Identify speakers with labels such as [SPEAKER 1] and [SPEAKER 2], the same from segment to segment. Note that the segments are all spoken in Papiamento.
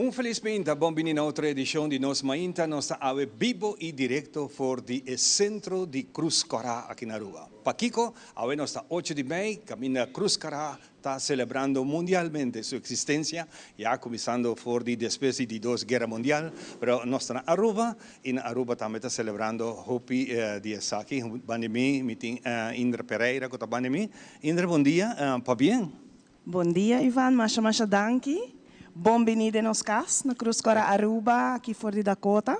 [SPEAKER 1] Un felis mainta, bon bini na otro edicion di Nos Mainta. Nos ta awe bibo y directo for di e centro di Cruz Cora aki na Aruba. Pakico? Awe nos ta ocho di mei, caminda Cruz Cora ta celebrando mundialmente su existencia, ya cuminsando for di despues di di dos Guera Mundial, pero nos ta na Aruba y na Aruba tambe ta celebrando hopi di esaki. Banda di mi, mi tin Indra Pereira cu ta banda di mi. Indra, bon dia, pabien.
[SPEAKER 2] Bon dia Ivan, masha masha danki. Bon bini den nos cas na Cruz Cora Aruba aki for di Dakota.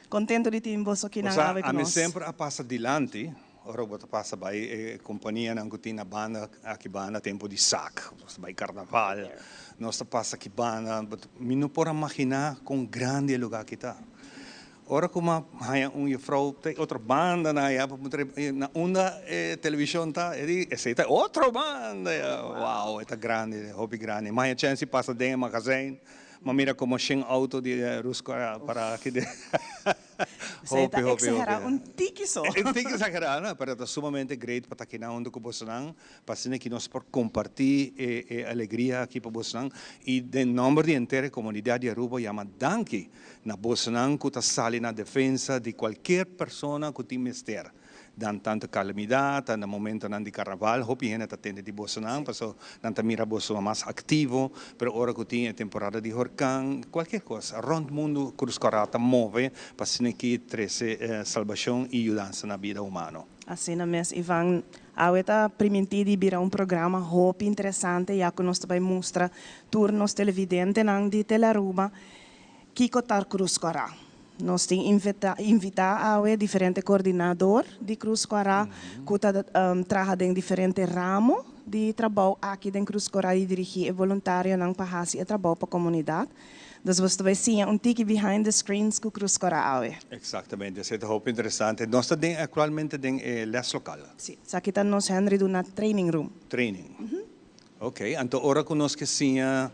[SPEAKER 2] Contento di tin boso kinan
[SPEAKER 1] Osa,
[SPEAKER 2] awe cu
[SPEAKER 1] ami
[SPEAKER 2] nos.
[SPEAKER 1] semper a pasa dilanti ora bo ta pasa bai e companianan cu tin na banda aki banda tempo di sak, nos ta bai carnaval, nos ta pasa aki banda, but mi no por a magina con grandi e lugar aki ta. Ora ku m'a haña un jufrou ta e otro banda na ya pa puntra e na unda e televishon ta e di esei ta e otro banda ya wow e ta grandi hopi grandi m'a haña chèns di pasa den e magazijn m'a mira komo shen outo di Rusko a para aki den
[SPEAKER 2] Esei ta
[SPEAKER 1] hopi hopi
[SPEAKER 2] eksagerá
[SPEAKER 1] hopi
[SPEAKER 2] un tiki so.
[SPEAKER 1] Un tiki eksagerá no pero ta sumamente great pa ta akinan huntu ku bosonan Pa asina ki nos por comparti e e alegria aki pa bosnan y den nomber di henter e comunidad di Aruba yama danki na bosnan cu ta sali na defensa di cualkier persona cu tin mester dan tanto calamidad ta na momentonan di carnaval hopi hende ta tende di bosnan paso nan ta mira boso mas activo pero ora cu tin e temporada di horcan cualkier cos rond mundo Cruz Cora ta move pa asina ki trece salbacion y yudansa na bida humano.
[SPEAKER 2] Asina mes Ivan. Awe ta primintí di bira un programa hopi interesante ya ku nos ta bai mustra tur nos televidentenan di Telearuba kiko ta Cruz Kòrá. Nos tin invitá awe diferente kordinador di Cruz Kòrá ku ta traha den diferente ramo di trabou aki den Cruz Kòrá i dirigí e boluntarionan pa hasi e trabou pa komunidat. Dus boso ta bai siña un tiki behind the screens ku Cruz Kòrá awe.
[SPEAKER 1] Eksaktamente, esei ta hopi interesante. Nos ta den aktualmente den e les lokal.
[SPEAKER 2] Si, esaki ta nos Henry duna training room.
[SPEAKER 1] Training. Ok, anto ora ku nos ke siña,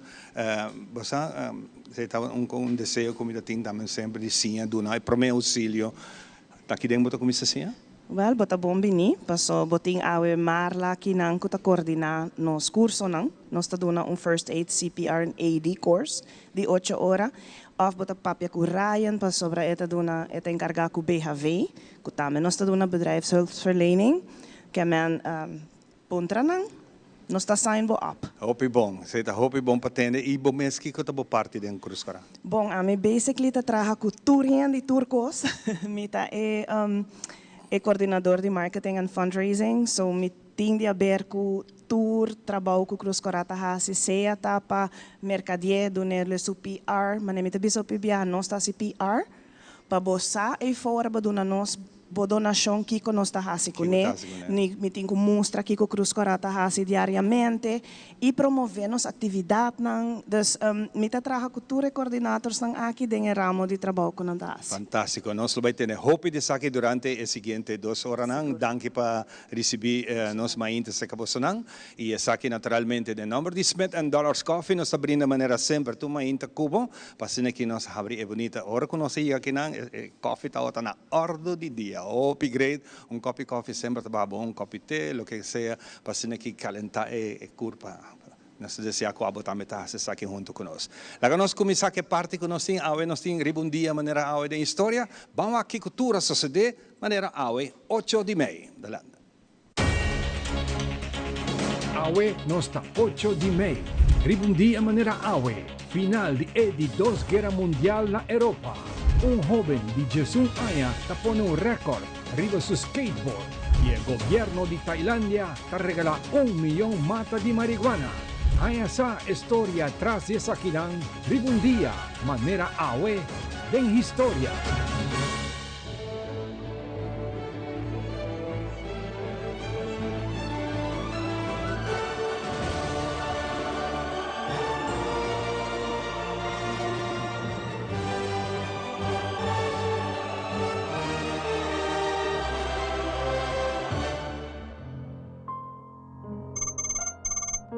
[SPEAKER 1] bo sa, esei ta un un deseo ku mi ta tin tambe semper di siña duna e promé ousilio. Ta kiden bo ta kuminsá siña?
[SPEAKER 2] Wèl, bo ta bon bini, paso bo tin awe Marla kinan ku ta kordiná nos kursonan. Nos ta duna un First Aid, CPR en AED course di ocho ora. Òf bo ta papia ku Ryan pasobra e ta duna, e ta enkargá ku BHV, ku tambe nos ta duna Bedrijfshulpverlening. Ke men puntra nan, nos ta sign bo up.
[SPEAKER 1] Hopi bon, esei ta hopi bon pa tende. I bo mes kiko ta bo parti den Cruz Cora?
[SPEAKER 2] Bon, ami basically ta traha ku tur hende i tur kos. Mi ta e e coordinador di marketing and fundraising, so mi tin di haber ku tur trabou ku Cruz Cora ta hasi, sea ta pa merkadié, dun'e su PR, manera mi ta bisa hopi biaha nos ta hasi PR pa bo sa eifor bo duna nos bo donashon kiko nos ta hasi kuné, ni mi tin ku mustra kiko Cruz Cora ta hasi diariamente i promové nos aktividatnan. Dus mi ta traha ku tur e kordinatorsnan aki den e ramo di trabou ku nan ta hasi.
[SPEAKER 1] Fantástiko. Nos lo bai tene hopi di esaki durante e siguiente dos oranan. Danki pa risibí nos mainta serka bosonan. I esaki naturalmente den nòmber di Smith and Dollars Coffee nos ta brinda manera semper tur mainta ku bo pa asina ki nos habri e bunita ora ku nos a yega akinan e kòfi tabata na òrdu di dia. Hopi great. Un kòpi kòfi semper ta baha bon, un kòpi te, loke sea pa asina ki kalentá e kurpa. Nos ta desea ku abo tambe ta hasi esaki huntu ku nos. Laga nos kuminsá ku e parti ku nos tin awe. Nos tin riba un dia manera awe den historia. Ban wak kiko tur a sosodé manera awe ocho di mei. Delante.
[SPEAKER 3] Awe nos ta ocho di mei. Riba un dia manera awe, final di e di dos Guera Mundial na Europa. Un hoben di diesun aña ta pone un rèkòrt riba su skateboard i e gobièrnu di Tailandia ta regalá un miyon mata di marihuana. Haña sa e storia tras di esakinan riba un dia manera awe den historia.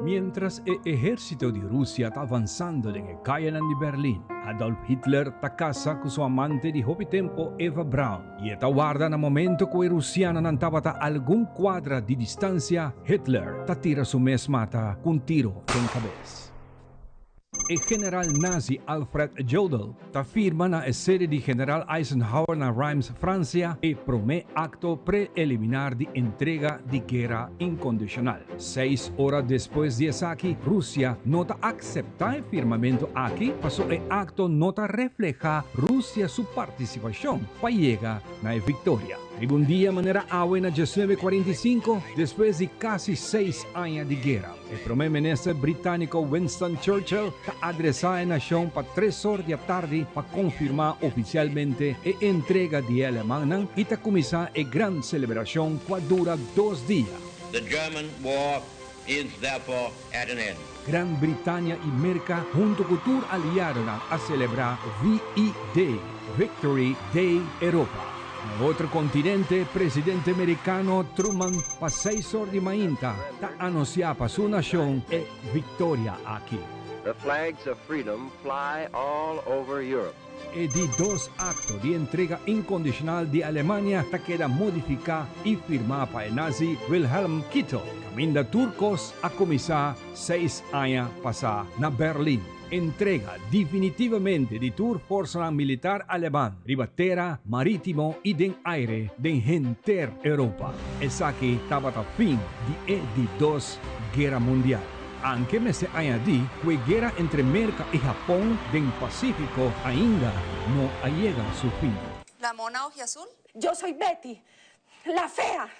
[SPEAKER 3] Miéntras e ehérsito di Rusia ta avansando den e kayanan di Berlin, Adolf Hitler ta kasa ku su amante di hopi tempu Eva Braun i e ta warda na momento ku e rusianonan tabata algun kuadra di distansia, Hitler ta tira su mes mata ku un tiro den kabes. E general nazi Alfred Jodl ta firma na e sede di General Eisenhower na Reims, Fransia, e promé akto preeliminar di entrega di guera inkondishonal. Seis ora despues di esaki, Rusia no ta akseptá e firmamentu aki paso e akto no ta reflehá Rusia su partisipashon pa yega na e viktoria. Riba un dia manera awe na diesnuebe 45, despues di kasi seis aña di guera, e promé minister britániko Winston Churchill ta adresá e nashon pa tres or di atardi pa konfirmá ofisialmente e entrega di e alemannan i ta kuminsá e gran selebrashon ku a dura dos dia.
[SPEAKER 4] The German war is therefore at an end.
[SPEAKER 3] Gran Britania i Merka huntu ku tur aliadonan a selebrá VE Day, Victory Day Europa. Na otro kontinente, presidente merikano Truman pa seis or di mainta ta anunsiá pa su nashon e viktoria aki.
[SPEAKER 5] The flags of freedom fly all over Europe.
[SPEAKER 3] E di dos akto di entrega inkondishonal di Alemania ta keda modifiká i firmá pa e nazi Wilhelm Keitel, kaminda tur kos a kuminsá seis aña pasá na Berlin. Entrega definitivamente di tur forsanan militar aleman riba tera, marítimo i den aire den henter Europa. Esaki tabata fin di e di dos Guera Mundial. Anke mester añadí ku e guera entre Merka i Hapon den Pasífiko ainda no a yega su fin.
[SPEAKER 6] La mona ojiazul?
[SPEAKER 7] Yo soy Betty, la fea.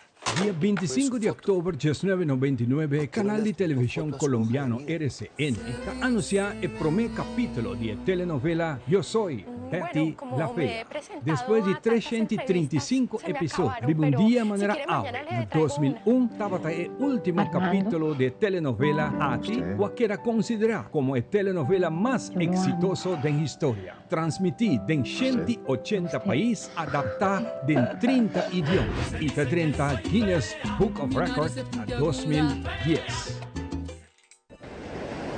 [SPEAKER 3] Dia 25 di òktober 1999, kanal di televishon kolombiano RCN ta anunsiá e promé kapítulo di e telenovela Yo Soy Betty la Fea. Despues di 335 episodio, riba un dia manera awe na 2001 tabata e último kapítulo di e telenovela aki ku a keda konsiderá komo e telenovela mas eksitoso den historia. Transmití den 180 pais, adaptá den 30 idioma i ta drenta Guinness Book of Records na 2010.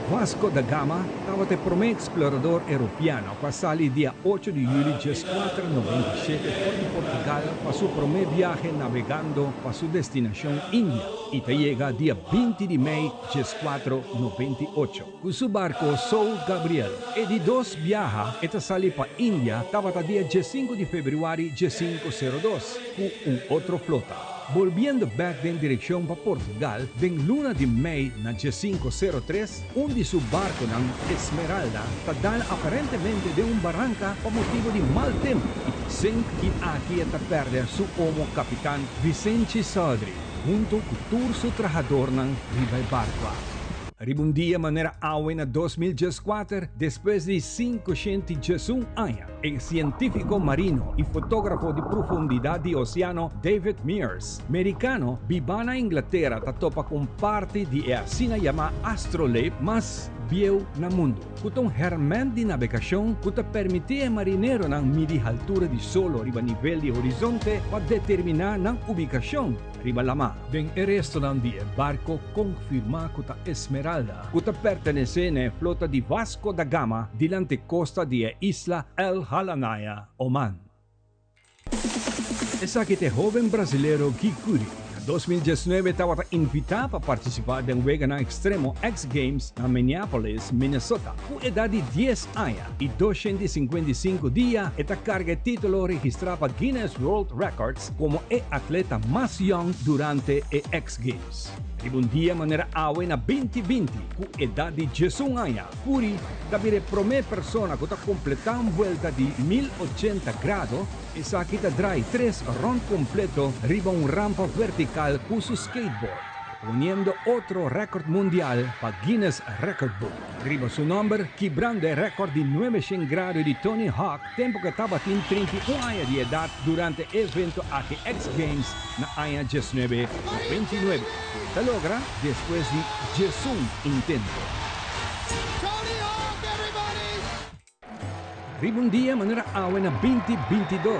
[SPEAKER 3] Vasco da Gama tabata e promé eksplorador europeano ku a sali dia 8 di yüli 1497 for di Portugal pa su promé biahe nabegando pa su destinashon India i ta yega dia 20 di mei 1498 ku su barko São Gabriel. E di dos biaha e ta sali pa India tabata dia 5 di febrüari 1502 ku un otro flota. Bolbiendo bèk den direkshon pa Portugal, den luna di mei na 1503, un di su barkonan, Esmeralda, ta dal aparentemente den un baranka pa motibu di mal tempu i ta sink i aki e ta pèrdè su omo kapitan Vicente Sodré huntu ku tur su trahadornan riba e barku aki. Riba un dia manera awe na 2014, despues di 511 aña, e sientífiko marino i fotógrafo di profundidat di oseano David Mears, merikano bibá na Inglatera, ta topa ku un parti di e asina yamá astrolabe mas bieu na mundu, ku ta un hèrmènt di nabegashon ku ta permití e marineronan midi haltura di solo riba nivel di horizonte pa determiná nan ubikashon riba lamá. Den e restonan di e barko konfirmá ku ta Esmeralda, ku ta pertenesé na e flota di Vasco da Gama dilanti kosta di e isla El Halanaya, Oman. Esaki ta e hóben brasilero Gui Kuri. Na 2019 tabata invitá pa partisipá den Weganan Ekstremo X Games na Minneapolis, Minnesota. Ku edat di 10 aña i 255 dia e ta karga e título registrá pa Guinness World Records komo e atleta mas yòn durante e X Games. Riba un dia manera awe na 2020, ku edat di 11 aña, Kuri ta bira e promé persona ku ta kompletá un buelta di 1080 grado. Esaki ta drai tres rònt kompleto riba un rampa vertikal ku su skateboard, poniendo otro rèkòrt mundial pa Guinness Record Book. Riba su nòmber, kibrando e rèkòrt di 900 grado di Tony Hawk tempu ku e tabatin 31 aña di edat durante e evento aki X Games na aña 1999, ku e ta logra despues di 11 intento.
[SPEAKER 8] Tony Hawk, everybody!
[SPEAKER 3] Riba un dia manera awe na 2022,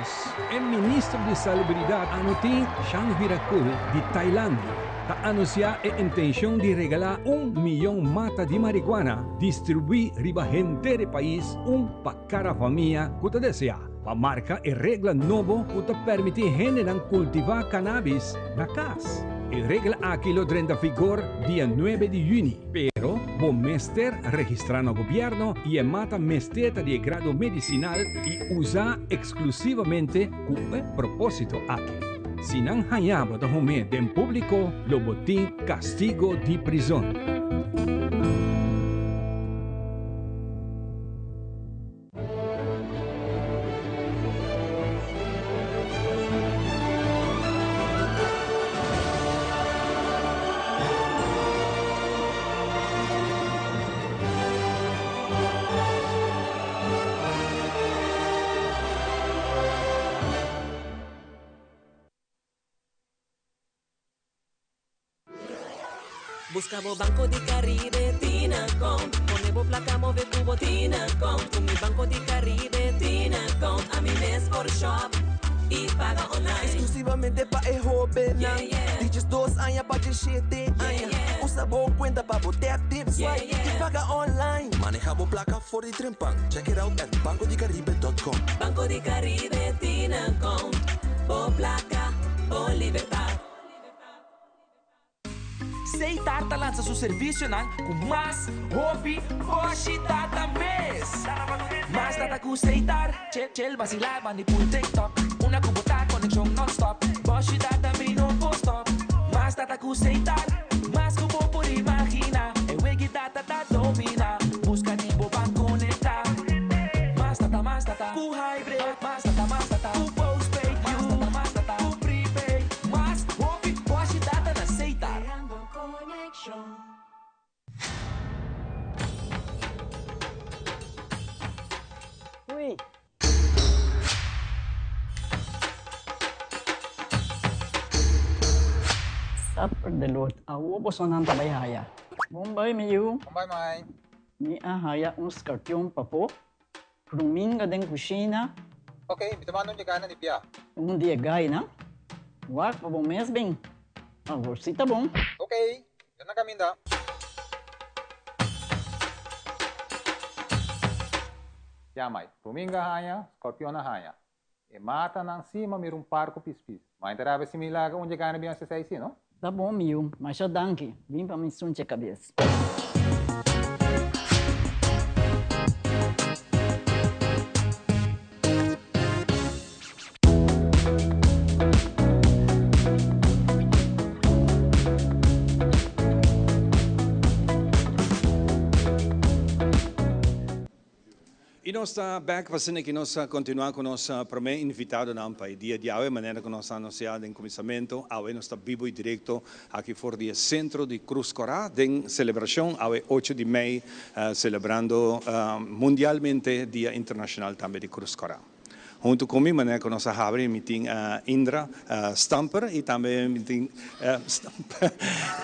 [SPEAKER 3] e minister di Salubridat Anutin Charnvirakul di Tailandia ta anunsiá e intenshon di regalá 1 mion mata di marihuana distribuí riba henter e pais, un pa kada famia ku ta deseá, pa marka e regla nobo ku ta permití hendenan kultivá cannabis na kas. E regla aki lo drenta vigor dia nuebe di yüni, pero bo mester registrá na gobièrnu i e mata mester ta di e grado medisinal i usá eksklusivamente ku e propósito aki. Si nan haña bo ta hum'é den públiko, lo bo tin kastigo di prizon.
[SPEAKER 6] Busca bo Banco di Caribe tin account. Pone bo placa move cu bo tin account. Cu mi Banco di Caribe tin account. Ami mes por shop y paga online.
[SPEAKER 9] Exclusivamente pa e hobennan di 12 aña pa 17 aña. Usa bo cuenta pa bo tap, tip, swipe y paga online.
[SPEAKER 10] Maneha bo placa for di trempan. Check it out at bancodicaribe.com.
[SPEAKER 6] Banco di Caribe tin account. Bo placa, bo libertad.
[SPEAKER 9] Seitar ta lansa su servisionan ku mas hopi boshi data mes. Mas data ku Seitar, chel chel basilá bandi pul TikTok. Una ku bo ta konekshon nònstòp, boshi data mi no por stòp. Mas data ku Seitar, mas ku bo por imaginá. E wegi data ta dominá, buska di bo ban konektá. Mas data, mas data ku hybrid, mas data, mas data ku postpaid, mas data, mas data ku prepaid. Mas hopi boshi data na Seitar.
[SPEAKER 11] Ui. Supper de lot. Awo bosonan ta bai haya. Bon bai mi yu.
[SPEAKER 12] Bon bai mai.
[SPEAKER 11] Mi a haya un skarpion papo. Ruminga den kushina.
[SPEAKER 12] Ok, mi ta manda un di gainan di bia.
[SPEAKER 11] Un di e gainan? Wak pa bo mes bin. Awor si ta bon.
[SPEAKER 12] Ok, mi ta na kaminda. Ya mai, ruminga haña, skorpion a haña. E matanan si ma mira un par ku pispis. Ma inta rabia si mi laga un dje gana bin hasi esei si, no?
[SPEAKER 11] Ta bon mi yu, masha danki. Bin pa mi sunche kabes.
[SPEAKER 1] Y nos ta bek pa asina ki nos a continua cu nos prome invitadonan pa e dia di awe, manera cu nos a anuncia den cuminsamento, awe nos ta bibo y directo aki for di e centro di Cruz Cora den celebracion awe ocho di mei, celebrando mundialmente Dia Internacional tambe di Cruz Cora. Hunto cu mi, manera cu nos a habri, mi tin Indra Stamper y tambe mi tin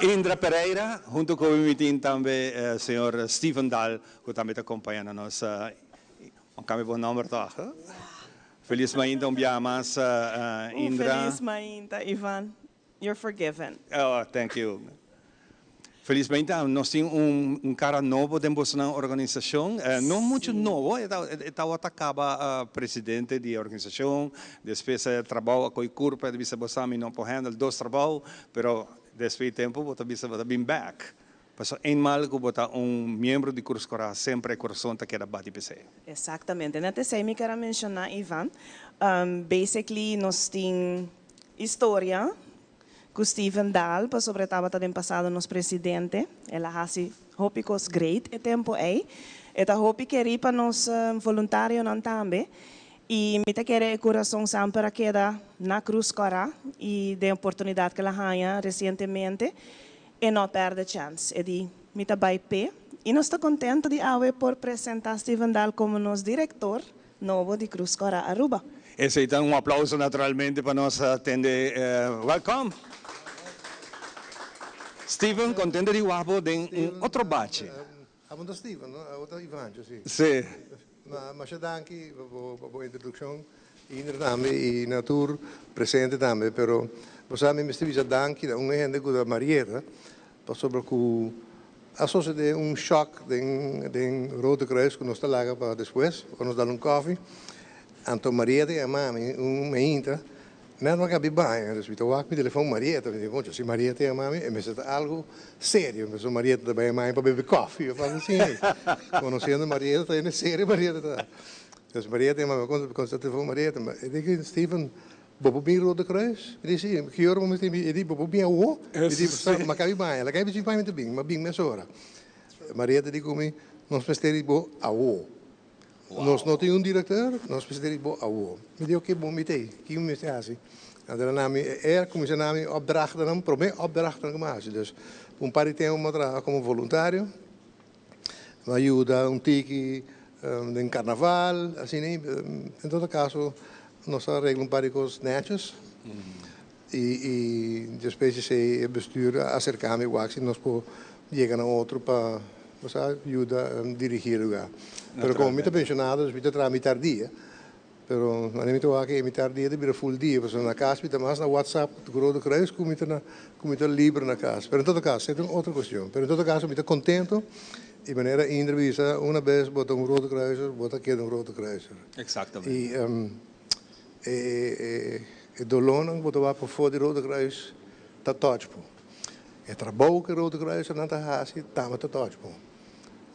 [SPEAKER 1] Indra Pereira, hunto cu mi mi tin tambe señor Steven Daal Cu tambe ta compaña na nos. Un cambia bo nomber toch? Feliz mainta un biaha mas Indra.
[SPEAKER 2] Un feliz mainta Ivan. You're forgiven.
[SPEAKER 1] Oh, thank you. Feliz mainta. Nos tin un cara nobo den bosonan organisacion. No mucho nobo, e tawata caba presidente di e organisacion. Despues e trabao a coy curpa, e ta bisa bo sa mi no por handle dos trabao, pero despues di tempo bo ta bisa bo ta bin back. Pasobra eenmaal ku bo ta un miembro di Cruz Cora semper e kurason ta keda bati p'esei.
[SPEAKER 2] Exactamente. Net esei mi ker a menciona Ivan. Basically nos tin historia cu Steven Daal pasobra e tabata den pasado nos presidente. El a haci hopi cos great e tempo ey. E ta hopi keri pa nos voluntarionan tambe. Y mi ta kere e curason semper a keda na Cruz Cora y den oportunidad cu el a haña recientemente. E no a perde chèns. E di, Mi ta bai p'e. I nos ta kontentu di awe por presentá Steven Daal komo nos direktor nobo di Cruz Cora Aruba.
[SPEAKER 1] Esei ta un aplauso naturalmente pa nos tende. Welcome! Steven, kontento di wak bo den un otro bachi.
[SPEAKER 13] Abo ta Steven, no? Abo ta Ivancho, si.
[SPEAKER 1] Si.
[SPEAKER 13] Ma masha danki pa bo pa bo introdukshon, Indra tambe i na tur presente tambe, pero bo sa mi mester bisa danki na un hende ku ta Marieta, pasobra ku a sosode un shock den den Rode Kruis ku nos ta laga pa despues, ora nos dal un kofi, anto Marieta yama mi un meinta. Net m'a kabi baña, dus mi ta wak mi telefon Marieta, mi di, Concho, si Marieta yama mi, e mester ta algo serio, pasobra Marieta ta bai yama mi pa bebe koffie of algo asina. Conociendo Marieta, ta hende serio Marieta ta. Dus Marieta yama mi, mi contesta telefon Marieta, e di, Steven, bo por bin Rode Kruis? Mi di, si, ki ora bo mester bin? E di, bo por bin awo? Mi di, m'a kabi baña, laga mi bin baña mi ta bin, m'a bin mesora. Marieta di ku mi, nos mester di bo awo. Nos no tin un directeur, nos mester di bo awo. Mi di, oké, bon, mi t'ei. Kiko mi mester hasi? Anto nan mi, e a kuminsá na mi opdrachtennan, promé opdrachtennan ku mi a hasi. Dus, un par di tempu mi a traha komo voluntario. Mi a yuda un tiki den karnaval, asina. En todo kaso, nos a regla un par di kos nètjes. I despues di esei e bestuur a aserká mi wak si nos por yega na otro pa bo sa yuda dirigí e lugá. Pero komo mi ta penshonado dus mi ta traha mitar dia, pero manera mi ta wak e mitar dia ta bira full dia pasobra na kas mi ta mas na whatsapp ku Rode Kruis ku mi ta na ku mi ta liber na kas. Pero en todo kaso esei ta un otro kuestion. Pero en todo kaso mi ta kontento i manera Indra bisa una bes bo ta un Rode Kruiser bo ta keda un Rode Kruiser.
[SPEAKER 1] Exactamente.
[SPEAKER 13] I E dolónan ku bo ta wak pafó di Rode Kruis ta tòch bo. E trabou ku e Rode Kruisernan ta hasi tambe ta tòch bo.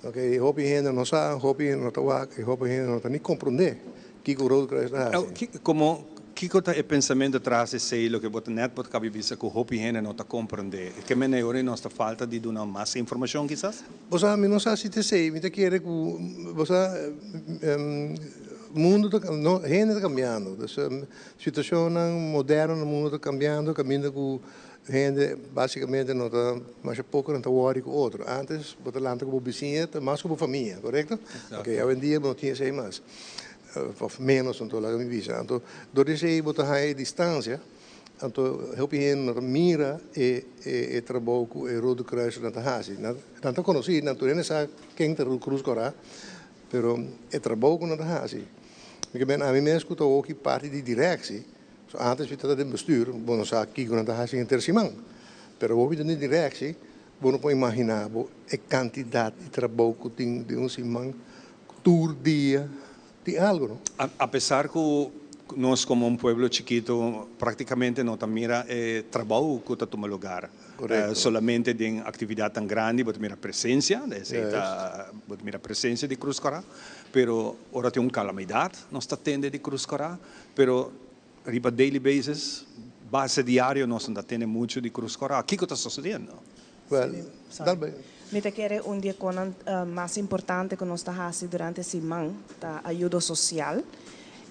[SPEAKER 13] Oke, hopi hende no sa, hopi hende no ta wak i hopi hende no ta ni komprondé kiko Rode Kruis ta hasi.
[SPEAKER 1] Komo, kiko ta e pensamentu tras esei loke bo ta nèt bo ta kabi bisa ku hopi hende no ta komprondé? Ke manera ora nos ta falta di duna mas informashon kisas?
[SPEAKER 13] Bo sa, mi no sa si ta esei. Mi ta kere ku bo sa mundu ta, no, hende ta kambiando. Dus Situacionnan moderno na mundo ta cambiando caminda cu hende basicamente no ta masha poco nan ta worry cu otro. Antes bo ta lanta cu bo bisiña ta mas cu bo famia, corecto? Ok, awendia bo no tin esey mas of menos anto laga mi bisa. Anto door di esey bo ta haya e distancia anto hopi hende no ta mira e e trabou cu e Rode Kruisnan ta haci. Nan ta conoci, nan tur hende sa ken ta Cruz Cora pero e trabou cu nan ta haci. Mi ke men ami mes ku ta hoki parti di direksi, so antes mi tabata den bestuur, bo no sa kiko nan ta hasi henter siman. Pero awor mi ta den direksi, bo no por imaginá bo e kantidat di trabou ku tin den un siman, tur dia tin algu no.
[SPEAKER 1] Apesar ku nos komo un pueblo chikito praktikamente no ta mira e trabou ku ta tuma lugar. Solamente den aktividatnan grandi bo ta mira presensia, esei ta bo ta mira presensia di Krus Kòrá. Pero ora tin un calamidad nos ta tende di Cruz Cora, pero riba daily basis, base diario nos no ta tende mucho di Cruz Cora. Kico ta sucediendo?
[SPEAKER 13] Well, dal bay.
[SPEAKER 2] Mi ta kere un di e konan mas importante ku nos ta hasi durante siman ta ayudo sosial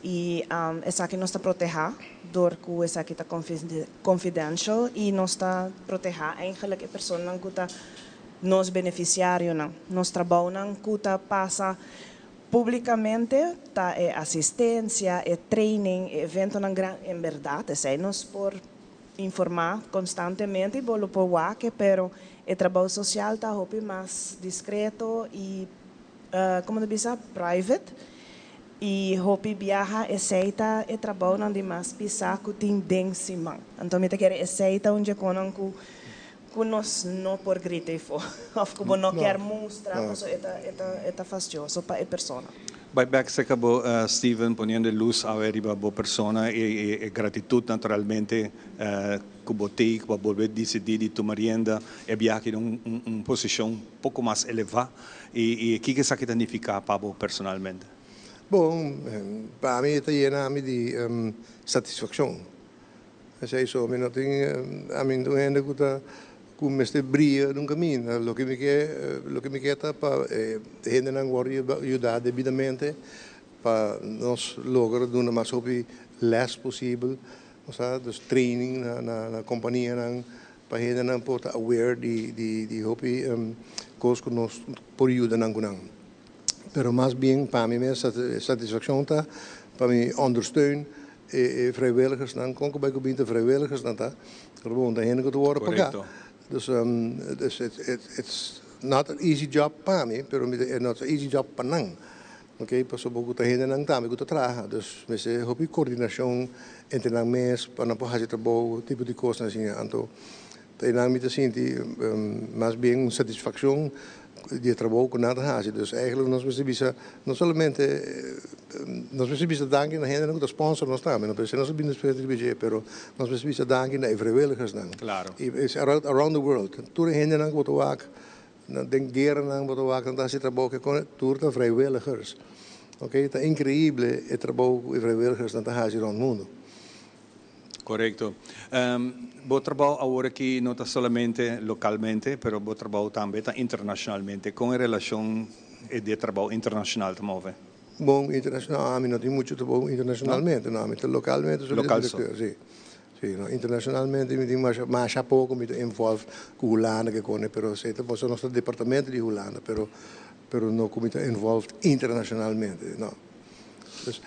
[SPEAKER 2] i esaki nos ta protehá dor ku esaki ta confidential i nos ta protehá eigenlijk e personanan ku ta Nos benefisiarionan. Nos trabounan ku ta pasa públikamente ta e asistensia, e training, e eventonan gran. En bèrdat esei nos por informá konstantemente i bo lo por wak e, pero e trabou sosial ta hopi mas diskreto i, komo ta bisa, private. I hopi biaha esei ta e trabounan di mas pisá ku tin den siman. Anto mi ta kere esei ta un dje konan ku Ku nos no por grita efo of ku bo no kier mustra paso e ta e ta e ta fastioso pa e persona.
[SPEAKER 1] Bai bek serka bo Steven poniendo e lus awe riba bo persona y e gratitud naturalmente ku bo tei ku bo a bolbe disidí di tuma rienda e biaha den un un posishon poko mas elevá y y kiko esaki ta nifiká pa bo personalmente?
[SPEAKER 13] Bon, pa mi e ta yena mi di satisfakshon. Esei so mi no tin ami no un hende ku ta ku mester bria den un kaminda. Loke mi ke loke mi ke ta pa e hendenan wòrdu yuda debidamente pa nos logra duna mas hopi lès posibel, bo sa, dus training na na na kompanianan pa hendenan por ta aware di di di hopi kos ku nos por yuda nan ku nan. Pero mas bien pa mi mes satisfakshon ta pa mi ondersteun E vrijwilligersnan, kon ku bai ku binti vrijwilligersnan ta? Pero bon, ta hende ku ta wòrdu pagá. Dus, dus it's not an easy job pa mi, pero mi ta, e no ta easy job pa nan. Oké, pasobra ku ta hendenan tambe ku ta traha. Dus mester hopi kordinashon entre nan mes pa nan por hasi trabou, tipo di kosnan asina. Anto, ta einan mi ta sinti mas bien un satisfakshon. Di e trabou ku nan ta hasi. Dus eigenlijk nos mester bisa no solamente nos mester bisa danki na hendenan ku ta sponsor nos tambe, no p'esei nos a bini despues riba dje, pero nos mester bisa danki na e vrijwilligersnan. I es around the world. Tur e hendenan ku bo ta wak den gueranan bo ta wak nan ta hasi trabou ke kon tur ta vrijwilligers. Oke, ta inkreible e trabou ku e vrijwilligersnan ta hasi rònt mundu.
[SPEAKER 1] Korekto. Bo trabou awor aki no ta solamente lokalmente, pero bo trabou tambe ta internashonalmente. Kon e relashon di e trabou internashonal ta move?
[SPEAKER 13] Bon, internashonal ami no tin muchu trabou internashonalmente, no. Ami ta lokalmente so
[SPEAKER 1] Lokal so.
[SPEAKER 13] Si. Si, no. Internashonalmente mi tin masha, masha poko mi ta involve ku Hulanda ke kone, pero esei ta pasobra nos ta departamento di Hulanda, pero, pero no ku mi ta involved internashonalmente, no. Dus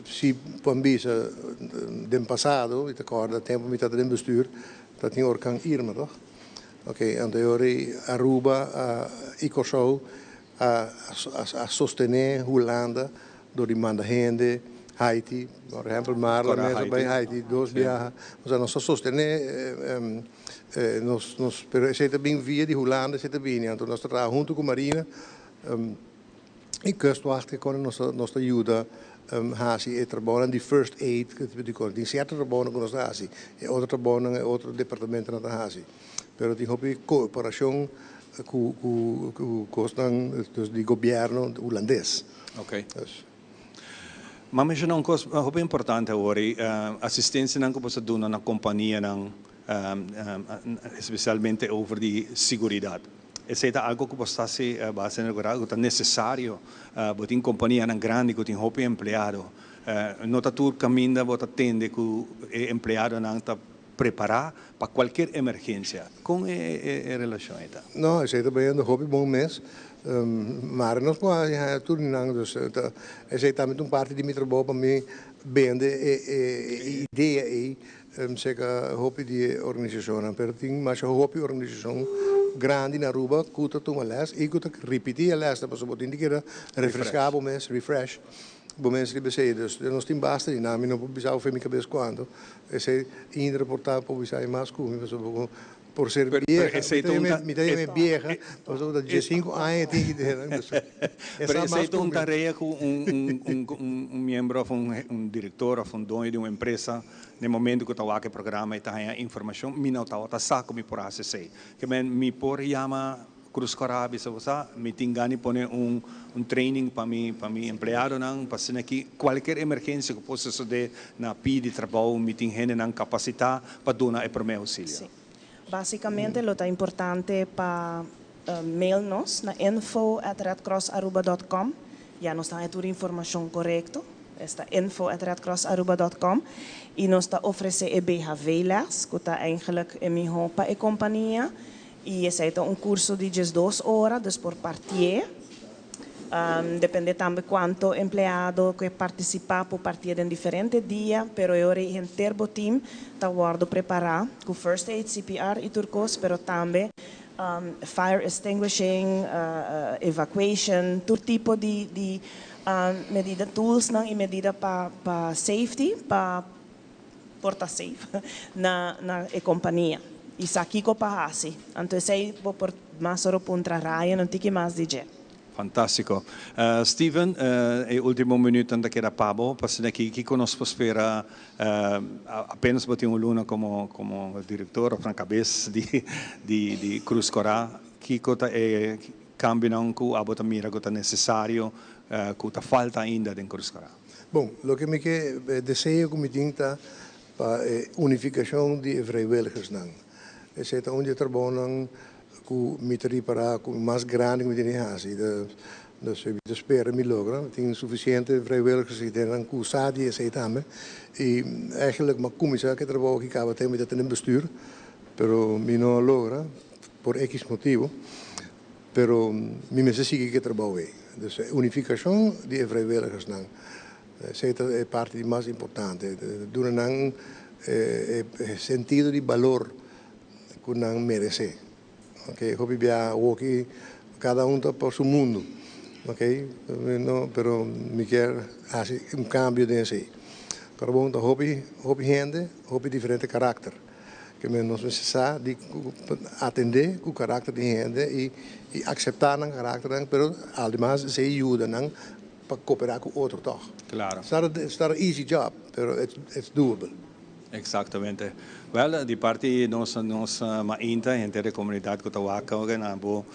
[SPEAKER 13] Si por bisa den pasado, mi ta corda tempo mi tata den bestuur, ta tin orkan Irma toch? Ok, anto e ora ei Aruba y Corsou a a sostene Hulanda door di manda hende Haiti, por ehempel Marla mes a bay Haiti dos biaha, osea nos a sostene nos nos pero esey ta bin via di Hulanda esey ta bini, anto nos ta traha hunto cu Marina. E kustwacht ke kon nos ta nos ta yuda hasi e trabounan di first aid ke tipo di kos. Tin sierto trabounan ku nos ta hasi, e otro trabounan e otro departamentonan ta hasi. Pero tin hopi kooperashon ku ku ku kosnan dus di gobièrnu hulandes.
[SPEAKER 1] Oké. M'a menshoná un kos hopi importante awor, e asistensianan ku bo sa duna na kompanianan, espesialmente over di siguridat. Esei ta algo ku bo sta hasi base na lugá ku ta nesesario. Bo tin kompanianan grandi ku tin hopi empleado. No ta tur kaminda bo ta tende ku e empleadonan ta prepará pa kualkier emergensia. Kon e relashon ei ta?
[SPEAKER 13] No, esei ta bayendo hopi bon mes. Mare nos por hasi haña tur di nan. Dus esei tambe ta un parti di mi trabou pa mi bende e idea ei Seka hopi di e organisashonnan, pero tin masha hopi organisashon grandi na Aruba ku ta tuma lès i ku ta ripití e lèsnan pasobra bo tin di keda refreská bo mes, refresh bo mes riba esei. Dus nos tin basta di nan, mi no por bisa awe mi kabes kuantu, esei Indra por ta por bisa e mas ku mi pasobra bo Por ser vieja, mi ta yama e vieja, pasobra ta diesinku aña e tin ki tene.
[SPEAKER 1] Pero esei ta un tarea ku un miembro òf un direktor òf un doño di un empresa den momento ku ta wak e programa e ta haña informashon, mi no tabata sa ku mi por hasi esei. Ke men mi por yama Cruz Cora bisa bo sa mi tin gana di pone un un training pa mi pa mi empleadonan pa asina ki cualkier emergencia cu por sucede na pie di trabou mi tin hendenan capacita pa duna e prome auxilio.
[SPEAKER 2] Sí. Basicamente lo ta importante pa mail nos na info at redcrossaruba dot com ya nos ta haña tur informacion corecto. Esta info at redcrossaruba dot com y nos ta ofrece e BHV les cu ta eigenlijk e miho pa e compania. I esei ta un kurso di diesdos ora, dus por partié. Depende tambe kuanto empleado ku e partisipá por partié den diferente dia, pero e ora ei henter bo tim ta wòrdu prepará ku first aid, CPR i tur kos, pero tambe fire extinguishing, evacuation, tur tipo di di medida, toolsnan i medida pa pa safety pa por ta safe na na e kompania i sa kiko pa hasi. Anto esei bo por mas ora puntra Ryan un tiki mas di dje.
[SPEAKER 1] Fantástiko. Steven, e último minuutnan ta keda pa bo. Pa asina aki, kiko nos por spera? Apenas bo tin un luna komo komo direktor òf na kabes di di di Cruz Cora. Kiko ta e kambionan ku abo ta mira ku ta nesesario, ku ta falta ainda den Cruz Cora?
[SPEAKER 13] Bon, loke mi ke, e deseo ku mi tin ta pa e unifikashon di e vrijwilligersnan. Esei ta un di e trabounan ku mi ta ripará ku mas grandi ku mi tin di hasi. Dus mi ta spera mi logra. Mi tin sufisiente vrijwilligers i den nan ku sa di esei tambe. I eigenlijk mi a kuminsá ku e trabou aki kaba tempu mi ta tene bestuur, pero mi no a logra por ekis motibu. Pero mi mester sigui ku e trabou ei. Dus e unifikashon di e vrijwilligersnan, esei ta e parti di mas importante. Duna nan e sentido di balor ku nan meresé. Oke, hopi bia awoki kada un ta pa su mundu, oke, no, pero mi kier hasi un kambio den esei. Pero bon, ta hopi, hopi hende, hopi diferente karakter. Ke men nos mester sa di atendé ku karakter di hende i i akseptá nan karakternan, pero ademas esei yuda nan pa koperá ku otro tòg.
[SPEAKER 1] Klaro.
[SPEAKER 13] It's not a it's not a easy job, pero it's it's doable.
[SPEAKER 1] Exactamente. Wel, di parti nos nos mainta, henter e comunidad cu ta wak awe na bo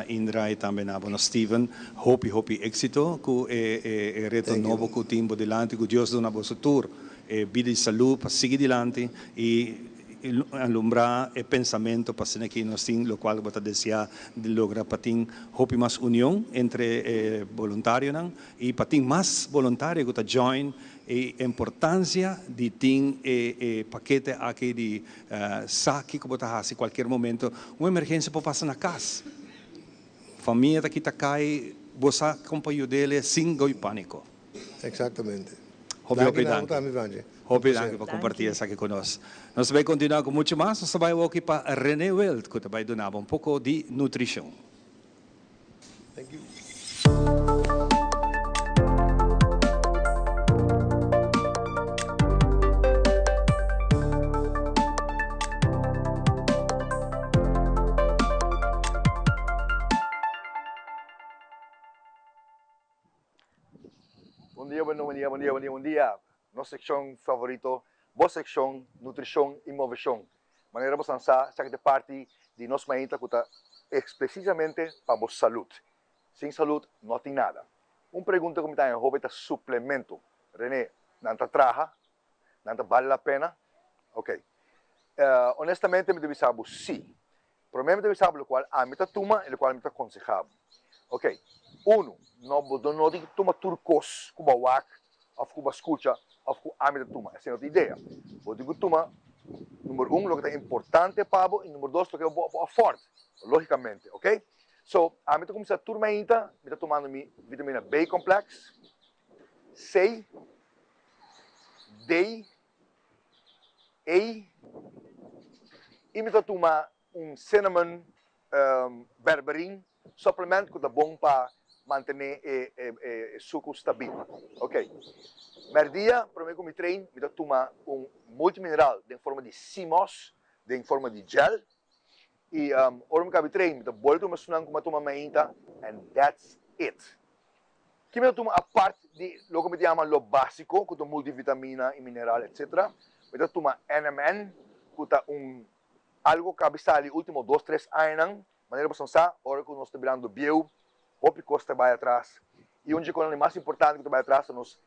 [SPEAKER 1] Indra y tambe na bo Steven, hopi hopi exito cu e e reto nobo cu tin bo dilanti, cu Dios duna boso tur e bida y salud pa sigui dilanti y alumbra e pensamento pa asina ki nos tin locual bo ta desea di logra pa tin hopi mas union entre e boluntarionan y pa tin mas boluntario cu ta join E importancia di tin e e pakete aki di sa kico bo ta haci cualkier momento. Un emergencia por pasa na cas. Famia ta kita cay, bo sa con pa yud'ele sin gooi panico.
[SPEAKER 13] Exactamente.
[SPEAKER 1] Hopi hopi
[SPEAKER 13] Danki na bo
[SPEAKER 1] danki.
[SPEAKER 13] tambe Vange. Un
[SPEAKER 1] Hopi
[SPEAKER 13] placer.
[SPEAKER 1] danki pa comparti esaki cu nos. Nos ta bay continua cu mucho mas. Nos ta bay awoki pa Rene Wild cu ta bay duna bo un poco di nutricion.
[SPEAKER 13] Thank you.
[SPEAKER 14] Bon dia, bon dia, bon dia, bon dia, bon dia. Nos seccion favorito, bo seccion, nutricion y movecion. Manera bosan sa, esaki ta parti di nos mainta cu ta precisamente pa bo salud. Sin salud no tin nada. Un pregunta cu mi ta haña hopi ta suplemento. Rene, nan ta traha? Nan ta bale la pena? Ok. Honestamente mi ta bisa bo si. Prome mi ta bisa bo locual ami ta tuma y locual mi ta conseha bo. Ok. Uno, no bo no tin cu tuma tur cos cu bo a wak of cu bo a scucha of cu ami ta tuma. Esei no ta idea. Bo tin cu tuma, number un, loke ta importante pa bo y number dos, loke bo por afford, logicamente. Ok. So, ami ta cuminsa tur mainta, mi ta tumando mi vitamina B complex, C, D, E y mi ta tuma un cinnamon berberin supplement cu ta bon pa mantene e sucu stabil. Ok. Merdia, prome cu mi train, mi ta tuma un multimineral den forma di sea moss, den forma di gel. Y ora mi cabi train, mi ta bolbe tuma esunnan cu mi a tuma mainta and that's it. Ki mi ta tuma apart di loke mi ta yama lo basico, cu ta multivitamina y mineral etc. Mi ta tuma NMN, cu ta un algo cu a bisa sali ultimo dos tres añanan. Manera boso sa, ora cu nos ta birando bieu, hopi cos ta bay atras. Y un dje conan di mas importante cu ta bay atras ta nos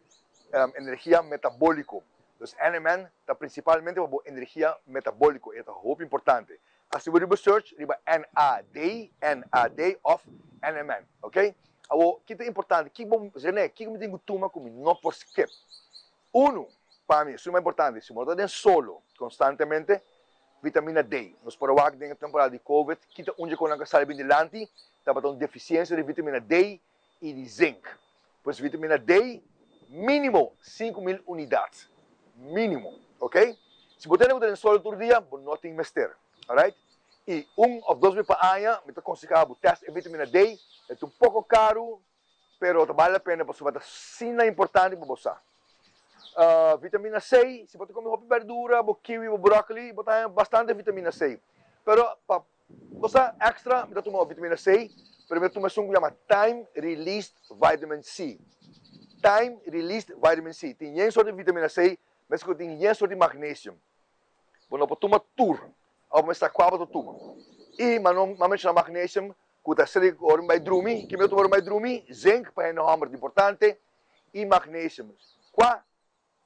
[SPEAKER 14] energia metabolico. Dus NMN ta principalmente pa bo energia metabolico y e ta hopi importante. Haci bo riba search riba NAD, NAD of NMN, ok? Awor, ki ta importante? Ki bo, Rene, kiko mi tin ku tuma ku mi no por skip? Unu, pa mi, suma importante, si bo no ta den solo konstantemente, vitamina D. Nos por a wak den e temporada di Covid, ki ta un dje konan ku a sali bin dilanti, tabata un defisiensia di vitamina D i di zink. Pues vitamina D, minimo 5000 unidat. Minimo, ok? Si bo tene ku ta den solo tur dia, bo no tin mester. Alright? I un of dos bes pa aña mi ta konsehá bo tèst e vitamina D. E ta un poko karu, pero ta bale la pena pasobra ta asina importante pa bo sa. Vitamina C, si bo ta kome hopi bèrdura, bo kiwi, bo bròkoli, bo ta haña bastante vitamina C. Pero pa bo sa èkstra mi ta tuma vitamina C, pero mi ta tuma esun ku yama time released vitamin C. Time released vitamin C. Tin yen sort di vitamina C, meskos ku tin yen sort di magnesium. Bo no por tuma tur, abo mester sa kua bo ta tuma. I ma no ma menshona magnesium ku ta sali ora mi bai drumi, ki mi ta tuma ora mi bai drumi? Zink pa hende hòmber ta importante i magnesium. Kua?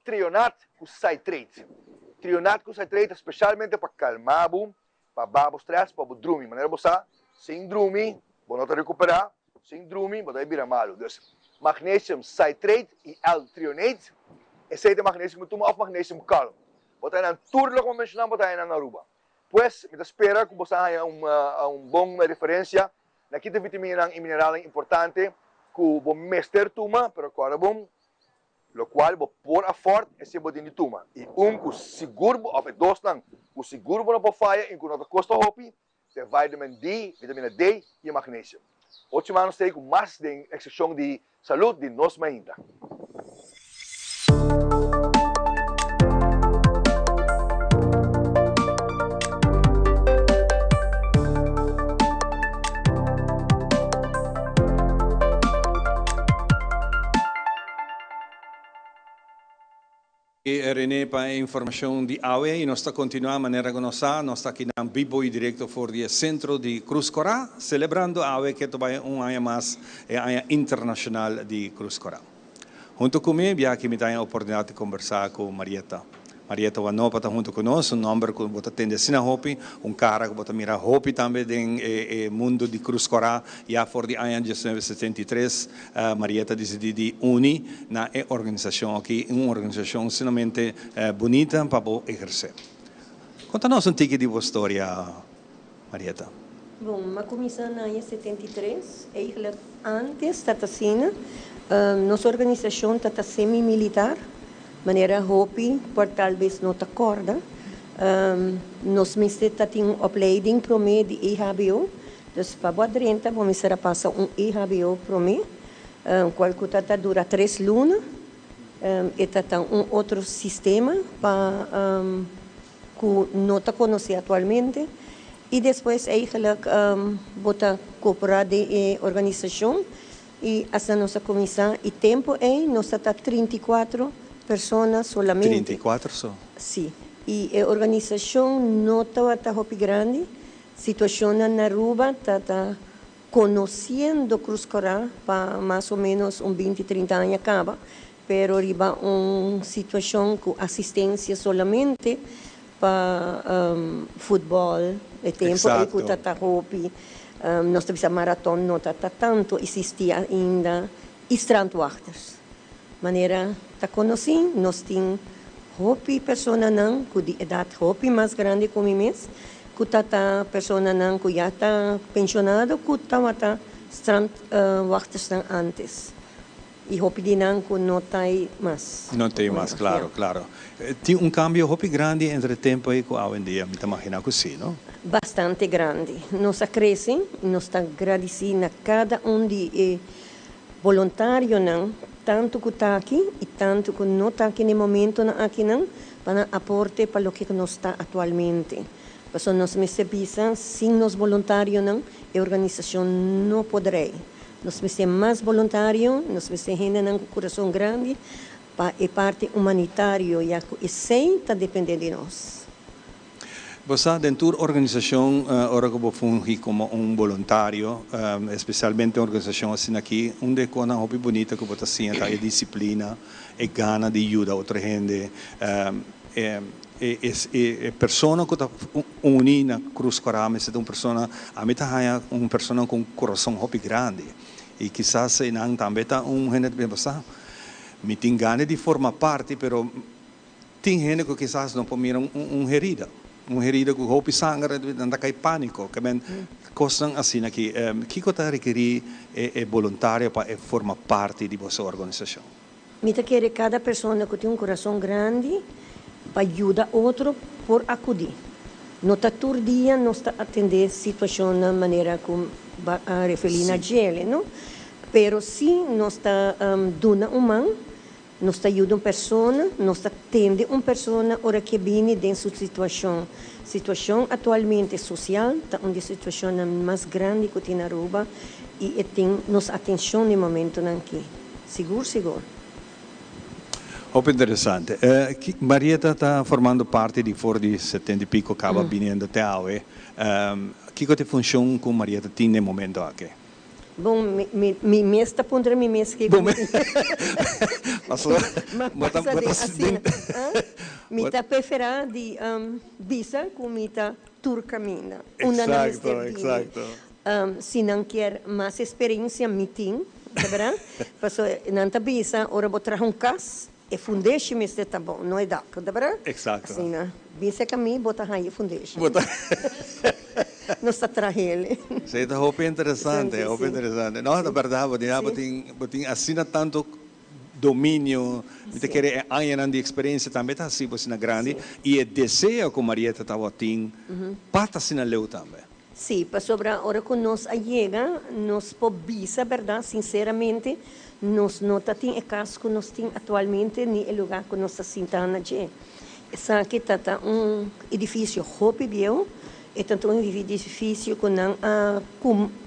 [SPEAKER 14] Trionat ku citrate. Trionat ku citrate ta speshalmente pa kalma bo, pa baha bo strès, pa bo drumi. Manera bo sa, sin drumi bo no ta rekuperá, sin drumi bo ta bai bira malu. Dus magnesium citrate i L-trionate, esei ta e magnesium ku mi tuma òf magnesium kalm. Bo ta haña nan tur loke bo menshoná bo ta haña nan na Aruba. Pues mi ta spera ku bo sa haña un un bon referensia na ki ta vitaminanan i mineralnan importante ku bo mester tuma, pero kòrda bon lokual bo por afòrt esei bo tin di tuma. I un ku sigur bo òf e dosnan ku sigur bo no por faya i ku no ta kosta hopi ta e vitamin D, vitamina D i e magnesium. Otro siman nos ta ei ku mas den e sekshon di salud di Nos Mainta.
[SPEAKER 1] Danki Rene pa e informacion di awe y nos ta continua manera cu nos sa, nos ta aki nan bibo y directo for di e centro di Cruz Cora celebrando awe ke ta bay un aña mas e aña internacional di Cruz Cora. Hunto cu mi bia aki mi ta haña oportunidad di combersa cu Marieta. Marieta Wanopa ta hunto cu nos, un nomber cu bo ta tende asina hopi, un cara cu bo ta mira hopi tambe den e mundo di Cruz Cora ya for di aña diesnuebe setenta i tres. Marieta dicidi di uni na e organisacion aki, un organisacion sumamente bunita pa bo eherce. Conta nos un tiki di bo storia, Marieta.
[SPEAKER 15] Bon, m'a cuminsa na aña 73, eigenlijk antes ta ta asina. Nos organisacion ta ta semi-militar, manera hopi por talbes no ta corda. Nos mester ta tin un opleiding prome di EHBO, dus pa bo a drenta bo mester a pasa un EHBO prome, cual cu ta ta dura tres luna. E ta ta un otro sistema pa cu no ta conoci actualmente y despues eigenlijk bo ta coopera den e organisacion y asina nos a cuminsa y tempo ey nos ta ta 34 persona solamente.
[SPEAKER 1] 34 so?
[SPEAKER 15] Si, y e organisacion no tabata hopi grandi, situacionnan na Aruba ta ta conociendo Cruz Cora pa mas o menos un binti trinta aña caba, pero riba un situacion cu asistencia solamente pa futbol, e tempo ey cu ta ta hopi, nos ta bisa maraton no ta ta tanto existi ainda, y strandwachters. Manera ta conoci, nos tin hopi personanan cu di edad hopi mas grandi cu mi mes, cu ta ta personanan cu ya ta pensionado cu tawata strandwachtersnan antes. Y hopi di nan cu no ta ey mas.
[SPEAKER 1] No ta ey mas, claro, claro. Tin un cambio hopi grandi entre tempo ey cu awendia, mi ta magina cu si, no?
[SPEAKER 15] Bastante grandi. Nos a crece y nos ta gradici na cada un di e Boluntarionan, tantu ku ta aki i tantu ku no ta aki na e momentonan akinan, pa nan aporte pa loke ku nos ta aktualmente. Pasobra nos mester bisa, sin nos boluntarionan e organisashon no por drei. Nos mester mas boluntario, nos mester hendenan ku kurason grandi pa e parti humanitario, ya ku esei ta depende di nos.
[SPEAKER 1] Bo sa, den tur organisashon ora ku bo fungi komo un boluntario, espesialmente un organisashon asina aki, un di e konan hopi bunita ku bo ta siña ta e disiplina, e gana di yuda otro hende, e persona ku ta uni na Cruz Cora mester ta un persona, ami ta haña un persona ku un kurason hopi grandi i kisas einan tambe ta un hende ta bisa, bo sa, mi tin gana di forma parti pero Tin hende ku kisas no por mira un herida, un herida ku hopi sanger, nan ta kai pániko. Ke men kosnan asina aki. Kiko ta rekerí e boluntario pa e forma parti di boso organisashon?
[SPEAKER 15] Mi ta kere kada persona ku tin un kurason grandi pa yuda otro por akudí. No ta tur dia nos ta atendé situashonnan manera ku bo a referí na djele, no? Pero sí nos ta duna un man. Nos ta yuda un persona, nos ta tende un persona ora ke bini den su situashon. Situashon aktualmente sosial ta un di e situashonnan mas grandi ku tin na Aruba i e tin nos atenshon den momentonan aki. Sigur sigur.
[SPEAKER 1] Hopi interesante. Marieta ta formando parti di for di setenta i piko kaba biniendo te awe. Kiko ta e funshon ku Marieta tin den momento aki?
[SPEAKER 15] Bon, mi, mi mes ta puntra mi mes kiko mi tin.
[SPEAKER 1] Pasobra
[SPEAKER 15] Ma
[SPEAKER 1] bo ta,
[SPEAKER 15] pasa
[SPEAKER 1] bo
[SPEAKER 15] den
[SPEAKER 1] ta
[SPEAKER 15] asina.
[SPEAKER 1] den.
[SPEAKER 15] Ah, mi ta preferá di bisa ku mi ta tur kaminda. Unda nan
[SPEAKER 1] Exacto,
[SPEAKER 15] mester bini.
[SPEAKER 1] exacto.
[SPEAKER 15] Si nan kier mas experiencia mi tin, ta berdad? Pasobra nan ta bisa ora bo traha un kas, E fundeshi mester ta bon, no e dak, ta berdad?
[SPEAKER 1] Exacto.
[SPEAKER 15] Asina, bin cerca mi, bo ta haña e fundeshi.
[SPEAKER 1] Bo ta.
[SPEAKER 15] Nos ta trahel.
[SPEAKER 1] Sí, ta hopi interesante,
[SPEAKER 15] Sí,
[SPEAKER 1] hopi
[SPEAKER 15] sí.
[SPEAKER 1] interesante. No, ta berdad, bo tin, bo
[SPEAKER 15] Sí.
[SPEAKER 1] tin, bo tin asina tanto dominio, mi ta
[SPEAKER 15] Sí.
[SPEAKER 1] kere e añanan di experiencia tambe ta haci bo asina grandi,
[SPEAKER 15] Sí.
[SPEAKER 1] y e deseo cu Marieta tabatin pa ta asina leu tambe.
[SPEAKER 15] Sí, pasobra ora ku nos a yega, nos por bisa bèrdat, sinseramente, nos no ta tin e kas ku nos tin aktualmente ni e lugá ku nos ta sintá na dje. Esaki ta ta un edifisio hopi bieu, e ta un edifisio ku nan a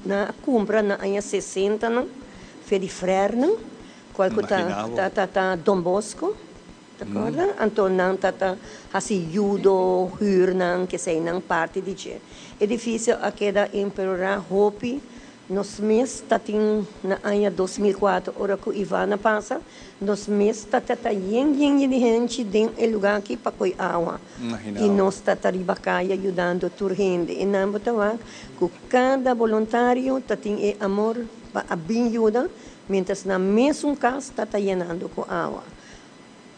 [SPEAKER 15] nan a kumpra na aña sesentanan, fe di frèrnan, kual ku ta ta ta Don Bosco. Ta corda? Anto nan ta ta haci judo, huur nan, kesey nan parti di dje. Edificio a keda empeora hopi. Nos mes ta tin na aña 2004 ora cu Ivan a pasa, nos mes ta ta ta yen yen yen di hende den e lugar aki pa coy awa. Y nos ta ta riba caya yudando tur hende. E nan bo ta wak cu cada boluntario ta tin e amor pa a bin yuda, mientras nan mesun cas ta ta yenando cu awa.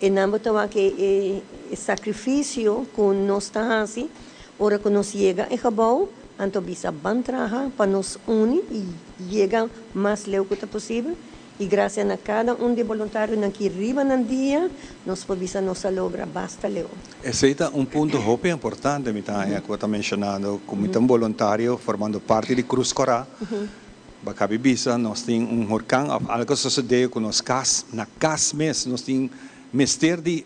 [SPEAKER 15] E nan bo ta wak e e sacrificio cu nos ta haci ora cu nos yega e gebouw, anto bisa ban traha pa nos uni y yega mas leu cu ta posibel. Y gracias na cada un di e boluntarionan ki riba nan dia nos por bisa nos a logra basta leu.
[SPEAKER 1] Esey ta un punto hopi importante mi ta haña cu bo ta mencionando cu mi ta un boluntario formando parti di Cruz Cora. Bo kabi bisa nos tin un hurkan of algo sosode ku nos kas, na kas mes nos tin mester di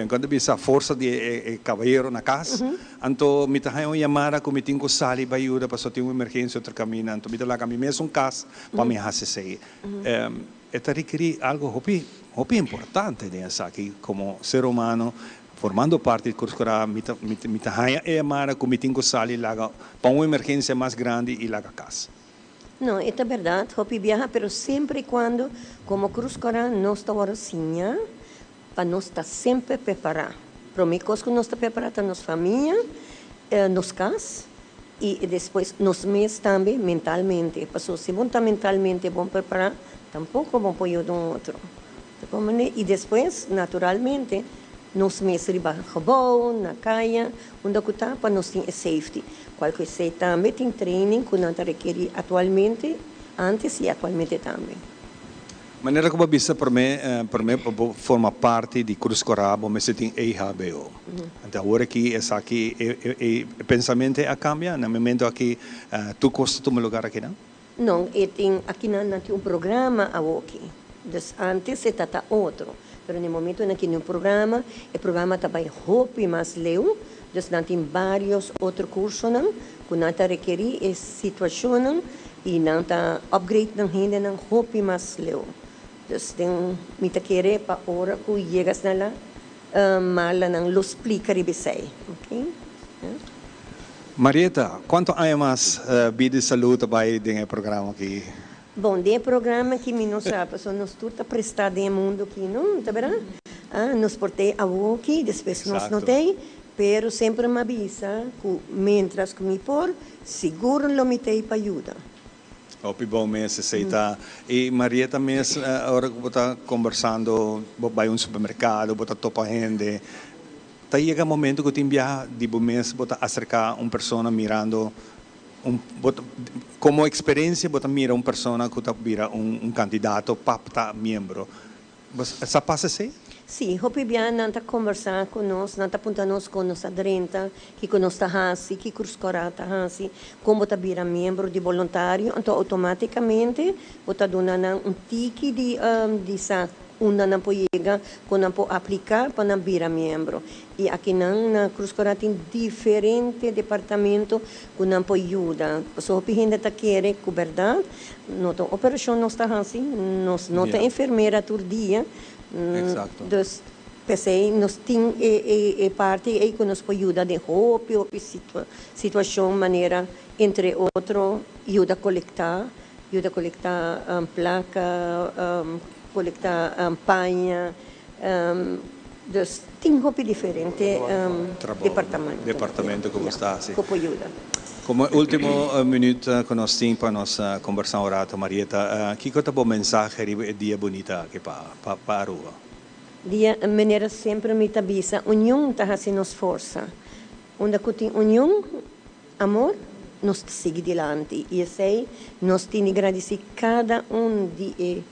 [SPEAKER 1] kon ta bisa forsa di e kabayero na kas, anto mi ta haña un yamada ku mi tin ku sali bai yuda pasobra tin un emergensia otro kaminda, anto mi ta laga mi mes un kas pa mi hasi esei. E ta rekerí algo hopi hopi importante den esaki komo ser humano. Formando parti di Cruz Cora mi ta mi ta haña e yamada ku mi tin ku sali laga pa un emergensia mas grandi i laga kas.
[SPEAKER 15] No, e ta bèrdat, hopi biaha, pero semper i kuando komo Cruz Cora nos ta wòrdu siña pa nos ta semper prepará. Promé kos ku nos ta prepará ta nos famia, nos kas i despues nos mes tambe mentalmente. Pasobra si bo no ta mentalmente bon prepará tampoko bo por yuda un otro. Ta comprende? Y despues, naturalmente, nos mes riba gebouw, na caya, unda cu ta pa nos tin e safety. Cual cu esey tambe tin training cu nan ta rekeri actualmente, antes y actualmente tambe.
[SPEAKER 1] Manera cu bo a bisa prome, prome pa bo forma parti di Cruz Cora bo mester tin EHBO. Anto awor aki esaki e e e pensamiento a cambia? Na momento aki tur cos ta tuma lugar akinan?
[SPEAKER 15] No, e tin akinan nan tin un programa awoki. Dus antes e ta ta otro. Pero na e momento nan tin un programa, e programa ta bai hopi mas leu. Dus nan tin varios otro cursonan cu nan ta rekeri e situacionnan y nan ta upgrade nan hendenan hopi mas leu. Dus den mi ta kere pa ora cu yega snel la mala nan lo splica riba esey. Ok.
[SPEAKER 1] Marieta, cuanto aña mas Bida y Salud ta bay den e programa aki?
[SPEAKER 15] Bon, den e programa aki mi no sa, pasobra nos tur ta presta den e mundo aki, no? Ta berdad? Ah, nos por tey awoki, despues nos no tey, pero semper mi a bisa cu mientras cu mi por, sigur lo mi tey pa yuda.
[SPEAKER 1] Hopi bon mes esey ta. Y Marieta mes, ora cu bo ta combersando, bo bay un supermercado, bo ta topa hende, Ta yega momento ku tin biaha di bo mes bo ta aserká un persona mirando un bo ta komo eksperensia bo ta mira un persona ku ta bira un un kandidato pa ta miembro. Bo sa pasa esei?
[SPEAKER 15] Sí, hopi biaha nan ta kombersá ku nos, nan ta puntra nos kon nos a drenta, kiko nos ta hasi, ki Cruz Kòrá ta hasi, kon bo ta bira miembro di boluntario, anto outomátikamente bo ta duna nan un tiki di di sa Unda nan por yega ku nan por apliká pa nan bira miembro. I akinan na Cruz Cora tin diferente departamento ku nan por yuda. Pasobra hopi hende ta kere ku bèrdat no ta un operashon nos ta hasi, nos no ta enfermera tur dia. Dus p'esei nos tin e parti ei ku nos por yuda den hopi hopi situashon manera entre otro yuda kolektá Yuda kolektá plaka, kolektá paña, dus tin hopi diferente departamento.
[SPEAKER 1] Departamento ku bo sta hasi.
[SPEAKER 15] Ku por yuda.
[SPEAKER 1] Komo e ultimo minüt ku nos tin pa nos kombersá un rato, Marieta, kiko ta bo mensahe riba e dia bunita aki pa Aruba?
[SPEAKER 15] Dia, manera semper mi ta bisa, union ta hasi nos forsa. Unda ku tin union, Amor, nos ta sigui dilanti i esei nos tin di gradisí kada un di e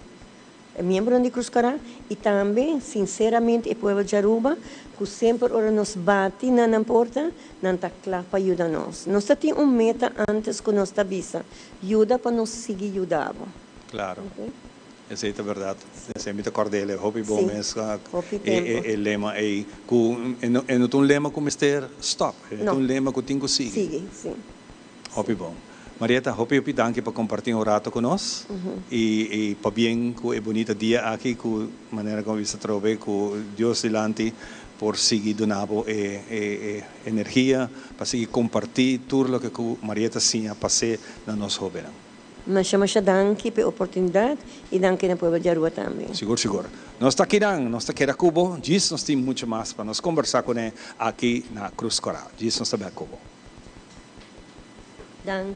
[SPEAKER 15] miembronan di Cruz Cora i tambe sinseramente e pueblo di Aruba ku semper ora nos bati na nan porta nan ta kla pa yuda nos. Nos ta tin un meta antes ku nos ta bisa yuda pa nos sigui yuda bo.
[SPEAKER 1] Claro. Esei ta berdad. Esei mi ta corda el e hopi bon mes e lema ei cu e no ta un lema cu mester stop, e ta un lema cu tin cu sigui.
[SPEAKER 15] Sigui, si.
[SPEAKER 1] Hopi bon. Marieta, hopi hopi danki pa comparti un rato cu nos y y pabien cu e bunita dia aki cu manera como bisa atrobe cu Dios dilanti por sigui duna bo e e e energia pa sigui comparti tur loke cu Marieta siña pas'é na nos hobennan.
[SPEAKER 15] Masha masha danki p'e oportunidad y danki na pueblo di Aruba tambe.
[SPEAKER 1] Sigur sigur. Nos ta akinan, nos ta keda ku bo, djis nos tin mucho mas pa nos kombersá kuné aki na Cruz Cora. Djis nos ta bek ku bo.
[SPEAKER 15] Danki.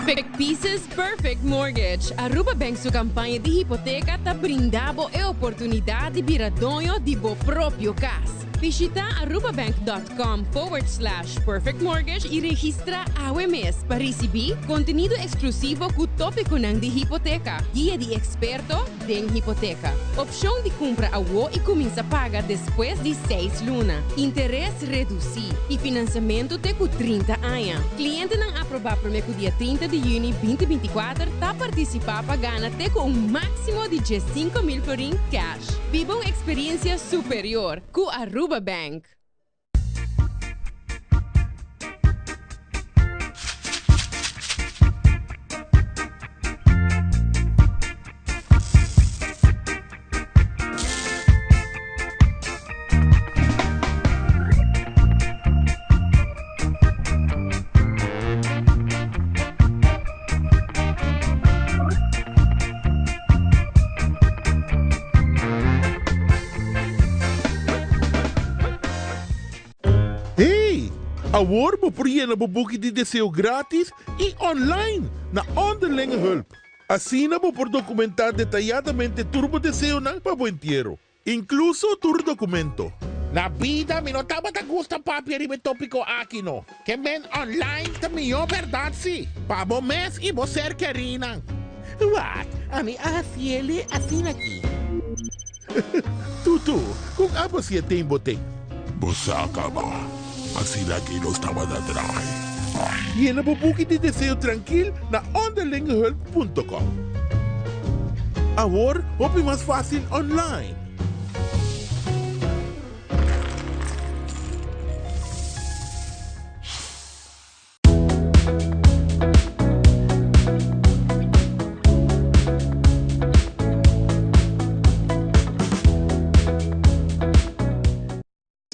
[SPEAKER 16] Perfect Pieces, Perfect Mortgage. Aruba Bank su campaña di hipoteca ta brinda bo e oportunidad di bira doño di bo propio cas. Bishita arubabank dot com forward slash perfect mortgage y registra awe mes pa ricibi contenido exclusivo cu topiconan di hipoteca, guia di experto den hipoteca, opcion di cumpra awo y cuminsa paga despues di seis luna, interes reduci y financiamento te cu 30 aña. Clientenan aproba prome cu dia 30 di juni 2024 ta participa pa gana te cu un maximo di 15.000 florin cash. Biba un experiencia superior cu Aruba Bank.
[SPEAKER 17] Hey! Awor bo por yena bo buki di deseo gratis y online na Onderlinge Hulp. Asina bo por documenta detayadamente tur bo deseonan pa bo entiero, incluso tur documento.
[SPEAKER 18] Na bida mi no tabata gusta papia riba e topico aki no. Ke men online ta mihó bèrdat si, pa bo mes i bo ser kerínan. Wak, ami a hasiele asina aki.
[SPEAKER 17] Tutu, kon abo si e ten bo ten? Bo sa kaba, asina aki nos tabata draai. Yena bo buki di deseo trankil na onderlingehulp punto com. Awor hopi mas fásil online.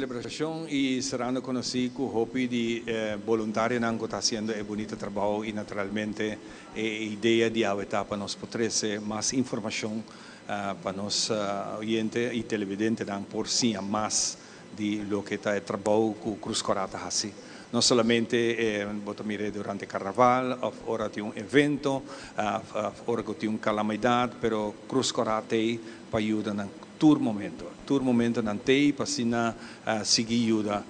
[SPEAKER 1] Celebracion y cerrando conoci cu hopi di e boluntarionan cu ta haciendo e bunita trabao y naturalmente e idea di awe ta pa nos por trece mas informacion pa nos oyente y televidentenan por siña mas di loke ta e trabou cu Cruz Cora ta haci. No solamente bo ta mir'e durante carnaval of ora tin un evento of ora cu tin un calamidad, pero Cruz Cora t'ey pa yuda nan tur momento. Tur momento nan t'ey pa asina sigui yuda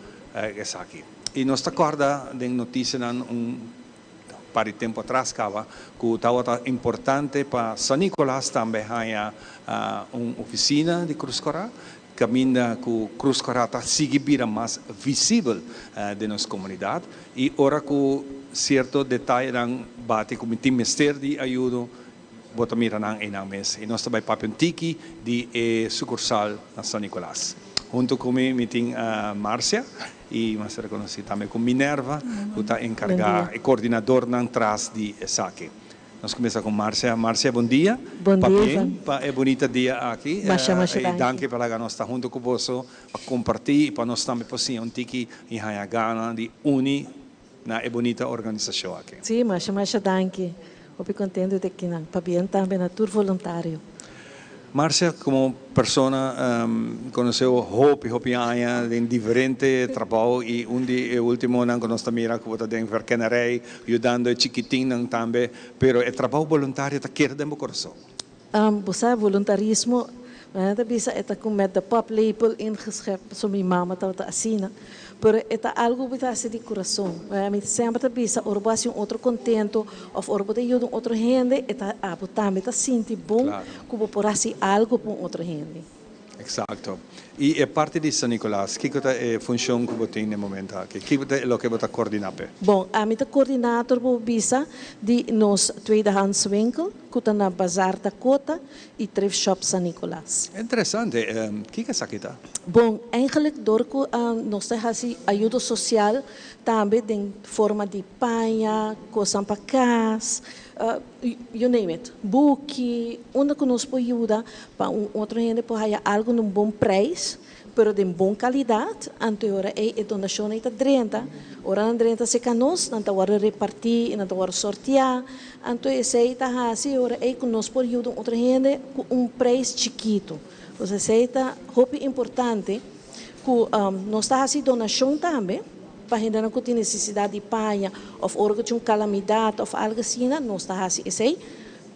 [SPEAKER 1] esaki. Y nos ta corda den noticianan un par di tempo atras caba cu tabata importante pa San Nicolas tambe haya un oficina di Cruz Cora, caminda cu Cruz Cora ta sigui bira mas visibel den nos comunidad y ora cu cierto detayenan bati cu mi tin mester di ayudo bo ta mira nan eynan mes y nos ta bay papia un tiki di e sucursal na San Nicolas. Hunto cu mi mi tin Marcia y mas reconoci tambe cu Minerva cu ta encarga e coordinadornan tras di esaki. Nos cuminsa cu Marcia. Marcia bon dia.
[SPEAKER 19] Bon dia
[SPEAKER 1] Pabien
[SPEAKER 19] Ivan.
[SPEAKER 1] pa e bunita dia aki.
[SPEAKER 19] Masha masha
[SPEAKER 1] Y
[SPEAKER 19] danki.
[SPEAKER 1] danki pa laga nos ta hunto cu boso pa comparti y pa nos tambe por siña un tiki y haya gana di uni na e bunita organisacion aki.
[SPEAKER 19] Sí, masha masha danki. Hopi contento di kinan. Pabien tambe na tur voluntario.
[SPEAKER 1] Marcia, como persona conoce bo hopi hopi aña den diferente trabao y un di e ultimonan cu nos ta mira cu bo ta den verkennerij yudando e chikitinnan tambe, pero e trabao boluntario ta keda den bo corazon.
[SPEAKER 19] Bo sa voluntarismo, nan ta bisa e ta cu met de paplepel ingeschept, pasobra mi mama tabata asina, pero e ta algo cu bo ta haci di curason. Mi semper ta bisa ora bo haci un otro contento of ora bo ta yuda un otro hende, e ta abo tambe ta sinti bon cu bo por haci algo pa un otro hende.
[SPEAKER 1] Exacto. Y e parti di San Nicolas, kico ta e funcion cu bo tin na e momento aki? Kico ta loke bo ta coordina p'e?
[SPEAKER 19] Bon, ami ta coordinator bo bisa di nos tweedehands winkel cu ta na Bazaar Dakota y Thrift Shop San Nicolas.
[SPEAKER 1] Interesante. Kico esaki ta?
[SPEAKER 19] Bon, eigenlijk door cu nos ta haci ayudo social tambe den forma di paña, cosnan pa cas, you name it, buki, unda cu nos por yuda pa un otro hende por haya algo na un bon prijs, pero den bon calidad, anto e ora ey e donacion ey ta drenta, ora nan drenta cerca nos, nan ta wordo reparti y nan ta wordo sortea, anto esey ta haci e ora ey cu nos por yuda un otro hende cu un prijs chikito. Pues esey ta hopi importante cu nos ta haci donacion tambe pa hendenan cu tin necesidad di paña of ora cu tin un calamidad of algo asina, nos ta haci esey.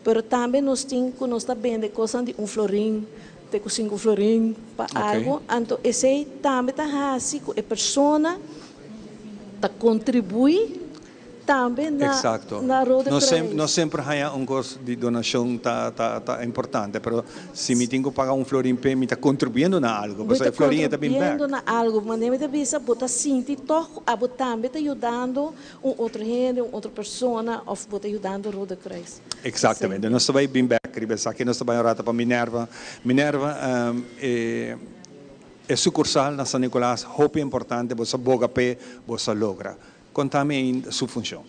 [SPEAKER 19] Pero tambe nos tin cu nos ta bende cosnan di un florin te cu cinco florin pa algo, anto esey tambe ta haci cu e persona ta contribui tambe na na Rode
[SPEAKER 1] No
[SPEAKER 19] Kruis.
[SPEAKER 1] no semper haña un cos di donacion ta ta ta importante, pero si mi tin cu paga un florin p'e mi ta contribuyendo na algo,
[SPEAKER 19] Bo
[SPEAKER 1] pasobra
[SPEAKER 19] ta
[SPEAKER 1] e florin e ta bin bek.
[SPEAKER 19] contribuyendo na algo, manera mi ta bisa bo ta sinti toch cu abo tambe ta yudando un otro hende, un otro persona of bo ta yudando Rode Kruis.
[SPEAKER 1] Exactamente. Nos ta bay bin bek riba esaki. Nos ta bay un rato pa Minerva. Minerva, e e sucursal na San Nicolas hopi importante, bo sa boga p'e, bo sa logra. Conta mi ainda su funcion.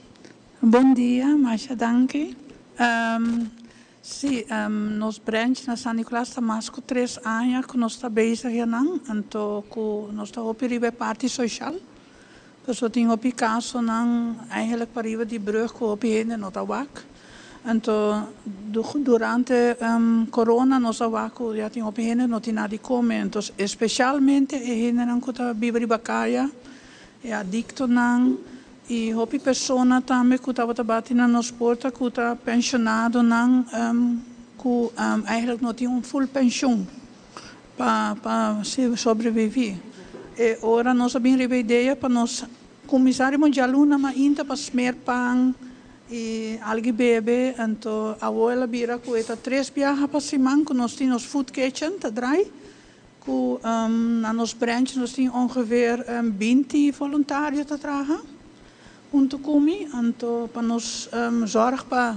[SPEAKER 20] Bon dia, masha danki. Sí, nos branch na San Nicolas ta mas cu tres aña cu nos ta bezig yanan, anto cu nos ta hopi riba e parti social. Pasobra tin hopi casonan eigenlijk pariba di brug cu hopi hende no ta wak. Anto durante corona nos a wak cu ya tin hopi hende no tin nada di come. Anto especialmente e hendenan cu ta biba riba caya, e adictonan y hopi persona tambe cu tabata bati na nos porta cu ta pensionadonan cu eigenlijk no tin un full pensioen pa pa sobrevivi. E ora nos a bin riba idea pa nos cuminsa riba un djaluna mainta pa smer pan y algi bebe, anto awo el a bira cu e ta tres biaha pa siman cu nos tin nos food kitchen ta draai Ku na nos branch nos tin ongeveer binti voluntario ta traha hunto ku mi, anto pa nos zorg pa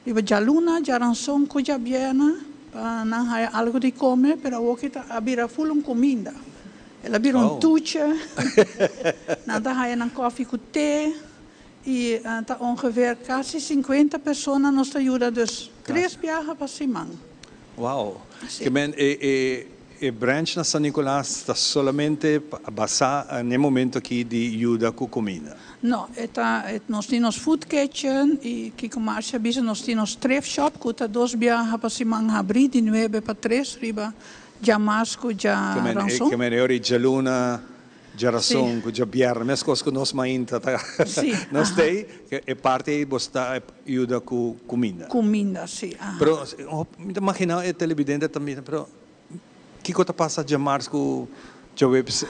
[SPEAKER 20] riba djaluna, djaranson ku djabièrnè pa nan haya algo di kome, pero awoki ta a bira ful un kuminda. El a bira un tuche, nan ta haya nan kòfi ku te i ta ongeveer kasi sinkuenta persona nos ta yuda, dus tres biaha pa siman.
[SPEAKER 1] Wow. Ke men e e e branch na San Nicolas ta solamente basá n'e momento aki di yuda ku kuminda?
[SPEAKER 20] No, e ta nos tin nos food kitchen i kiko Marcia a bisa nos tin nos thrift shop ku ta dos biaha pa siman habrí di nuebe pa tres riba djamas ku djaranson.
[SPEAKER 1] Ke men e ora di djaluna Djarason ku djabièrnè, meskos ku nos mainta ta nos ta ei, e parti ei bo sta yuda ku kuminda.
[SPEAKER 20] Kuminda, si, aha.
[SPEAKER 1] Pero mi ta maginá e telebidente ta mira, pero kiko ta pasa djamars ku djaweps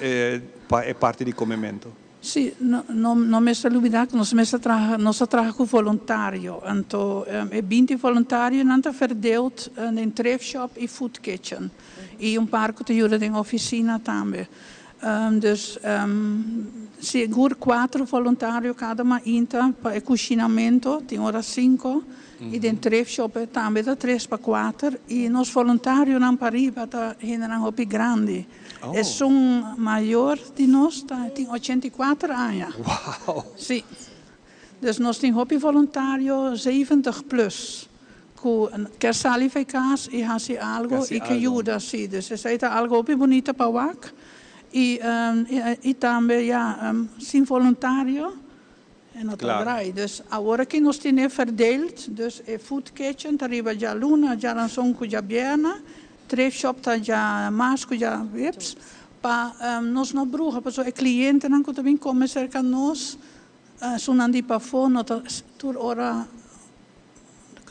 [SPEAKER 1] pa e parti di komementu?
[SPEAKER 20] Si, no no mester lubidá ku nos mester traha, nos ta traha ku voluntario, anto e binti voluntarionan ta verdeeld den thrift shop i food kitchen i un par ku ta yuda den ofisina tambe. Dus sigur cuatro voluntario cada mainta pa e cushinamento, tin ora cinco, y den thrift shop tambe ta tres pa cuater, y nos voluntarionan pariba ta hendenan hopi grandi. Esun mayor di nos ta tin ochenta i cuater aña. Si. Dus nos tin hopi voluntario zeventig plus ku ke sali fei kas i hasi algo i ke yuda si. Dus esei ta algo hopi bunita pa wak i i tambe ya sin voluntario e no ta drai. Dus awor aki nos tine verdeeld dus e food kitchen ta riba djaluna, djaranson ku djabièrnè, thrift shop ta djamars ku djaweps pa nos no bruha pasobra e klientenan ku ta bin kome serka nos Esunnan di pafó no ta tur ora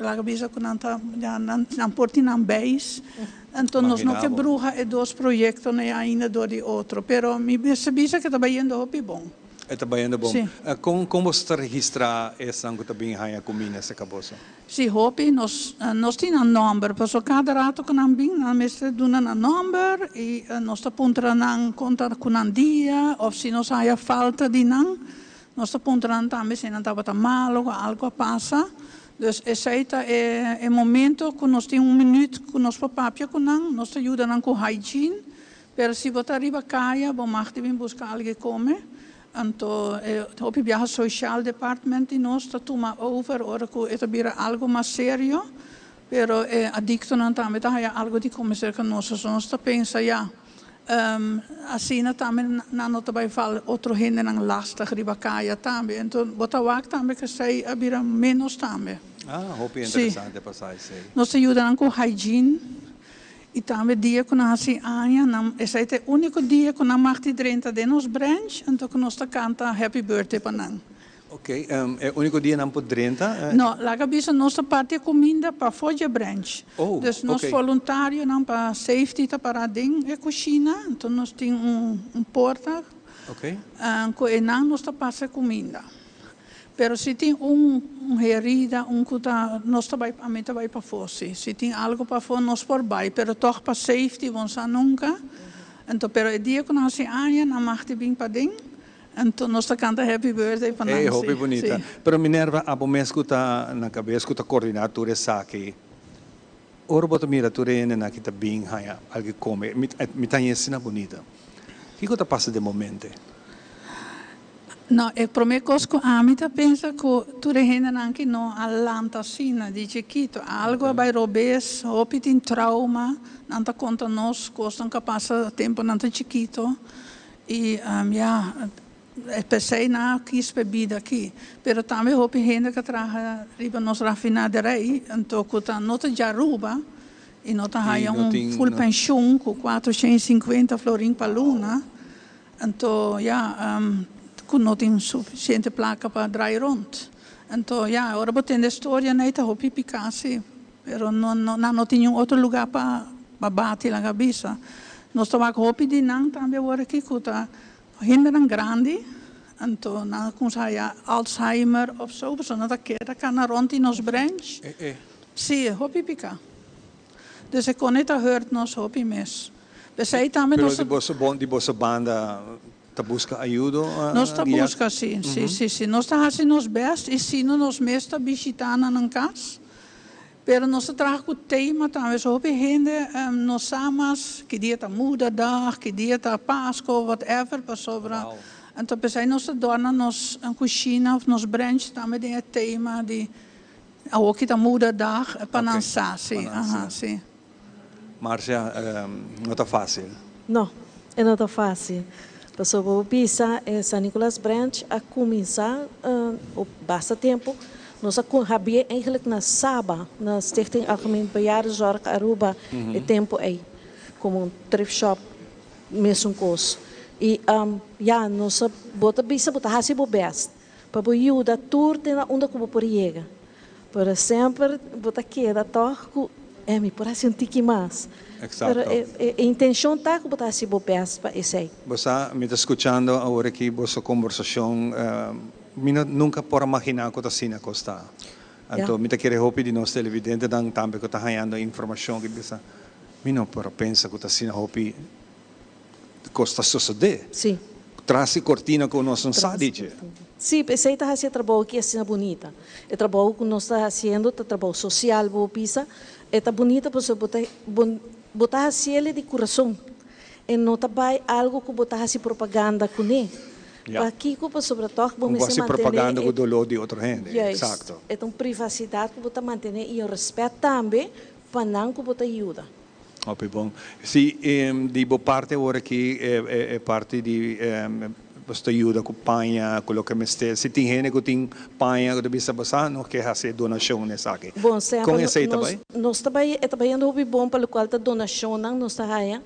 [SPEAKER 20] laga bisa ku nan ta ya nan nan por tin nan beis. Anto nos no ke bruha e dos proyektonan ainda dor di otro. Pero mi mester bisa ke ta bayendo hopi bon.
[SPEAKER 1] E ta bayendo bon.
[SPEAKER 20] Si.
[SPEAKER 1] Kon kon boso ta registrá esnan ku ta bin haña kuminda serka boso?
[SPEAKER 20] Si, hopi nos nos tin nan nòmber, pasobra kada rato ku nan bin nan mester duna nan nòmber i nos ta puntra nan kon ta ku nan dia òf si nos haya falta di nan nos ta puntra nan tambe si nan tabata malo òf algu a pasa. Dus esei ta e e momento ku nos tin un minüt ku nos por papia ku nan, nos ta yuda nan ku hygiene. Pero si bo ta riba kaya bo mag di bin buska algu kome, anto e hopi biaha social department di nos ta tuma over ora ku e ta bira algu mas serio, pero e adiktonan tambe ta haya algu di kome serka nos, so nos ta pensa ya asina tambe nan no ta bai val otro hendenan lastig riba kaya tambe, anto bo ta wak tambe ku esei a bira menos tambe.
[SPEAKER 1] Ah, hopi interesante pa sa esei.
[SPEAKER 20] Nos ta yuda nan ku hygiene. I tambe dia ku nan hasi aña, nan, esei ta e úniko dia ku nan mag di drenta den nos branch, anto ku nos ta kanta happy birthday pa nan.
[SPEAKER 1] Oké, e úniko dia nan por drenta?
[SPEAKER 20] No, laga bisa nos ta parti e kuminda pafó dje branch.
[SPEAKER 1] Oh,
[SPEAKER 20] Dus nos
[SPEAKER 1] oké.
[SPEAKER 20] voluntarionan pa safety ta pará den e kushina, anto nos tin un un porta
[SPEAKER 1] Oké.
[SPEAKER 20] ku einan nos ta pasa e kuminda. Pero si tin un un herida, un cu ta, nos ta bay, ami ta bay pafó si. Si tin algo pafó nos por bay, pero toch pa safety, bo no sa nunca. Enton, pero e dia cu nan haci aña, nan mag di bin paden, enton nos ta canta happy birthday pa nan
[SPEAKER 1] Ey,
[SPEAKER 20] si,
[SPEAKER 1] hopi bunita.
[SPEAKER 20] si.
[SPEAKER 1] Pero Minerva, abo mes cu ta na cabes, cu ta coordina tur esaki, ora bo ta mira tur e hendenan aki ta bin haña algo come, mi, mi ta haña asina bunita. Kico ta pasa den bo mente?
[SPEAKER 20] No, e promé kos ku ami ta pensa ku tur e hendenan ki no a lanta asina di chikito, algu a bai robes, hopi tin trauma, nan ta konta nos kosnan ku a pasa tempu nan ta chikito i ya, p'esei nan a kis p'e bida aki. Pero tambe hopi hende ku a traha riba nos rafinaderij, anto ku ta no ta djaruba i no ta haya un full penshun ku 450 florin pa luna. Anto ya, ku no tin sufisiente plaka pa drai rond. Anto ya, ora bo tende e storia nei ta hopi piká si, pero no no nan no tin niun otro lugá pa pa bati laga bisa. Nos ta wak hopi di nan tambe awor aki ku ta hendenan grandi, anto nan a kumsa haya Alzheimer of so, pasobra nan ta keda kana rond di nos branch. Si, hopi piká. Dus e kone ta hurt nos hopi mes. P'esei tambe
[SPEAKER 1] Pero
[SPEAKER 20] nos
[SPEAKER 1] di boso bon di boso banda ta buska ayudo?
[SPEAKER 20] Nos ta
[SPEAKER 1] Guia?
[SPEAKER 20] buska si, si, si, si. Nos ta hasi nos best i si no nos mes ta bishita nan nan kas. Pero nos ta traha ku tema tambe. So hopi hende no sa mas ki dia ta moederdag, ki dia ta Pasko, whatever, pasobra anto p'esei nos ta dòrna nos kushina òf nos branch tambe den e tema di Awor ki ta moederdag pa nan sa, si, aha, si.
[SPEAKER 1] Marcia, no ta fácil.
[SPEAKER 19] No, e no ta fácil. Pasobra bo bisa e San Nicolas Branch a cuminsa basta tempo. Nos a habié eigenlijk na Saba, na Stichting Algemeen Bejaardenzorg Aruba e tempo ey, como un thrift shop mesun cos. Y ya, nos a, bo ta bisa bo ta haci bo best. Pa bo yuda tur te na unda ku bo por yega. Pero semper bo ta keda tòg ku, eh, mi por hasi un tiki mas.
[SPEAKER 1] Exacto.
[SPEAKER 19] Pero e e intenshon ta ku bo ta hasi bo bèst pa esei.
[SPEAKER 1] Bo sa, mi ta skuchando awor aki boso kombersashon, mi no nunka por a maginá ku ta asina kos ta. Anto mi ta kere hopi di nos televidentenan tambe ku ta hañando informashon ku bisa, mi no por a pensa ku ta asina hopi Kos ta sosodé.
[SPEAKER 19] Sí.
[SPEAKER 1] Tras di kortina ku nos no sa di dje.
[SPEAKER 19] Sí, p'esei ta hasi e trabou aki asina bunita. E trabou ku nos ta hasiendo ta trabou sosial, bo bisa. E ta bunita pasobra bo ta bo ta hasiel di kurason. E no ta bai algu ku bo ta hasi propaganda kuné.
[SPEAKER 1] Ya.
[SPEAKER 19] Pakiko? Pasobra tòg bo
[SPEAKER 1] Ku bo
[SPEAKER 19] mester
[SPEAKER 1] hasi
[SPEAKER 19] mantené
[SPEAKER 1] propaganda
[SPEAKER 19] e.
[SPEAKER 1] ku doló di otro hende.
[SPEAKER 19] Juist.
[SPEAKER 1] Eksakto.
[SPEAKER 19] E ta un privasidat ku bo ta mantené i un rèspèt tambe pa nan ku bo ta yuda.
[SPEAKER 1] Hopi bon. Si, di bo parti awor aki, e parti di bo ta yuda ku paña, ku loke mester. Si tin hende ku tin paña ku ta bisa bo sa, nos ke hasi e donashon na esaki.
[SPEAKER 19] Bon, semper
[SPEAKER 1] Kon esei ta bai?
[SPEAKER 19] nos ta bai, e ta bayendo hopi bon pa lokual ta donashonnan nos ta haya.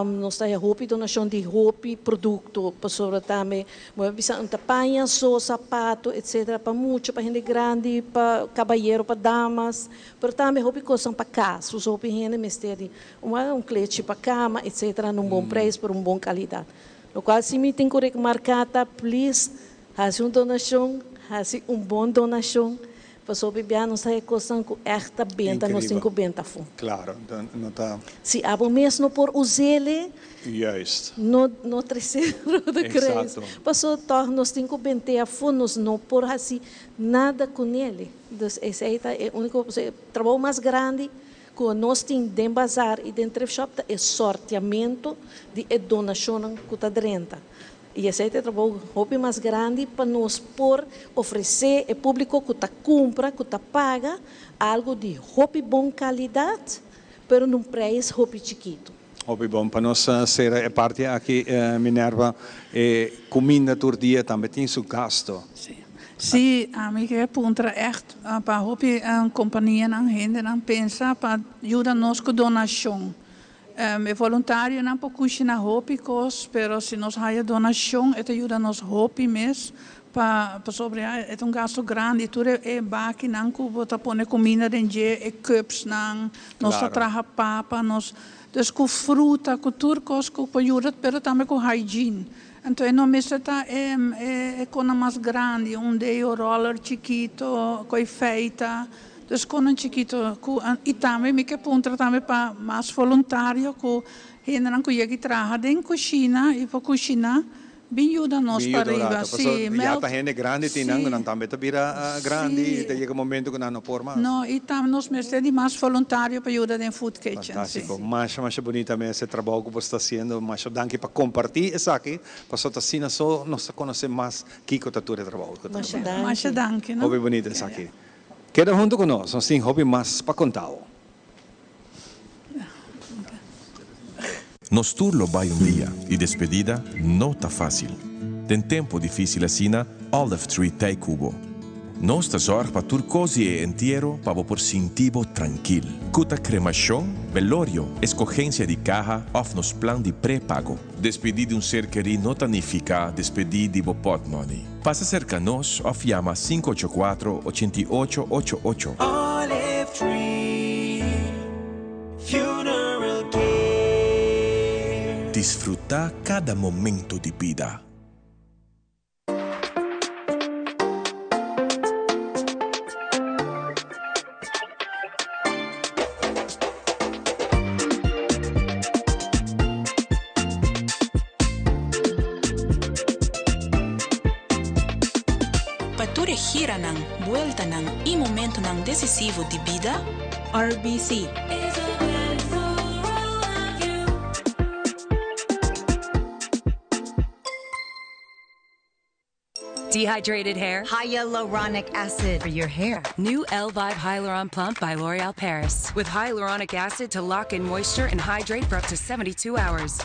[SPEAKER 19] Nos ta haya hopi donashon di hopi produkto, pasobra tambe bo a bisa un ta paña so, sapato, etcetera, pa mucha, pa hende grandi, pa kabayero, pa damas. Pero tambe hopi kosnan pa kas, usa hopi hende mester di un un klechi pa kama etcetera na un bon prijs pero un bon kalidat. Lokual si mi tin ku remarká ta please hasi un donashon, hasi un bon donashon, pasobra bia nos ta e kosnan ku ègt ta benta nos tin ku benta afó.
[SPEAKER 1] Klaro, no ta.
[SPEAKER 19] Si abo mes no por us'ele,
[SPEAKER 1] Juist.
[SPEAKER 19] no no trese Rode Kruis, pasobra tòg nos tin ku bent'é afó, nos no por hasi nada kunele. Dus esei ta e úniko, e trabou mas grandi Ku nos tin den bazar i den thrift shop ta e sortiamentu di e donashonnan ku ta drenta. I esei ta e trabou hopi mas grandi pa nos por ofresé e públiko ku ta kumpra, ku ta paga algu di hopi bon kalidat, pero na un preis hopi chikitu.
[SPEAKER 1] Hopi bon. Pa nos sera e parti aki, Minerva, e kuminda tur dia tambe tin su gasto.
[SPEAKER 20] Sí, ami ke puntra ègt pa hopi kompanianan, hendenan pensa pa yuda nos ku donashon. E voluntarionan por kushina hopi kos, pero si nos haya donashon e ta yuda nos hopi mes pa pasobra ya e ta un gasto grandi. Tur e bakinan ku bo ta pone kuminda den dje, e cupsnan, nos ta traha papa, nos dus ku fruta, ku tur kos ku por yuda, pero tambe ku hygiene. Anto e no mester ta e e konan mas grandi, un deo roller chikito, koe feita, dus konan chikito ku i tambe mi ke puntra tambe pa mas voluntario ku hendenan ku yegi traha den kushina i por kushina bin yuda nos
[SPEAKER 1] Bin
[SPEAKER 20] pa
[SPEAKER 1] yuda un
[SPEAKER 20] riba,
[SPEAKER 1] rato, pasobra
[SPEAKER 20] si,
[SPEAKER 1] ya
[SPEAKER 20] meld,
[SPEAKER 1] ta hende grandi tin nan ku
[SPEAKER 20] si,
[SPEAKER 1] nan tambe ta bira grandi i
[SPEAKER 20] si.
[SPEAKER 1] ta yega momento ku nan no por mas.
[SPEAKER 20] No, i tambe nos mester di mas voluntario pa yuda den food kitchen, si.
[SPEAKER 1] Fantástiko. Masha masha bunita mes e trabou ku bo sta hasiendo. Masha danki pa kompartí esaki, pasobra ta asina so nos ta konosé mas kiko ta tur e trabou ku ta
[SPEAKER 19] Masha
[SPEAKER 1] haciendo.
[SPEAKER 19] danki.
[SPEAKER 20] Masha danki, no?
[SPEAKER 1] Hopi bunita esaki. Keda huntu ku nos, nos tin hopi mas pa konta bo.
[SPEAKER 10] Nos tur lo bai un dia y despedida no ta facil. Den tempo dificil asina, Olive Tree t'ey cu bo. Nos ta zorg pa tur cos di e entiero pa bo por sinti bo trankil. Cu ta cremacion, belorio, escogencia di caha of nos plan di prepago. Despedi di un ser keri no ta nifica despedi di bo potmoney. Pasa cerca nos of yama 584 88 88.
[SPEAKER 6] Olive Tree Funeral Care.
[SPEAKER 10] Disfruta cada momento di bida.
[SPEAKER 21] Pa tur e giranan, bueltanan i momentonan desisivo di bida, RBC.
[SPEAKER 22] Dehydrated hair? Hyaluronic acid for your hair. New Elvive Hyaluron Plump by L'Oreal Paris. With hyaluronic acid to lock in moisture and hydrate for up to 72 hours.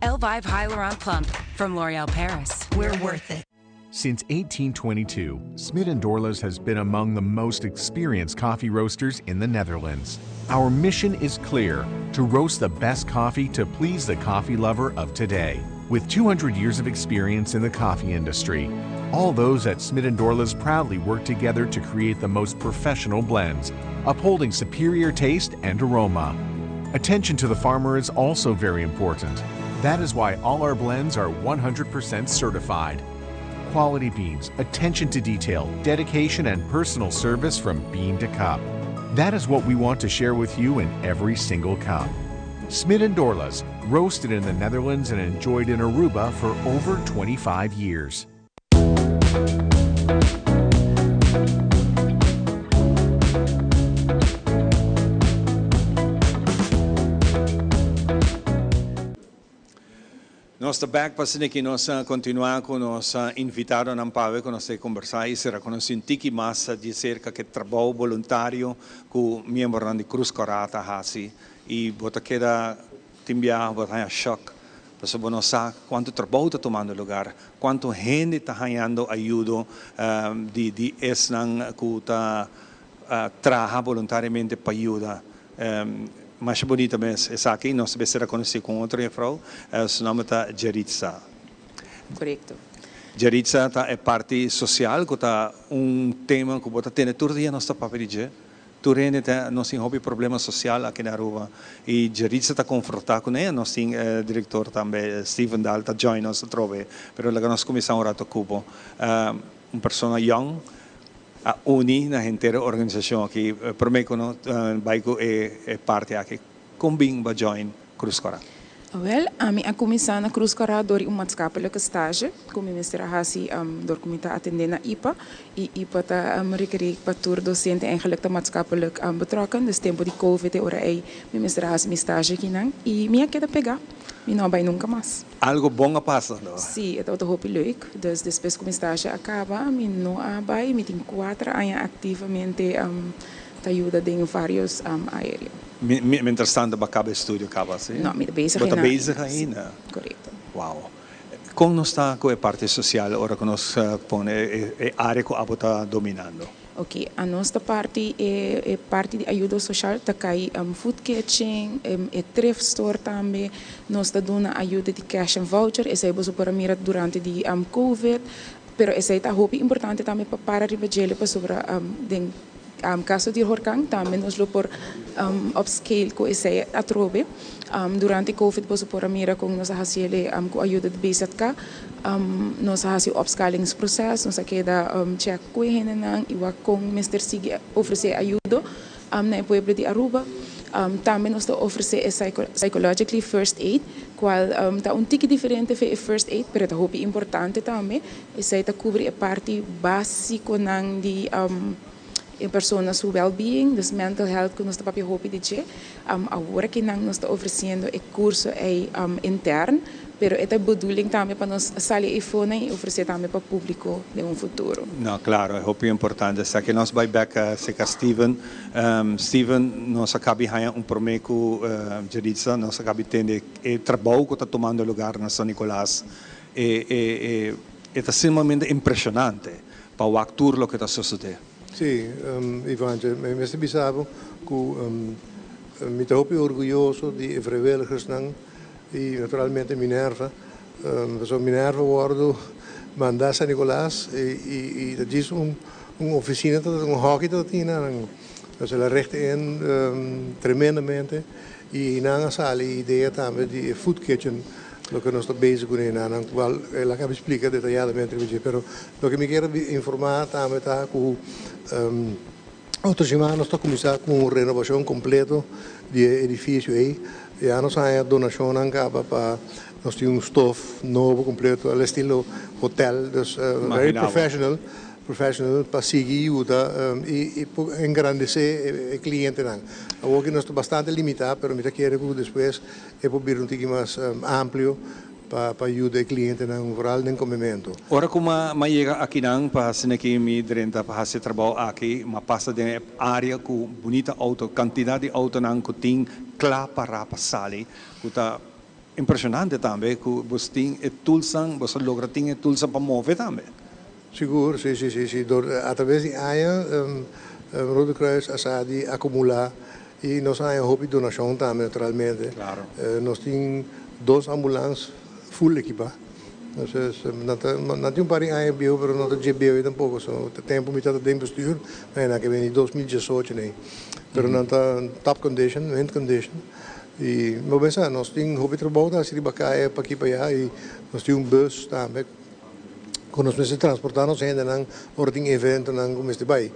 [SPEAKER 22] Elvive Hyaluron Plump from L'Oreal Paris.
[SPEAKER 15] We're worth it.
[SPEAKER 23] Since 1822, Smit & Dorlas has been among the most experienced coffee roasters in the Netherlands. Our mission is clear, to roast the best coffee to please the coffee lover of today. With 200 years of experience in the coffee industry, all those at Smit & Dorlas proudly work together to create the most professional blends, upholding superior taste and aroma. Attention to the farmer is also very important. That is why all our blends are 100% certified. Quality beans, attention to detail, dedication, and personal service from bean to cup. That is what we want to share with you in every single cup. Smit & Dorlas, roasted in the Netherlands and enjoyed in Aruba for over 25 years.
[SPEAKER 1] Nos ta bek pa asina ki nos a kontinuá ku nos invitadonan pabia ku nos ta kombersá i sera ku nos tin tiki mas di serka ku e trabou boluntario ku miembronan di Krus Kòrá ta hasi i bo ta keda tin biaha bo ta haña shòk pasobra bo no sa kuantu trabou ta tumando lugar, kuantu hende ta hañando ayudo di di esnan ku ta traha boluntariamente pa yuda. Masha bunita mes esaki. Nos ta mester a conoci cu un otro juffrouw. Su nomber ta Jeritza.
[SPEAKER 24] Corecto.
[SPEAKER 1] Jeritza ta e parti social cu ta un tema cu bo ta tene tur dia nos ta papia di dje. Tur hende ta, nos tin hopi problema social aki na Aruba y Jeritza ta confronta cu ne. Nos tin e director tambe, Steven Daal, ta join nos atrobe. Pero laga nos cuminsa un rato cu bo. Un persona young a uni na henter e organisacion aki. Prome cu no bay cu e parti aki, con bin bo a join Cruz Cora?
[SPEAKER 4] Wel, ami a cuminsa na Cruz Cora door di un maatschappelijke stage cu mi mester a haci door cu mi ta atende na ipa. Y ipa ta rekeri pa tur docente eigenlijk ta maatschappelijk betrokken. Dus tempo di covid e ora ey mi mester a haci mi stage akinan y mi a keda pega. Mi no a bay nunca mas.
[SPEAKER 1] Algo bon a pasa no?
[SPEAKER 4] Sí, e tabata hopi leuk. Dus despues cu mi stage a caba mi no a bay. Mi tin cuater aña activamente ta yuda den varios area.
[SPEAKER 1] Mientras tanto bo a caba e studio caba si?
[SPEAKER 4] No, mi ta bezig
[SPEAKER 1] Bo ta
[SPEAKER 4] ainda.
[SPEAKER 1] bezig ainda?
[SPEAKER 4] Si, corecto.
[SPEAKER 1] Wow. Con nos ta cu e parti social ora cu nos pone e area cu abo ta dominando?
[SPEAKER 4] Ok, anos ta parti e e parti di ayudo social ta cay food kitchen, e thrift store tambe, nos ta duna ayudo di cash and voucher, esey boso por a mira durante di covid, pero esey ta hopi importante tambe pa para riba djele pasobra den Caso di horcan tambe nos lo por upscale cu esey atrobe. Durante covid boso por a mira con nos a haci el'e cu ayuda di BZK. Nos a haci upscalingsproces, nos a keda check cu e hendenan y wak con mester sigui ofrece ayudo na e pueblo di Aruba. Tambe nos ta ofrece e psychologically first aid, cual ta un tiki diferente fe e first aid, pero ta hopi importante tambe. Esey ta cubri e parti basiconan di e persona su well-being, dus mental health cu nos ta papia hopi di dje. Awor aki nan nos ta ofreciendo e curso ey intern, pero e ta bedoeling tambe pa nos sali eyfonan y ofrece tambe pa publico den un futuro.
[SPEAKER 1] No, claro, e hopi importante esaki. Nos bay bek cerca Steven. Steven, nos a cabi haya un prome cu Jeritza, nos a cabi tende e trabou cu ta tumando lugar na San Nicolas. E e e e ta sumamente impresionante pa wak tur loke ta sosode.
[SPEAKER 13] Sí, Ivantje, mi mester bisa bo ku mi ta hopi orguyoso di e vrijwilligersnan i naturalmente Minerva, pasobra Minerva wòrdu mandá San Nicolas i i ta djis un un ofisina ta un hòki ta tin nan. Entonces el a richt in tremendamente i nan a sali e idea tambe di e food kitchen loke nos ta bezig kuné nan, nan kual el a kaba splika detayadamente riba dje. Pero loke mi kier informá tambe ta ku otro siman nos ta kuminsá ku un renobashon kompleto di e edifisio ei. Ya nos haña donashonnan kaba pa nos tin un stof nobo kompleto al estilo hotel, dus very professional. Professional pa sigui yuda y por engrandece e clientenan. Awor ki nos ta bastante limita pero mi ta kere cu despues e por bira un tiki mas amplio pa yuda e clientenan vooral den comemento.
[SPEAKER 1] Ora cu m'a yega akinan pa asina ki mi drenta pa haci e trabao aki, m'a pasa den e area cu bunita auto, cantidad di autonan cu tin cla para pa sali, cu ta impresionante tambe cu bos tin e toolsnan, bos a logra tin e toolsnan pa move tambe.
[SPEAKER 13] Sigur, si, si, si, si. Dor a traves di aña Rode Kruis a sa di acumula y nos a haña hopi donacion tambe naturalmente. Nos tin dos ambulans full equipa. Entonces nan ta, nan tin un par di aña bieu pero no ta dje bieu ei tampoco. So ta tempo mi tabata den bestuur, ma nan a bini 2018 nei. Pero nan ta top condition, mint condition. Y bo pensa nos tin hopi trabou ta haci riba caya pa aki pa allá y nos tin un bus tambe. Ku nos mester transportá nos hendenan ora tin eventonan ku mester bai.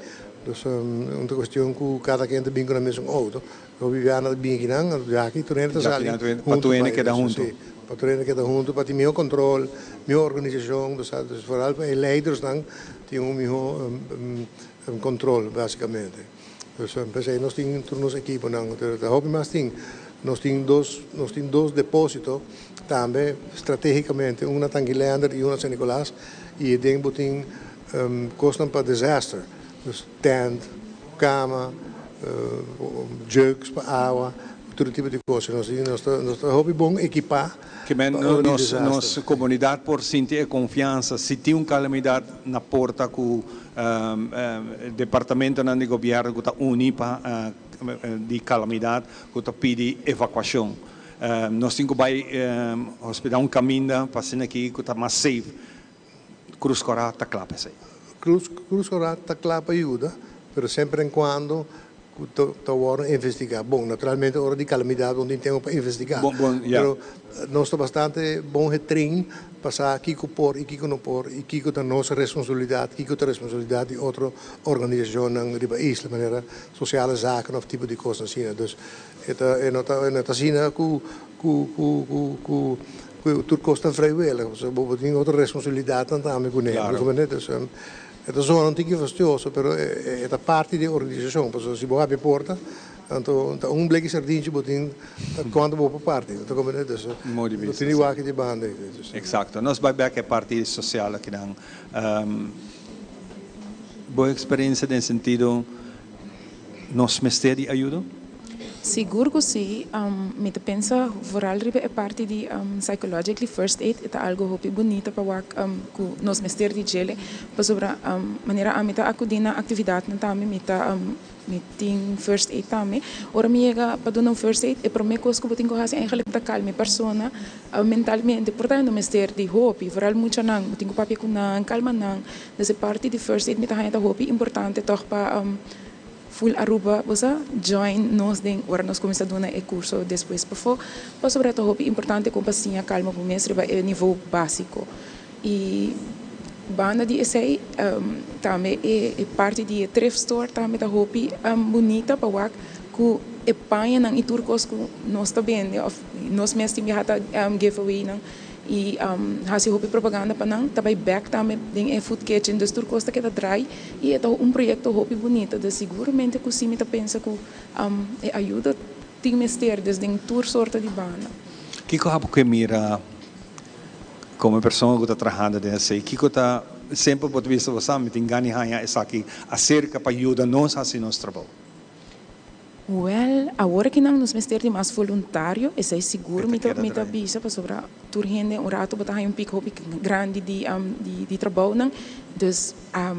[SPEAKER 13] Dus un ta kuestion ku kada ken ta bin ku nan mesun outo. Lo Viviana ta bin akinan, anto Jackie, tur hende ta sali
[SPEAKER 1] Pa tur hende keda huntu.
[SPEAKER 13] Si, pa tur hende keda huntu, pa tin mihó kontrol, mihó organisashon, dus vooral pa e leidersnan tin un mihó kontrol basikamente. Dus p'esei nos tin tur nos ekiponan. Ta hopi mas tin. Nos tin dos, nos tin dos depósito tambe stratégicamente, un na Tanguilender y un na San Nicolas, y e den bo tin cosnan pa disaster, dus tent, cama, jugs pa awa, tur e tipo di cos. Nos tin, nos ta, nos ta hopi bon equipá
[SPEAKER 1] Ke men
[SPEAKER 13] pa ora di
[SPEAKER 1] nos,
[SPEAKER 13] disaster.
[SPEAKER 1] nos comunidad por sinti e confiansa si tin un calamidad na porta cu departamentonan di gobierno cu ta uni pa di calamidad cu ta pidi evacuacion. Nos tin cu bay hospital un caminda pa asina aki cu ta mas safe. Cruz Cora ta cla pa esey.
[SPEAKER 13] Cruz Cora ta cla pa yuda, pero semper en cuando Ku ta wòrdu investigá. Bon, naturalmente ora di kalamidat bo no tin tempu pa investigá.
[SPEAKER 1] Bon, bon, ya.
[SPEAKER 13] Pero nos ta bastante bon getrain pa sa kiko por i kiko no por i kiko ta nos responsabilidat, kiko ta responsabilidat di otro organisashonnan riba isla, manera sosiale zaken òf tipo di kosnan asina. Dus e ta e no ta e no ta asina ku ku ku ku ku ku tur kos ta vrijwillig. Pasobra bo tin otro responsabilidatnan tambe kuné.
[SPEAKER 1] Klaro.
[SPEAKER 13] Dus E ta zona un tiki fastioso, pero e ta parti di e organisashon, pasobra si bo habri e porta, anto ta un bleki sardinchi bo tin ta kuantu bo por parti, bo ta komprende? Dus bo tin di wak di banda ei.
[SPEAKER 1] Eksakto. Nos bai bek e parti sosial akinan. Bo eksperensia den sentido nos mester di ayudo?
[SPEAKER 4] Sigur ku si. Mi ta pensa vooral riba e parti di psychologically first aid e ta algo hopi bunita pa wak ku nos mester di djele pasobra manera ami ta akudí na aktividatnan tambe mi ta mi tin first aid tambe. Ora mi yega pa duna un first aid e promé kos ku bo tin ku hasi eigenlijk ta kalma e persona mentalmente. Por ta no mester di hopi vooral muchanan bo tin ku papia ku nan kalma nan. Dus e parti di first aid mi ta haña ta hopi importante tòg pa Full Aruba bo sa join nos den ora nos cuminsa duna e curso despues pafo pasobra ta hopi importante con pa siña calma bo mes riba e nivo basico y banda di esey tambe e parti di e thrift store tambe ta hopi bunita pa wak cu e pañanan y tur cos cu nos ta bende of nos mes tin biaha ta give away nan. Y haci hopi propaganda pa nan ta bay bek tambe den e food kitchen dus tur cos ta keda draai y e ta un proyecto hopi bunito dus siguramente cu si mi ta pensa cu e ayuda tin mester dus den tur sorto di banda.
[SPEAKER 1] Kico abo ke mira como e persona cu ta trahando den esey? Kico ta semper bo ta bisa bo sa mi tin gana di haña esaki acerca pa yuda nos haci nos trabou?
[SPEAKER 4] Wèl, awor aki nan nos mester di mas voluntario, esei sigur mi ta mi ta bisa pasobra tur hende un rato bo ta haña un pik hopi grandi di di trabounan, dus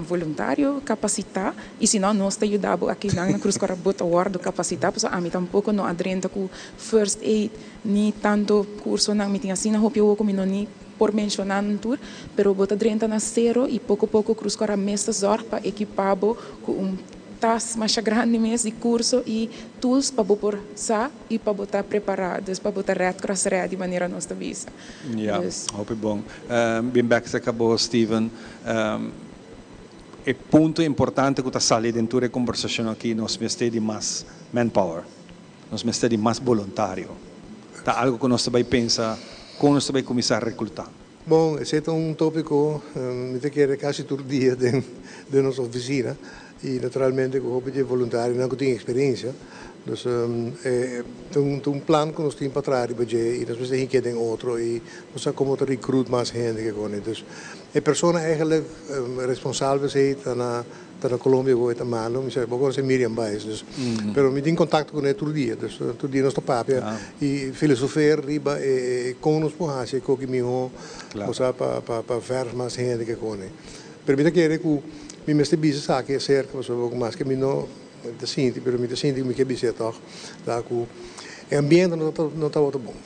[SPEAKER 4] voluntario kapasitá i si no nos ta yuda bo aki nan na Cruz Cora bo ta wòrdu kapasitá pasobra ami tampoko no a drenta ku first aid ni tanto kursonan mi tin asina hopi awor ku mi no ni por menshoná nan tur, pero bo ta drenta na sero i poko poko Cruz Cora mes ta zòrg pa ekipá bo ku un Tas masha grandi mes di curso y tools pa bo por sa y pa bo ta prepara, dus pa bo ta Red Cross ready manera nos ta bisa.
[SPEAKER 1] Ya,
[SPEAKER 4] Dus.
[SPEAKER 1] hopi bon. Bin bek cerca bo Steven. E punto importante cu ta sali den tur e combersacion aki, nos mester di mas manpower, nos mester di mas boluntario. Ta algo cu nos ta bay pensa con nos ta bay cuminsa recluta.
[SPEAKER 13] Bon, esei ta un tópiko mi ta kere kasi tur dia den den nos ofisina i naturalmente ku hopi di e voluntarionan ku tin eksperensia. Dus e ta un ta un plan ku nos tin pa traha riba dje i nos mester hinkia den otro i nos sa komo ta rekrut mas hende ke koni. Dus e persona eigenlijk responsabel esei ta na Ta na Colombia bo e ta malo, mi sa bo conoce Miriam Baez dus pero mi tin contacto cune tur dia dus tur dia nos ta papia y filosofeer riba e con nos por haci e koki miho bo sa pa pa verf mas hende ke cone pero mi ta kere cu mi mester bisa esaki acerca pasobra maske mi no ta sinti pero mi ta sinti cu mi ke bis'e tog ta cu e ambiente no no tabata bon.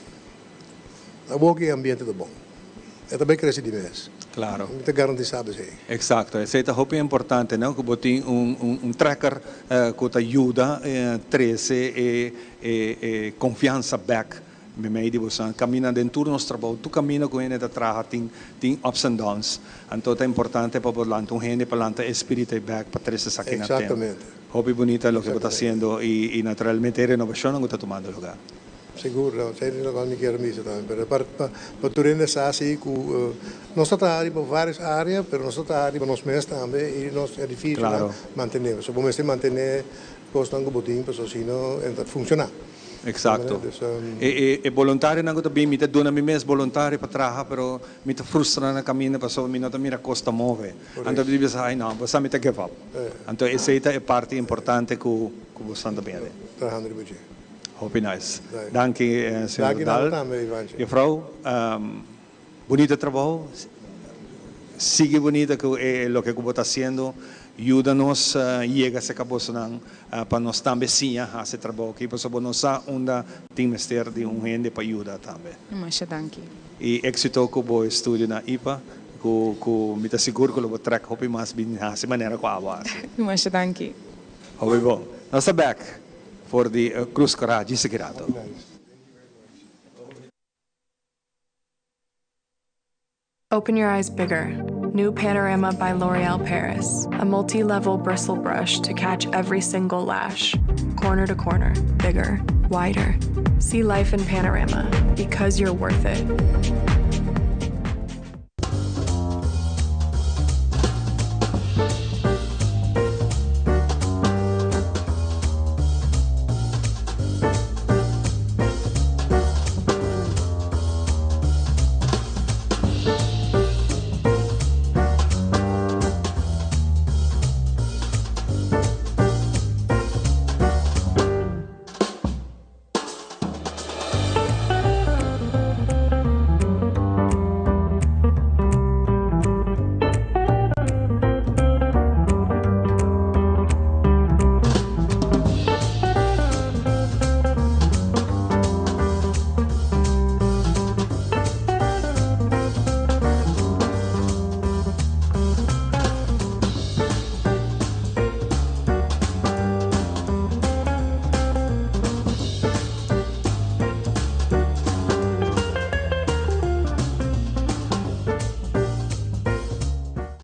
[SPEAKER 13] Awor ku e ambiente ta bon, e ta bai krese di mes.
[SPEAKER 1] Claro.
[SPEAKER 13] Mi ta garantisa bo esei.
[SPEAKER 1] Exacto. Esei ta hopi importante, no? Ku bo tin un un tracker ku ta yuda trese e e e konfiansa bek meimei di boso. Kaminda den tur nos trabou, tur kaminda ku hende ta traha tin tin ups and downs. Anto ta importante pa bo lanta un hende pa lanta e spiritu ei bek pa trese esaki na tempo.
[SPEAKER 13] Exactamente.
[SPEAKER 1] Hopi bunita loke bo ta hasiendo i i naturalmente e renobashonnan ku ta tumando lugar.
[SPEAKER 13] Sigur, no, esei ta loke mi kier bisa tambe, pero pa pa tur hende sa si ku nos ta traha riba varios area, pero nos ta traha riba nos mes tambe i nos edificionan mantené. Pasobra bo mester mantené kosnan ku bo tin, pasobra si no e no ta funshoná.
[SPEAKER 1] Eksakto. E e boluntarionan ku ta bin, mi ta duna mi mes boluntario pa traha, pero mi ta frustra na kaminda pasobra mi no ta mira kos ta move. Anto mi ta bisa, ai no, bo sa mi ta give up. Anto esei ta e parti importante ku ku bo san ta bin aden.
[SPEAKER 13] Trahando riba dje.
[SPEAKER 1] Hopi nice. Danki señor
[SPEAKER 13] Danki
[SPEAKER 1] Daal.
[SPEAKER 13] na bo tambe Ivanchi.
[SPEAKER 1] Juffrouw, bunita trabou. Sigui bunita cu e loke cu bo ta haciendo. Yuda nos yega cerca bosonan pa nos tambe siña haci trabou aki pasobra bo no sa unda tin mester di un hende pa yuda tambe.
[SPEAKER 4] Masha danki.
[SPEAKER 1] Y exito cu bo estudio na ipa cu cu mi ta sigur cu lo bo trek hopi mas bin haci manera cu abo haci.
[SPEAKER 4] Masha danki.
[SPEAKER 1] Hopi bon. Nos ta bek for di Cruz Cora djis aki rato.
[SPEAKER 5] Open your eyes bigger. New Panorama by L'Oreal Paris. A multi level bristle brush to catch every single lash. Corner to corner, bigger, wider. See life in panorama because you're worth it.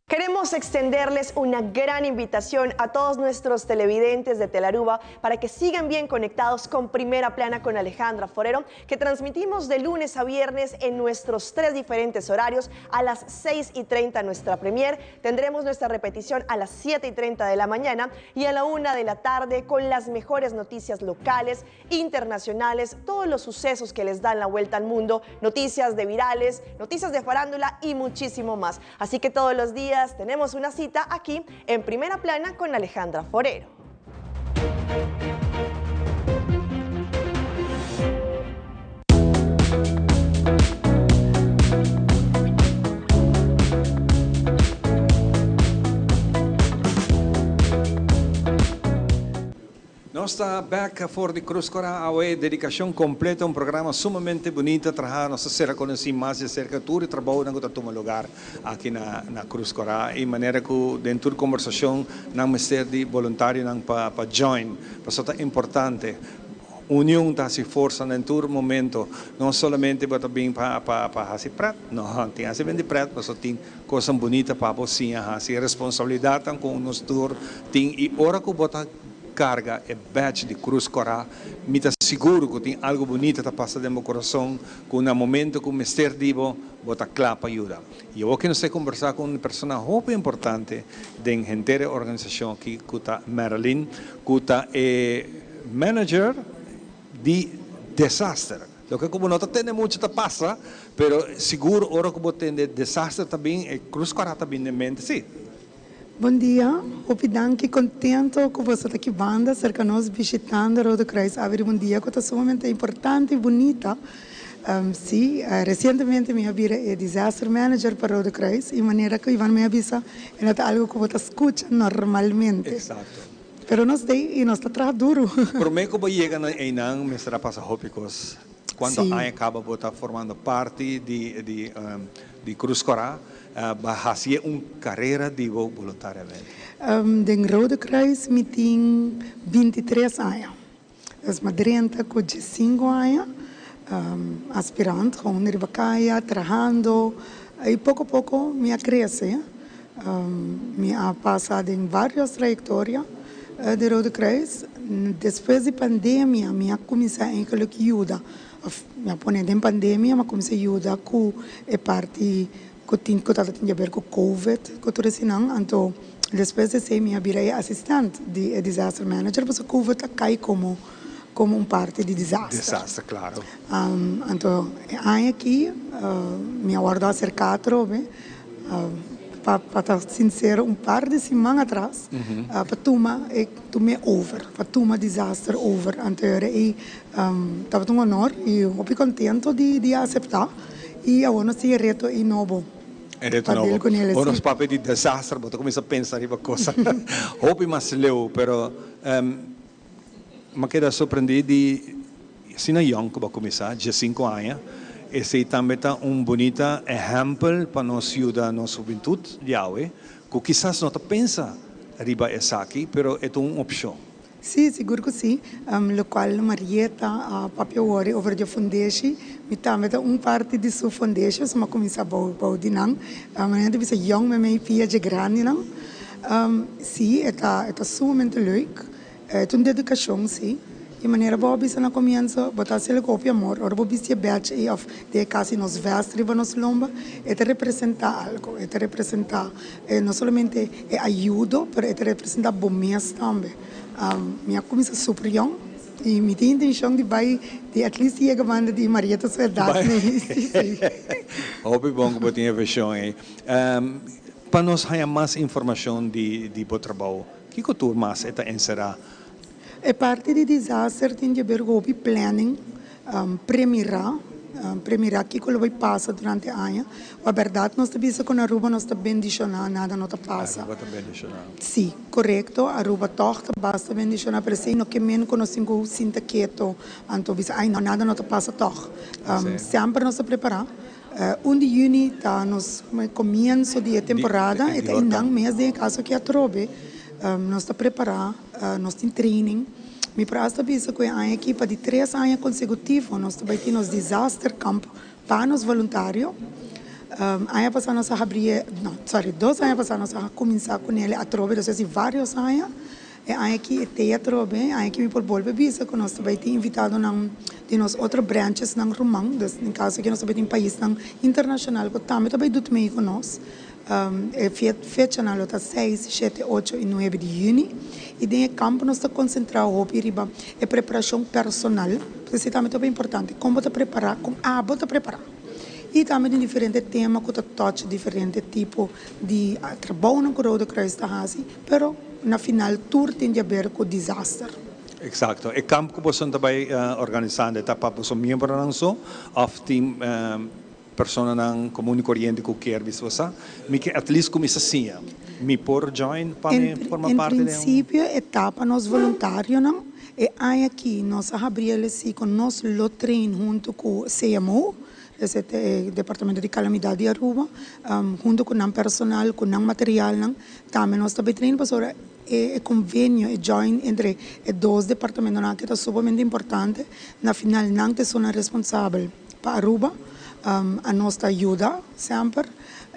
[SPEAKER 7] Queremos extenderles una gran invitación a todos nuestros televidentes de Telaruba para que sigan bien conectados con Primera Plana con Alejandra Forero, que transmitimos de lunes a viernes en nuestros tres diferentes horarios a las 6 y 30 nuestra premier. Tendremos nuestra repetición a las 7 y 30 de la mañana y a la 1 de la tarde con las mejores noticias locales, internacionales, todos los sucesos que les dan la vuelta al mundo, noticias de virales, noticias de farándula y muchísimo más. Así que todos los días tenemos una cita aquí en Primera Plana con Alejandra Forero.
[SPEAKER 1] Nos ta bek for di Cruz Cora awe, Dedicacion Completo, un programa sumamente bunita traha, nos ta cera conoci mas di acerca tur e trabounan cu ta tuma lugar aki na na Cruz Cora y manera cu den tur conversacion nan mester di boluntarionan pa pa join, pasobra ta importante. Union ta hasi forsa den tur momento, no solamente bo ta bin pa pa pa hasi pret, no, tin hasi ben di pret pasobra tin cosnan bunita pa bo siña hasi, responsabilidadnan cu nos tur tin y ora cu bo ta carga e badge di Cruz Cora mi ta sigur cu tin algo bunita ta pasa den bo corazon cu na momento cu mester di bo, bo ta cla pa yuda. Y awor cu nos ta combersa cu un persona hopi importante den henter e organisacion aki cu ta Marilyn cu ta e Manager di desaster. Loke ku bo no ta tende muchu ta pasa, pero sigur ora ku bo tende desaster ta bin, e Cruz Kòrá ta bin den mente, si.
[SPEAKER 8] Bon dia, hopi danki, kontento ku boso ta aki banda serka nos bishitando Rode Kruis awe riba un dia ku ta sumamente importante i bunita. Si, resientemente mi a bira e disaster manager pa Rode Kruis i manera ku Ivan mi a bisa e no ta algu ku bo ta skucha normalmente.
[SPEAKER 1] Eksakto.
[SPEAKER 8] Pero nos t'ei i nos ta traha duru.
[SPEAKER 1] Promé ku bo yega na einan mester a pasa hopi kos. Kuantu aña kaba bo ta formando parti di di di Cruz Kòrá ba hasié un karera di bo boluntariamente?
[SPEAKER 8] Den Rode Kruis mi tin bintitres aña. Dus mi a drenta ku diesinku aña, aspirant, gewoon riba kaya, trahando. I poko poko mi a krese. Mi a pasa den varios trayektoria di Rode Kruis. Despues di pandemia mi a kuminsá eigenlijk yuda, òf mi a pone den pandemia mi a kuminsá yuda ku e parti ku tin ku tabata tin di haber ku covid ku tur eseinan. Anto despues di esei mi a bira e asistent di e disaster manager pasobra covid a kai komo komo un parti di disaster.
[SPEAKER 1] Disaster, klaro.
[SPEAKER 8] Anto e aña aki mi a wòrdu aserká atrobe pa pa ta sinsero un par di siman atras pa tuma e tum'é over, pa tuma disaster over. Anto e ora ei tabata un honor i hopi kontento di di a aseptá. I awor nos tin e reto ei nobo.
[SPEAKER 1] E reto
[SPEAKER 8] Pa
[SPEAKER 1] nobo.
[SPEAKER 8] deal ku nel
[SPEAKER 1] Ora
[SPEAKER 8] si.
[SPEAKER 1] nos papia di desaster bo ta kuminsá pensa riba cosa hopi mas leu, pero mi a keda sorprendí di asina yòn ku bo a kuminsá, diesinku aña. Esei tambe ta un bunita ehèmpel pa nos yuda nos hubentut di awe ku kisas no ta pensa riba esaki, pero e ta un opshon.
[SPEAKER 8] Si, sigur ku si. Lokual Marieta a papia wòri over di e fundeshi, mi tambe ta un parti di su fundeshi, pasobra mi a kuminsá bou bou di nan. Manera ta bisa yòn meimei pia dje grandinan. Si, e ta e ta sumamente leuk. E ta un dedikashon, si. I manera bo a bisa na komienso, bo ta hasiel ku hopi amor. Ora bo bisti e bèch ei òf den e kas di nos vèst riba nos lomba, e ta representá algu. E ta representá no solamente e ayudo, pero e ta representá bo mes tambe. Mi a kuminsá super yòn i mi tin intenshon di bai di at least yega banda di Marieta su edat. Sí, sí.
[SPEAKER 1] Hopi bon ku bo tin e vishon ei. Pa nos haña mas informashon di bo trabou, kiko tur mas e ta enserá?
[SPEAKER 8] E parti di disaster tin di haber ku hopi planning, premirá, premirá kiko lo bai pasa durante aña. Wak bèrdat nos ta bisa ku na Aruba nos ta bendishoná, nada no ta pasa.
[SPEAKER 1] Aruba ta bendishoná.
[SPEAKER 8] Sí, korekto, Aruba tòg ta basta bendishoná, pero esei no ke men ku nos tin ku sinta keto anto bisa ai no nada no ta pasa tòg. Semper nos ta prepará. Un di yüni ta nos komienso di e temporada, e ta einan mes den e kaso aki atrobe nos ta prepará. Nos tin training. Mi por hasta bisa ku e aña aki pa di tres aña konsekutivo nos ta bai tin nos disaster camp pa nos voluntario. Aña pasá nos a habri e, no, sorry, dos aña pasá nos a kuminsá kuné atrobe, nos a hasi vários aña. E aña aki e tei atrobe. E aña aki mi por bolbe bisa ku nos ta bai tin invitadonan di nos otro branchesnan ruman. Dus den kaso aki nos ta bai tin paisnan internashonal ku tambe ta bai dut mei ku nos. E fechanan lo ta seis, shete, ocho i nuebe di yüni. I den e kampo nos ta konsentrá hopi riba e preparashon personal. Esei tambe ta hopi importante, kon bo ta prepará, kon abo ta prepará. I tambe tin diferente tema ku ta touch diferente tipo di trabounan ku Rode Kruis ta hasi, pero na final tur tin di aber ku disaster.
[SPEAKER 1] Eksakto. E kamp ku boso ta bai organisando e ta pa boso miembronan so òf tin Personanan komun i koriente ku kier bisa bo sa, mi ke at least kuminsá siña. Mi por join pa mi forma
[SPEAKER 8] En
[SPEAKER 1] parti den un.
[SPEAKER 8] prinsipio e ta pa nos voluntarionan. E aña aki nos a habri el esei ku nos lo train huntu ku CMO, esei ta e departamento di kalamidat di Aruba, huntu ku nan personal, ku nan materialnan. Tambe nos ta bai train pasobra e konvenio, e join entre e dos departamentonan aki ta sumamente importante. Na final nan ta esunnan responsabel. Pa Aruba a nos ta yuda semper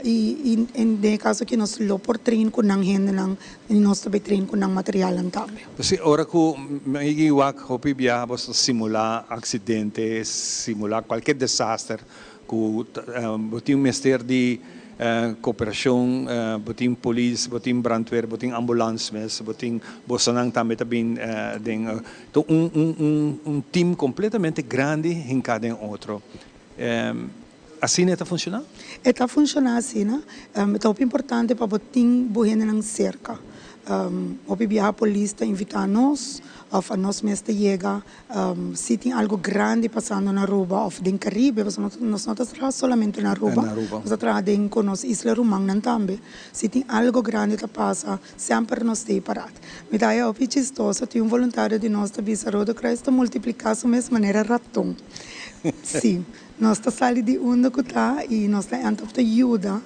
[SPEAKER 8] y den e caso aki nos lo por train cu nan hendenan y nos ta bay train cu nan materialnan tambe.
[SPEAKER 1] Si ora cu mi wak hopi biaha bo ta simula accidente, simula cualkier desaster cu bo tin mester di cooperacion, bo tin polis, bo tin brandweer, bo tin ambulance mes, bo tin bosonan tambe ta bin den Ta un un un un team completamente grandi hinca den otro. Asina e ta funciona?
[SPEAKER 8] E ta funciona asina. E ta hopi importante pa bo tin bo hendenan cerca. Hopi biaha polis ta invita nos of anos mes ta yega si tin algo grandi pasando na Aruba of den Caribe pasobra nos no ta traha solamente na Aruba, nos ta traha den cu nos isla rumannan tambe. Si tin algo grandi ta pasa Semper nos t'ei parat. Mi ta haya hopi chistoso, tin un voluntario di nos ta bisa Rode Kruis ta multipliká su mes manera raton. Sí, nos ta sali di unda ku ta i nos ta end up ta yuda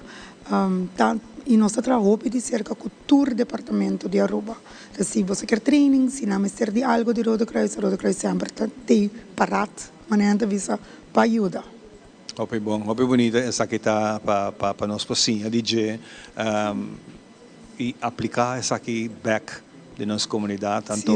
[SPEAKER 8] ta i nos ta traha hopi di serka ku tur departamento di Aruba. Ta si boso kier training, si nan mester di algo di Rode Kruis, Rode Kruis semper ta t'ei parat, manera nan ta bisa, pa yuda.
[SPEAKER 1] Hopi bon, hopi bunita esaki ta pa pa nos por siña di dje. I apliká esaki bèk den nos komunidat. Anto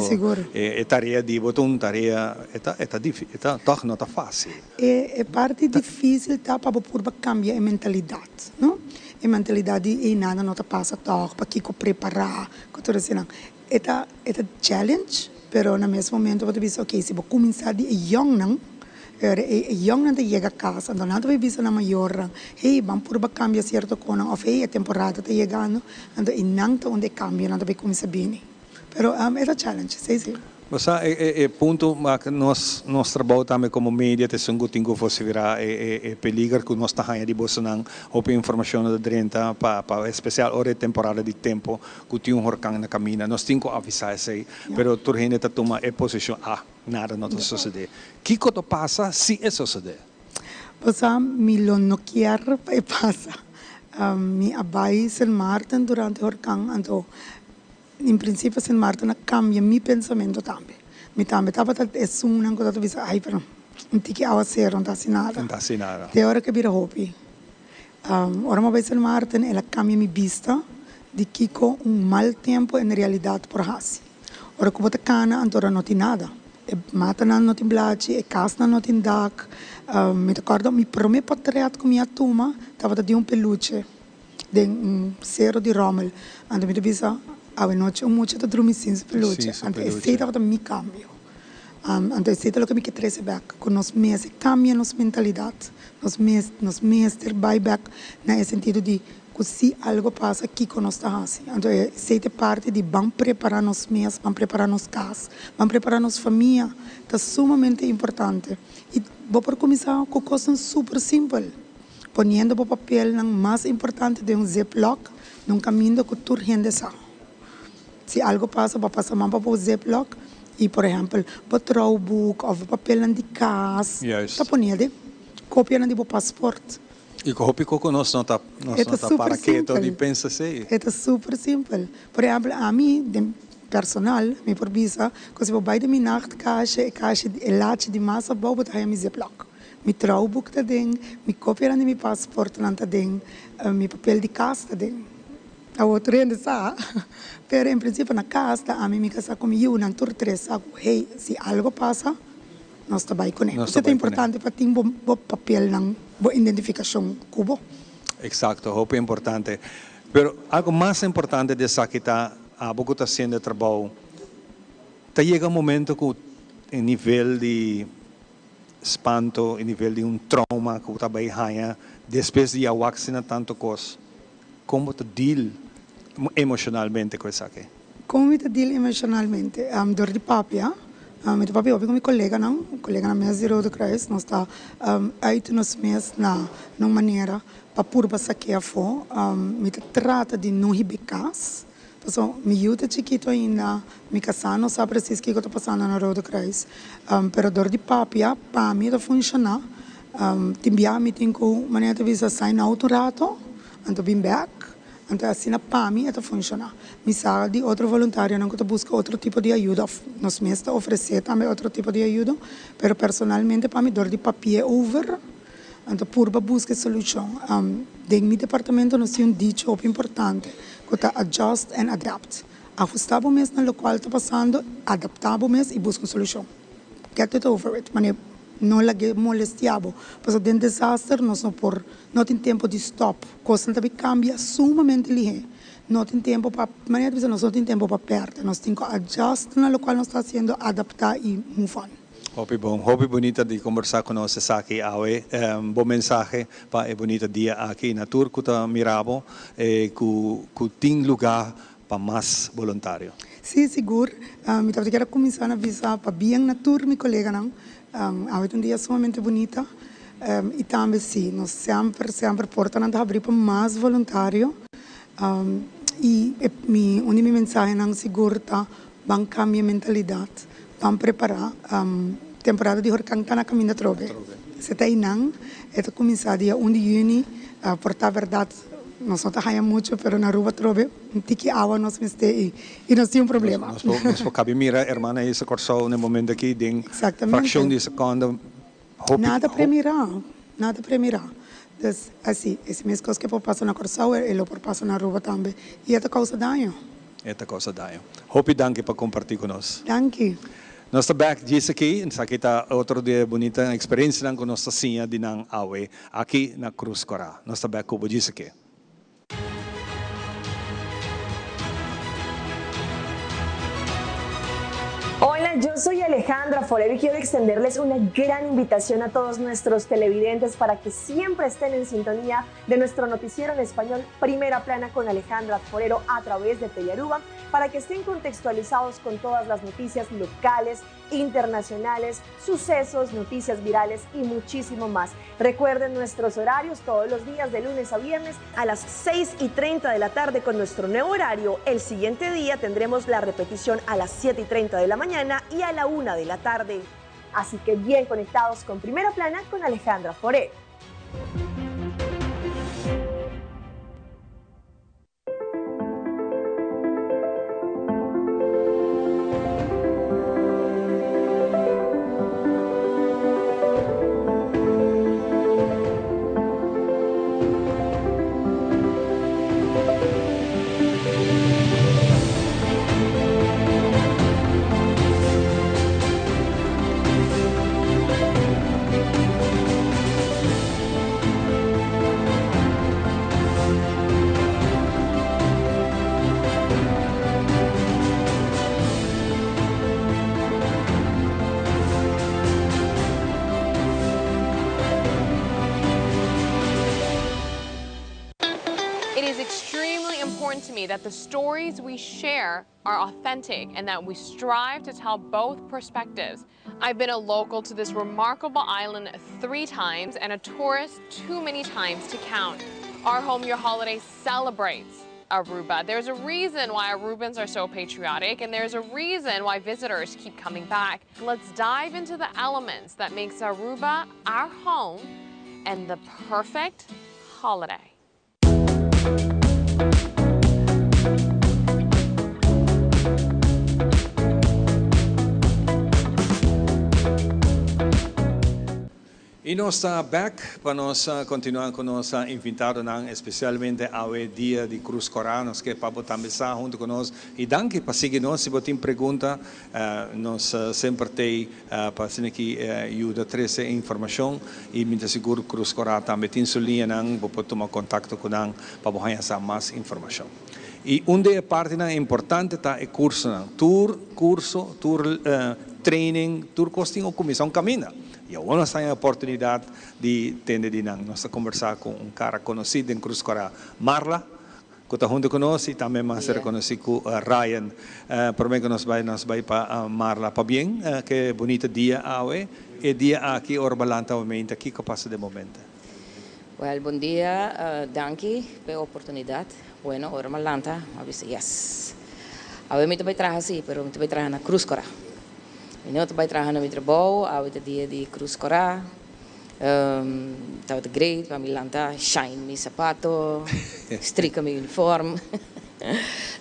[SPEAKER 1] e tarea di bo ta un tarea, e ta e ta e ta tòg no ta fásil.
[SPEAKER 8] E parti difísil ta pa bo purba kambia e mentalidat, no? E mentalidat di ei nada no ta pasa tòg, pakiko prepará ku tur eseinan. E ta e ta challenge, pero na mes momento bo ta bisa ok si bo kuminsá di e yòngnan, e e yòngnan ta yega kas anto nan ta bai bisa nan mayornan, hey ban purba kambia sierto konan òf hey e temporada ta yegando, anto e nan ta unda e kambionan ta bai kuminsá bini. Pero e ta challenge, sí sí.
[SPEAKER 1] Bo sa e e e punto mak nos nos trabou tambe komo media ta esun ku tin ku fosifirá e e e peliger ku nos ta haña di bosonan hopi informashon ta drenta pa pa espesial ora e temporada di tempo ku tin un horkan na kaminda. Nos tin ku avisá esei, pero tur hende ta tuma e posishon, ah, nada no ta sosodé. Kiko ta pasa si e sosodé?
[SPEAKER 8] Bo sa, mi lo no kier pa e pasa. Mi a bai Sint Maarten durante horkan, anto. En prinsipio Sint Maarten a kambia mi pensamentu tambe. Mi tambe tabata esunnan ku tabata bisa, ai pero un tiki awaseru no ta hasi nada.
[SPEAKER 1] No ta hasi nada.
[SPEAKER 8] Te ora ku a bira hopi. Ora mi a bai Sint Maarten el a kambia mi bista di kiko un mal tempu en realidat por hasi. Ora ku bo ta kana anto ora no tin nada. E matanan no tin blachi, e kasnan no tin dak. Mi ta kòrda mi promé pòtrèt ku mi a tuma tabata di un peluche den un sero di ròmel. Anto mi ta bisa, awe nochi un mucha ta drumi sin su peluche. Anto esei tabata mi kambio. Anto esei ta loke mi ke trese bèk, ku nos mester kambia nos mentalidat. Nos mes nos mester bai bèk na e sentido di ku si algo pasa kiko nos ta hasi. Anto esei ta e parti di ban prepará nos mes, ban prepará nos kas, ban prepará nos famia. Ta sumamente importante. I bo por kuminsá ku kosnan super simpel, poniendo bo papelnan mas importante den un ziplock na un kaminda ku tur hende sa. Si algo pasa bo a pasa man pa bo ziplock i por ehèmpel bo trouwboek òf bo papelnan di kas ta pone den kopianan di bo pasport.
[SPEAKER 1] I ku hopi koko nos no ta nos no ta para keto di pensa esei.
[SPEAKER 8] E ta super simpel. Por ehèmpel ami den personal mi por bisa ku si bo bai den mi nachtkastje e kashi e lachi di mas abou bo ta haña mi ziplock. Mi trouwboek ta den, mi kopianan di mi pasportnan ta den, mi papel di kas ta den. Awor tur hende sa, pero en principio na cas ta ami mi casa cu mi yiunan tur tres sa cu hey si algo pasa nos ta bay cune.
[SPEAKER 1] Nos ta
[SPEAKER 8] Esey ta
[SPEAKER 1] bay cune.
[SPEAKER 8] importante pa tin bo bo papelnan, bo identificacion cu bo.
[SPEAKER 1] Exacto, hopi importante. Pero algo mas importante di esaki ta abo cu ta haciendo e trabou, ta yega un momento cu e nivel di spanto, e nivel di un trauma cu bo ta bay haña despues di a wak asina tanto cos. Kon bo ta deal emoshonalmente ku esaki?
[SPEAKER 8] Kon mi ta deal emoshonalmente? Dor di papia. Mi ta papia hopi ku mi koleganan, koleganan mes di Rode Kruis. Nos ta uit nos mes na un manera pa purba sak'é afó. Mi ta trata di no hib'é kas, pasobra mi yu ta chikitu ainda, mi kasá no sa presis kiko ta pasando na Rode Kruis. Pero dor di papia, pa mi ta funshoná. Tin bia mi tin ku manera ta bisa sign out un rato, anto bin bek, anto asina pa mi e ta funshoná. Mi sa di otro voluntarionan ku ta buska otro tipo di ayuda òf nos mes ta ofresé tambe otro tipo di ayuda, pero personalmente pa mi dor di papi'é over, anto purba buska e solushon. Den mi departamento nos tin un dicho hopi importante ku ta adjust and adapt. Ahustá bo mes na lokual ta pasando, adaptá bo mes i buska un solushon. Get it over with, manera no lag'é molestiá bo, pasobra den desaster nos no por, no tin tempu di stòp, kosnan ta bin kambia sumamente lihé, no tin tempu pa, manera ta bisa nos no tin tempu pa pèrdè, nos tin ku adjust na lokual nos ta hasiendo, adaptá i move on.
[SPEAKER 1] Hopi bon, hopi bunita di kombersá ku nos esaki awe. Bo mensahe pa e bunita dia aki na tur ku ta mira bo ku ku tin lugá pa mas boluntario.
[SPEAKER 8] Sí, sigur. Mi tabata kier a kuminsá na bisa pabien na tur mi koleganan. Awe ta un dia sumamente bunita. I tambe sí, nos semper, semper portanan ta habrí pa mas boluntario. I e mi, un di mi mensahenan sigur ta ban kambia mentalidat, ban prepará. Temporada di horkan ta na kaminda atrobe. Se ta einan, e ta kuminsá dia un di yüni. Por ta bèrdat nos no ta haña muchu, pero na Aruba atrobe un tiki awa nos mester i i nos tin un problema.
[SPEAKER 1] Nos por nos por kabi mira hermana Isa Kòrsou na e momento aki den frakshon di sekonda hopi
[SPEAKER 8] Nada premirá, nada premirá. Dus así, ese mes kos ke por pasa na Kòrsou e lo por pasa na Aruba tambe i e ta kousa daño.
[SPEAKER 1] E ta kousa daño. Hopi danki pa kompartí ku nos.
[SPEAKER 8] Danki.
[SPEAKER 1] Nos ta bek djis aki. Esaki ta otro di e bunita eksperensianan ku nos ta siña di nan awe aki na Krus Kòrá. Nos ta bek ku bo djis aki.
[SPEAKER 7] Hola, yo soy Alejandra Forero y quiero extenderles una gran invitación a todos nuestros televidentes para que siempre estén en sintonía de nuestro noticiero en español Primera Plana con Alejandra Forero a través de Telearuba para que estén contextualizados con todas las noticias locales, internacionales, sucesos, noticias virales y muchísimo más. Recuerden nuestros horarios todos los días de lunes a viernes a las 6 y 30 de la tarde con nuestro nuevo horario. El siguiente día tendremos la repetición a las 7 y 30 de la mañana y a la 1 de la tarde. Así que bien conectados con Primera Plana con Alejandra Foré.
[SPEAKER 16] me that the stories we share are authentic and that we strive to tell both perspectives. I've been a local to this remarkable island three times and a tourist too many times to count. Our Home Your Holiday celebrates Aruba. There's a reason why Arubans are so patriotic and there's a reason why visitors keep coming back. Let's dive into the elements that makes Aruba our home and the perfect holiday.
[SPEAKER 1] Y nos ta back pa nos continua cu nos invitadonan, especialmente awe dia di Cruz Cora. Nos ke pa bo tambe sa hunto cu nos y danki pa sigui nos. Si bo tin pregunta, nos semper t'ey pa asina ki yuda trece informacion y mi ta sigur Cruz Cora tambe tin su liñanan, bo por tuma contacto cu nan pa bo haña sa mas informacion. Y un di e partinan importante ta e cursonan. Tur curso, tur training, tur cos tin cu cuminsa un caminda. Y awor nos ta haña oportunidad di tende di nan. Nos ta conversa cu un cara conoci den Cruz Cora, Marla, cu ta hunto cu nos y tambe mas reconoci cu Ryan. Prome cu nos bay, nos bay pa Marla. Pabien, ke bunita dia awe. E dia aki ora bo lanta awe meinta, kico pasa den bo mente?
[SPEAKER 3] Well, bon dia, danki pa e oportunidad. Bueno, ora mi a lanta, mi a bisa, yes. Awe mi ta bay traha si, pero mi ta bay traha na Cruz Cora. Mi no ta bai traha na mi trabou, awe ta dia di Cruz Corá. Tabata great pa mi lanta, shine mi sapato, strika mi uniform.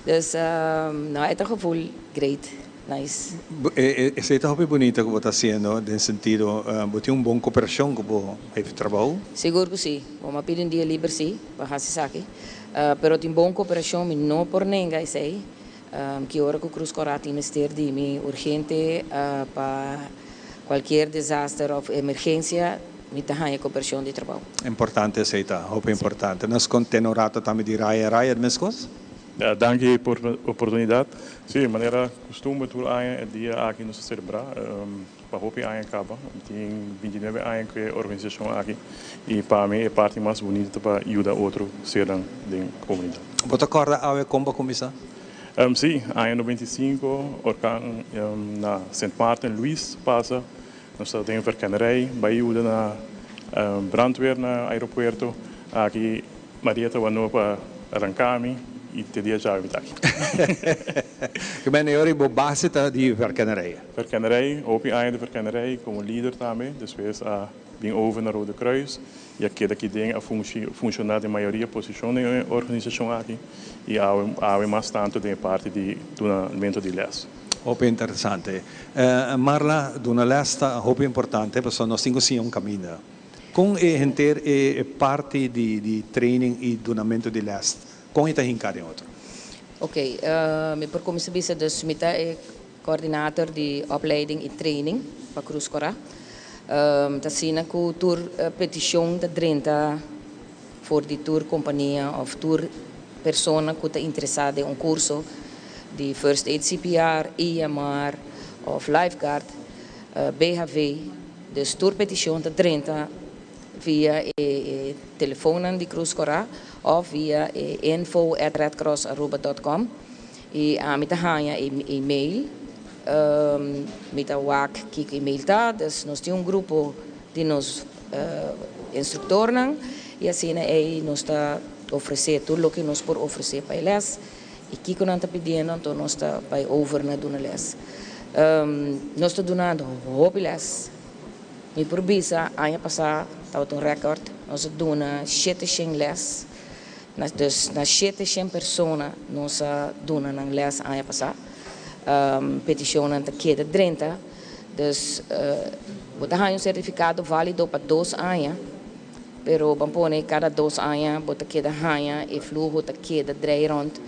[SPEAKER 3] Dus, no, e ta gevoel great, nice.
[SPEAKER 1] Esei ta hopi bunita ku bo ta hasiendo den sentido bo tin un bon koperashon ku bo hefe trabou?
[SPEAKER 3] Sigur ku si. Bo a pidi un dia liber si pa hasi esaki. Pero tin bon koperashon, mi no por nenga esei. Ki ora ku Cruz Cora tin mester di mi urgente pa kualkier desaster òf emergensia, mi ta haña koperashon di trabou.
[SPEAKER 1] Importante esei ta, hopi importante. Nos kontena un rato tambe di Raya. Raya, meskos?
[SPEAKER 9] Danki pa oportunidat. Sí, manera kustumber tur aña e dia aki nos ta selebrá pa hopi aña kaba. Mi tin bintinuebe aña ku e organisashon aki i pa mi e parti mas bunita ta pa yuda otro sernan den komunidat.
[SPEAKER 1] Bo ta kòrda awe kon bo a kuminsá?
[SPEAKER 9] Sí, aña 95, orkan na Sint Maarten Luis pasa. Nos ta den verkennerij, bai yuda na brandweer na aeropuerto. Aki Maria ta wano pa ranka mi y te dia djawe mi ta aki.
[SPEAKER 1] Ke men e ora bo base ta di verkennerij?
[SPEAKER 9] Verkennerij, hopi aña di verkennerij komo lider tambe. Despues a bin over na Rode Kruis y a keda aki den a funciona den mayoria posicion den e organisacion aki y awe awe mas tanto den e parti di dunamento di les.
[SPEAKER 1] Hopi interesante. Marla, duna les ta hopi importante pasobra nos tin cu siña un caminda. Con e henter e parti di training y dunamento di les, con e ta hinca den otro?
[SPEAKER 3] Ok, mi por cuminsa bisa dus mi ta e coördinator di opleiding y training pa Cruz Cora. Ta asina cu tur peticion ta drenta for di tur compania of tur persona cu ta interesa den un curso di First Aid CPR, EMR of Lifeguard, BHV. Dus tur peticion ta drenta via e telefoonnan di Cruz Cora of via e info at redcrossaruba dot com y ami ta haña e email. Mi ta wak kiko email ta, dus nos tin un grupo di nos instructornan y asina ey nos ta ofrece tur loke nos por ofrece pa e les y kiko nan ta pidiendo anto nos ta bay over na duna les. Nos ta dunando hopi les. Mi por bisa aña pasá tabata un record, nos a duna shete shen les. Dus na shete shen persona nos a duna nan les aña pasá. Peticionnan ta keda drenta. Dus bo ta haña un certificado valido pa dos aña, pero ban pone cada dos aña bo ta keda haña e fluho ta keda drei rond.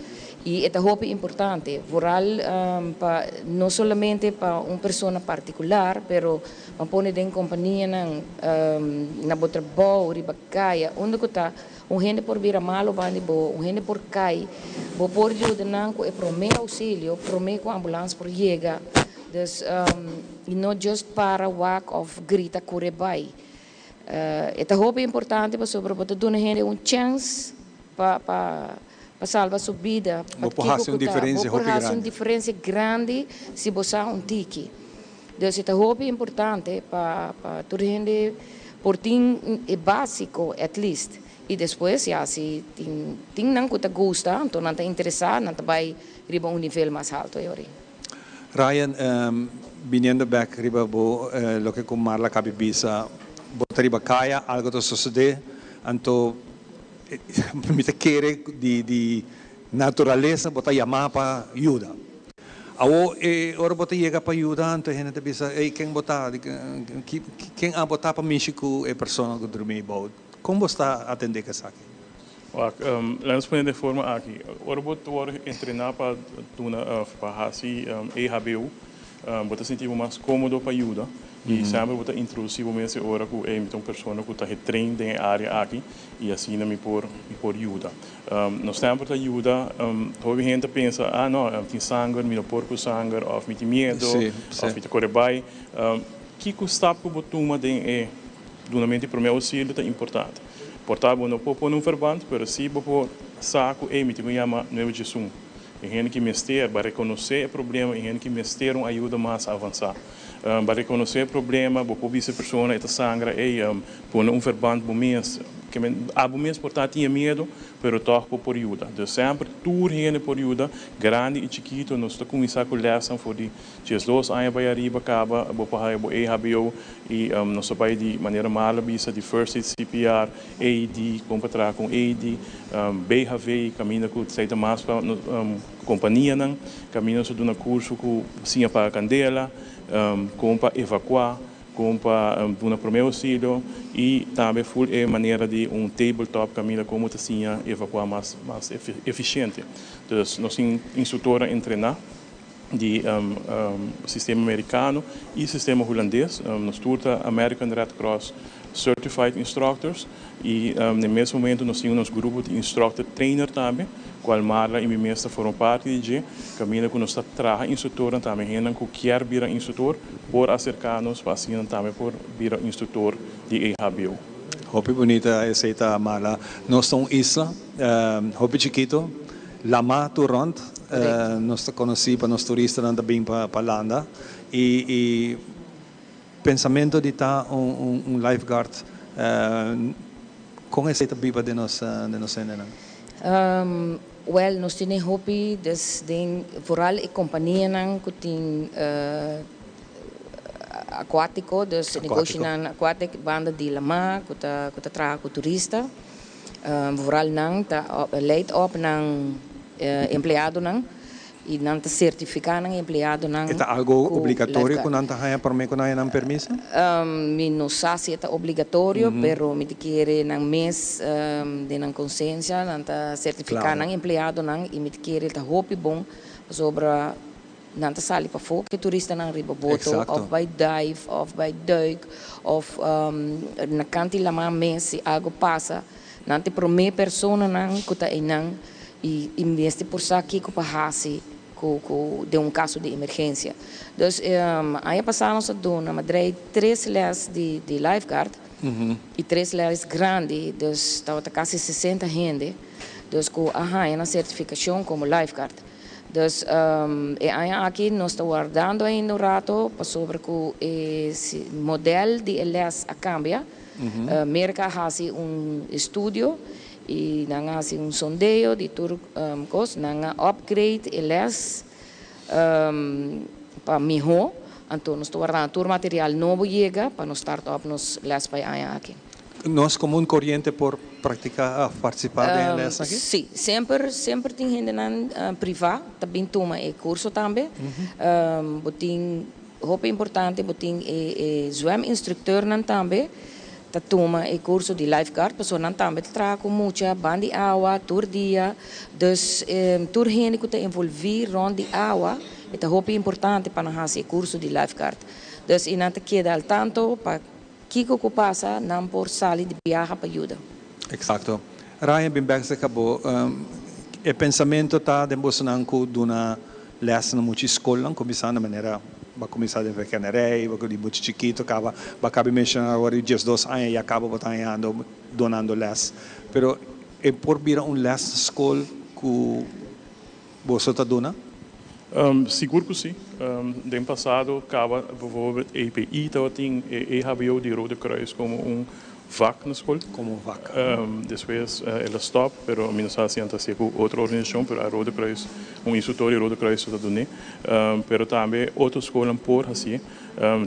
[SPEAKER 3] Y e ta hopi importante, vooral pa no solamente pa un persona particular, pero ban pone den companianan, na bo trabou, riba caya, unda cu ta un hende por bira malo banda di bo, un hende por cay, bo por yuda nan cu e prome auxilio, prome cu ambulance por yega. Dus y no just para wak of grita cure bay. E ta hopi importante pasobra bo ta duna hende un chance pa pa. Pa salba su bida.
[SPEAKER 1] Bo por hasi un diferencia
[SPEAKER 3] hopi grandi. Bo por hasi
[SPEAKER 1] un
[SPEAKER 3] diferencia grandi si bo sa un tiki. Dus e ta hopi importante pa pa tur hende por tin e basico at least y despues ya si tin tin nan cu ta gusta anto nan ta interesa nan ta bay riba un nivel mas halto e ora.
[SPEAKER 1] Ryan, biniendo bek riba bo loke cu Marla cabi bisa, bo ta riba caya, algo ta sosode, anto mi ta kere di di naturalesa bo ta yama pa yuda. Awo e ora bo ta yega pa yuda anto e hende ta bisa, ey ken bo ta, ken abo ta pa mishi cu e persona cu drumi bou? Con bo sta atende cu esaki?
[SPEAKER 9] Wak, laat nos pone den forma aki. Ora bo ta wòrdu entrená pa duna òf pa hasi EHBO, bo ta sinti bo mas kómodo pa yuda i semper bo ta introdusí bo mes e ora ku ey mi ta un persona ku ta getrain den e área aki i asina mi por mi por yuda. Nos semper ta yuda, hopi hende ta pensa, ah no, tin sanger, mi no por ku sanger òf mi tin miedo òf mi ta kore bai. Kiko stap ku bo tuma den e dunamentu di promé ousilio ta importante. Por ta bo no por pone un verband, pero si bo por sa ku ey mi tin ku yama nuebe djesun. E hende ki mester ba rekonosé e problema, e hende ki mester un ayuda mas avansá. Ba rekonosé e problema, bo por bisa e persona e ta sangra, ey pone un verband bo mes. Ke men abo mes por ta tin e miedu, pero tòg bo por yuda. Dus semper tur hende por yuda, grandi i chikitu. Nos ta kuminsá ku lèsnan for di 12 aña bai ariba kaba bo por haya bo EHBO i nos ta bai di manera Marla bisa di First Aid CPR, AED, kon pa traha ku un AED, BHV kaminda ku esei ta mas pa kompanianan, kaminda nos ta duna kurso ku siña paga kandela, kon pa evakuá, kon pa duna promé ousilio i tambe ful e manera di un table top kaminda kon bo ta siña evakuá mas mas efisiente. Dus nos tin instruktornan entrená. Di sistema merikano i sistema hulandes. Nos tur ta American Red Cross Certified Instructors i na e mes momento nos tin nos grupo di instructor trainer tambe, kual Marla i mi mes ta forma parti di dje, kaminda ku nos ta traha instruktornan tambe. Hendenan ku kier bira instruktor por aserká nos pa asina nan tambe por bira instruktor di EHBO.
[SPEAKER 1] Hopi bunita esei ta Marla. Nos ta un isla hopi chikito. Lama tur rond, nos ta conoci pa nos turistanan ta bin pa landa y y pensamento di ta un un lifeguard con esey ta biba den nos den nos hendenan?
[SPEAKER 3] Wel nos tene hopi des den vooral e companianan cu tin acuatico dus negoshinan acuatic banda di lama cu ta cu ta traha cu turista. Vooral nan ta leid op nan empleadonan y nan ta certifica nan empleadonan.
[SPEAKER 1] E ta algo obligatorio cu nan ta haya prome cu nan haya nan permiso?
[SPEAKER 3] Mi no sa si e ta obligatorio, pero mi ta kere nan mes den nan conciencia nan ta certifica nan empleadonan y mi ta kere ta hopi bon pasobra Nan ta sali pafó ku e turistanan riba boto òf bai dive òf bai duik òf na kant di laman mes si algu pasa nan ta e promé personanan ku ta einan i i mester por sa kiko pa hasi ku ku den un kaso di emergensia. Dus aña pasá nos a duna Madrei tres lès di di lifeguard i tres lès grandi dus tabata kasi 60 hende dus ku a haña nan sertifikashon komo lifeguard. Dus e aña aki nos ta wardando ainda un rato pasobra cu e model di e les a cambia. Merca a haci un estudio y nan a haci un sondeo di tur cos. Nan a upgrade e les pa miho. Anto nos ta wardando tur material nobo yega pa nos start up nos les pa e aña aki.
[SPEAKER 1] Nos komun koriente por praktiká òf partisipá den e lès aki?
[SPEAKER 3] Sí, semper semper tin hendenan privá ta bin tuma e kurso tambe. Bo tin, hopi importante, bo tin e e zwèminstrukteurnan tambe ta tuma e kurso di lifeguard pasobra nan tambe ta traha ku mucha ban di awa tur dia. Dus tur hende ku ta envolví rònt di awa e ta hopi importante pa nan hasi e kurso di lifeguard. Dus i nan ta keda al tanto pa Kiko ku pasa nan por sali di biaha pa yuda.
[SPEAKER 1] Exacto. Ryan bin bek cerca bo. E pensamento ta den bosonan cu duna les na muchi scolnan cuminsa na manera bo a cuminsa den vekenerij, bo di muchi chikito caba, bo a caba menciona awor di 12 aña ya caba bo ta hañando dunando les. Pero e por bira un les na scol. ku boso ta duna?
[SPEAKER 9] Sigur ku si. Den pasado kaba bijvoorbeeld EPI tabatin e EHBO di Rode Kruis komo un vak na skol.
[SPEAKER 1] Komo un vak.
[SPEAKER 9] Despues el a stòp, pero mi no sa si nan ta hasié ku otro organisashon, pero a Rode Kruis, un instruktor di Rode Kruis ta dun'é. Pero tambe otro skolnan por hasié.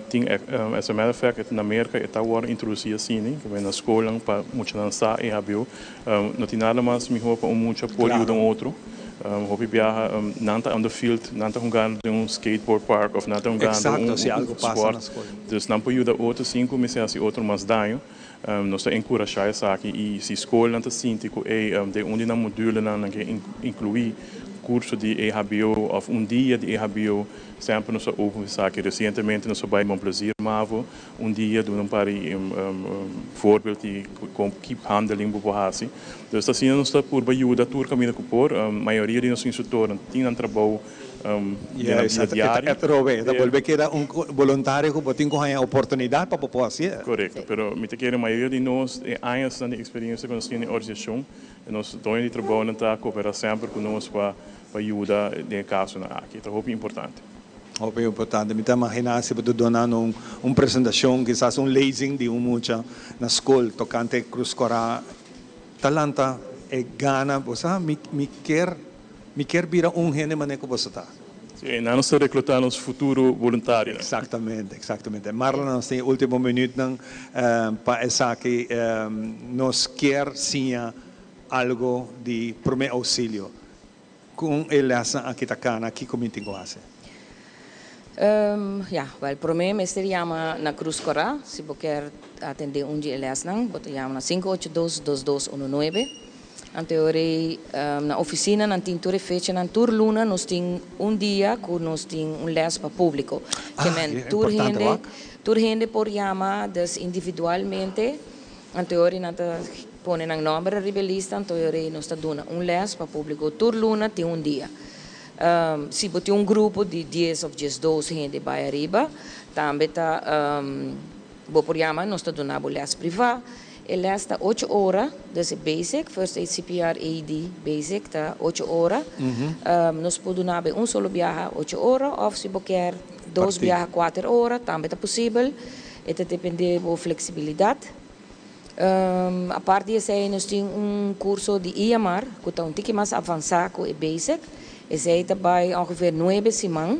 [SPEAKER 9] Tin, as a matter of fact, na Merka e ta wòrdu introdusí asina, na skolnan pa muchanan sa EHBO. No tin nada mas mihó pa un mucha por yuda un otro. Hopi biaha nan ta on the field, nan ta hungando den un skateboard park of nan ta hungando un sport. Dus nan por yuda otro sin ku mester hasi otro mas daño. Nos ta enkurashá esaki i si skolnan ta sinti ku ey den un di nan modulenan nan ke inkluí kurso di EHBO of un dia di EHBO, semper nos ta open pa esaki. Resientemente nos a bai Mon Plaisir Mavo Un dia duna un par di voorbeeld di kon ki handeling bo por hasi. Dus asina nos ta purba yuda tur kaminda ku por. Mayoria di nos instruktornan tin nan trabou den nan bida diario.
[SPEAKER 1] E trobe, e ta bolbe keda un boluntario ku bo tin ku haña oportunidat pa bo por hasié.
[SPEAKER 9] Korekto, pero mi ta kere mayoria di nos e añasnan di eksperensia ku nos tin den organisashon, nos doño di trabounan ta koperá semper ku nos pa yuda den e kasonan aki. Ta hopi importante.
[SPEAKER 1] Hopi importante. Mi ta imaginá si bo ta duna un un presentashon, kisas un lezing di un mucha na skol tokante Krus Kòrá, ta lanta e gana, bo sa, mi mi kier mi kier bira un hende manera ku boso ta.
[SPEAKER 9] Sí, einan nos ta reklutá nos futuro boluntarionan.
[SPEAKER 1] Eksaktamente, eksaktamente. Marla, nos tin e último minütnan pa esaki. Nos kier siña algu di promé ousilio. Kon e lèsnan aki ta kana? Kiko mi tin ku hasi?
[SPEAKER 3] Ya, wèl promé mester yama na Krus Kòrá si bo kier atendé un di e lèsnan. Bo ta yama na 582 2219. Anto e ora ei na ofisina nan tin tur e fechanan. Tur luna nos tin un dia ku nos tin un lès pa públiko. Ke men tur hende tur hende por yama des individualmente. Anto e ora ei nan ta Pone nan nomber ariba e lista, anto e rei nos ta duna un les pa publico. Tur luna tin un dia. Si bo tin un grupo di dies of diesdos hende bai ariba, tambe ta bo por yama, nos ta duna bo les priva. E les ta ocho ora, dus e basic, first aid CPR AED basic ta ocho ora. Nos por duna bo un solo biaha ocho ora of si bo kier dos biaha kuater ora tambe ta posibel. E ta depende bo flexibilidad. Apart di esei nos tin un curso di IMR cu ta un tiki mas avansa cu e basic. Esei ta bay ongeveer nuebe siman,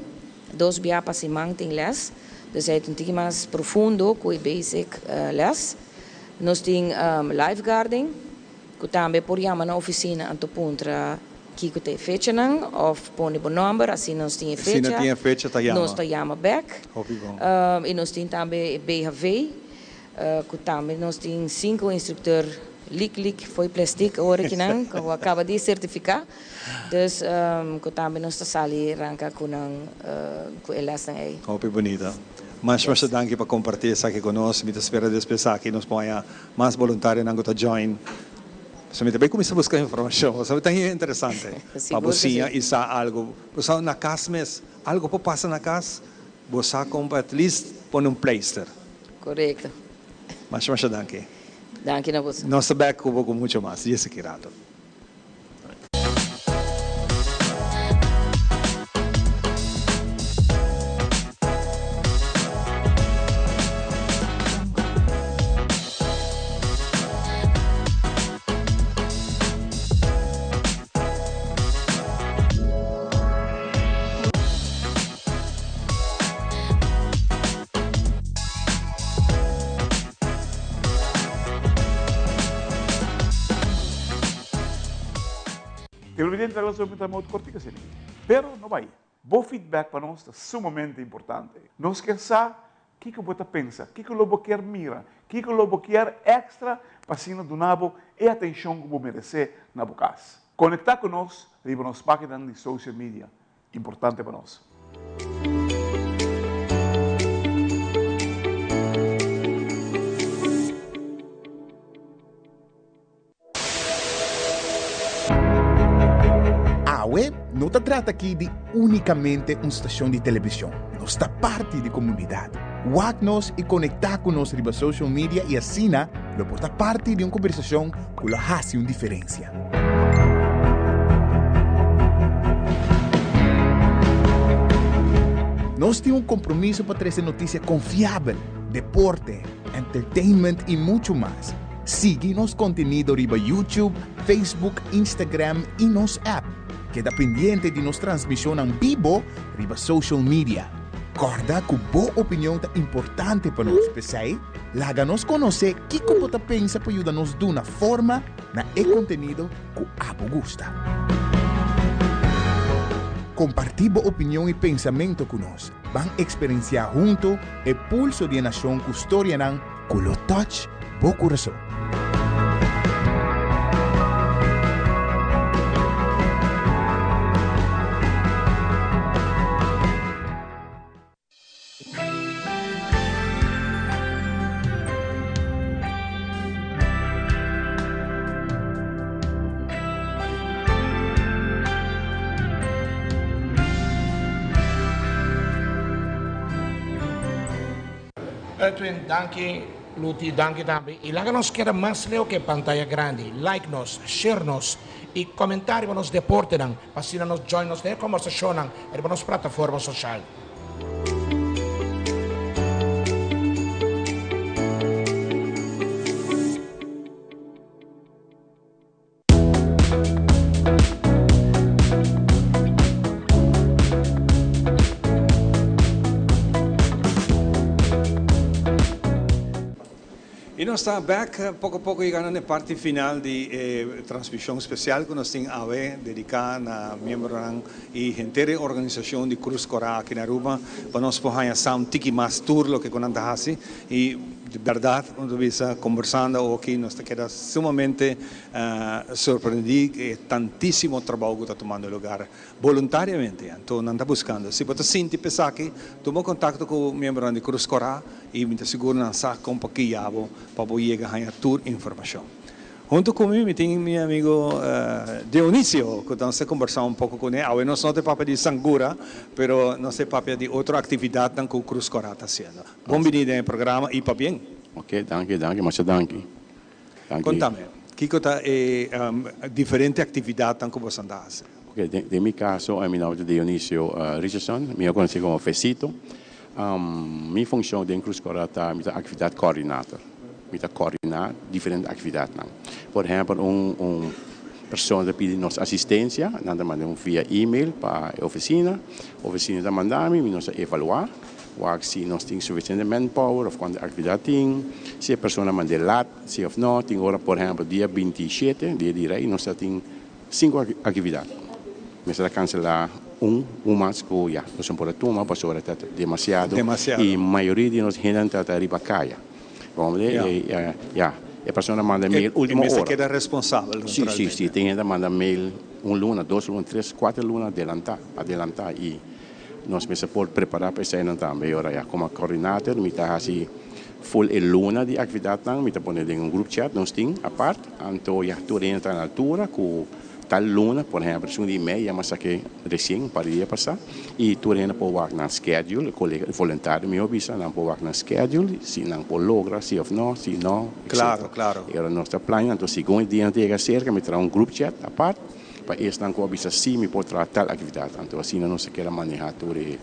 [SPEAKER 3] dos bia pa siman tin les. Dus esei ta un tiki mas profundo cu e basic les. Nos tin lifeguarding cu tambe por yama na oficina anto puntra kico ta e fechanan of pone bo nomber asina nos tin e
[SPEAKER 1] fecha. Asina tin e fecha ta yama.
[SPEAKER 3] Nos ta yama bek. Y nos tin tambe e BHV. Cu tambe nos tin cinco instructor lik lik fo'i plastic awor akinan cu a caba di certifica. Dus cu tambe nos ta sali ranca cu nan cu e lesnan ey.
[SPEAKER 1] Hopi bunita. Masha masha danki pa comparti esaki cu nos. Mi ta spera despues aki nos por haña mas boluntarionan cu ta join. Pasobra mi ta bay cuminsa busca informacion pasobra ta interesante pa bo siña y sa algo. Bo sa na cas mes algo por pasa na cas bo sa con pa at least pone un pleister.
[SPEAKER 3] Korekto.
[SPEAKER 1] Masha masha danki.
[SPEAKER 3] Danki na boso.
[SPEAKER 1] Nos ta bek ku bo ku mucho mas di esaki rato.
[SPEAKER 2] Televidente ta los ta modo cortico asina. Pero no bai. Bo feedback pa nos ta sumamente importante. Nos kier sa kiko bo ta pensa, kiko lo bo kier mira, kiko lo bo kier extra pa asina duna bo e atencion cu bo merece na bo cas. Conecta cu nos riba nos paginanan di social media. Importante pa nos.
[SPEAKER 11] Awe no ta trata aki di únikamente un stashon di televishon. Nos ta parti di komunidat. Wak nos i konektá ku nos riba social media i asina lo por ta parti di un kombersashon ku lo hasi un diferensia. Nos tin un kompromiso pa trese notisia konfiabel, deporte, entertainment i muchu mas. Sigui nos kontenido riba YouTube, Facebook, Instagram i nos app. Keda pendiente di nos transmishonnan bibo riba social media. Kòrda ku bo opinion ta importante pa nos, p'esei laga nos konosé kiko bo ta pensa pa yuda nos duna forma na e kontenido ku abo gusta. Kompartí bo opinion i pensamentu ku nos. Ban eksperensiá huntu e pulso di e nashon ku storianan ku lo touch bo kurason.
[SPEAKER 12] Edwin, danki. Luti, danki tambe. I laga nos keda mas leu ku e pantaya grandi. Like nos, share nos i komentá riba nos deportenan pa asina nos join nos den e kombersashonnan riba nos plataforma soshal.
[SPEAKER 1] Y nos ta bek poco poco yegando na e parti final di e transmision special cu nos tin awe dedica na miembronan y henter e organisacion di Cruz Cora aki na Aruba pa nos por haya sa un tiki mas tur loke cu nan ta haci y di berdad como ta bisa combersando awoki nos ta keda sumamente sorprendí e tantísimo trabou ku ta tumando lugar boluntariamente. Anto nan ta buskando. Si bo ta sinti p'esaki, tuma kontakto ku miembronan di Krus Kòrá i mi ta sigur nan sa kon pa guia bo pa bo yega haña tur informashon. Huntu ku mi, mi tin mi amigo Dionisio ku nos ta kombersá un poko kuné. Awe nos no ta papia di sangura, pero nos ta papia di otro aktividatnan ku Krus Kòrá ta hasiendo. Bon bini den e programa i pabien.
[SPEAKER 14] Oke, danki, danki, masha danki.
[SPEAKER 1] Contame, kico ta e diferente actividadnan cu boso ta haci?
[SPEAKER 14] Ok, den mi caso, mi nomber ta Dionisio Richardson, mi a conoci como Fesito. Mi funcion den Cruz Cora ta, mi ta actividad coordinator. Mi ta coordina diferente actividadnan. Por ehempel, un un persona ta pidi nos asistencia, nan ta manda un via email pa e oficina, oficina ta manda mi, mi nos ta evalua. Wak si nos tin sufisiente manpower of kuantu aktividat tin, si e persona mand'é lat, si of no. Tin ora, por ehèmpel, dia 27, dia di Rei, nos ta tin sinku aktividat. Mester a kanselá un, un mas ku ya nos no por a tuma pasobra ta demasiado i mayoria di nos hendenan ta ta riba kaya. Bo ya, e persona manda mail ultimo ora.
[SPEAKER 1] E mester keda responsabel,
[SPEAKER 14] naturalmente. Si, si, si. Tin hende ta manda mail un luna, dos luna, tres, kuater luna adelantá, adelantá i. Nos mester por prepara pa eseinan tambe. E ora ya como coordinator mi ta haci full e luna di actividadnan, mi ta pone den un group chat nos tin apart, anto ya tur hende ta na altura cu tal luna, por ehempel esun di mei ya mi a sake recien un par di dia pasa y tur hende por wak nan schedule, e colega, e voluntario miho bisa nan por wak nan schedule si nan por logra si of no, si no, etcetera. E ora nos ta plania, anto segun e dianan ta yega cerca mi traha un group chat apart. Pa esnan ku a bisa sí mi por traha tal aktividat, anto asina nos a keda manehá tur e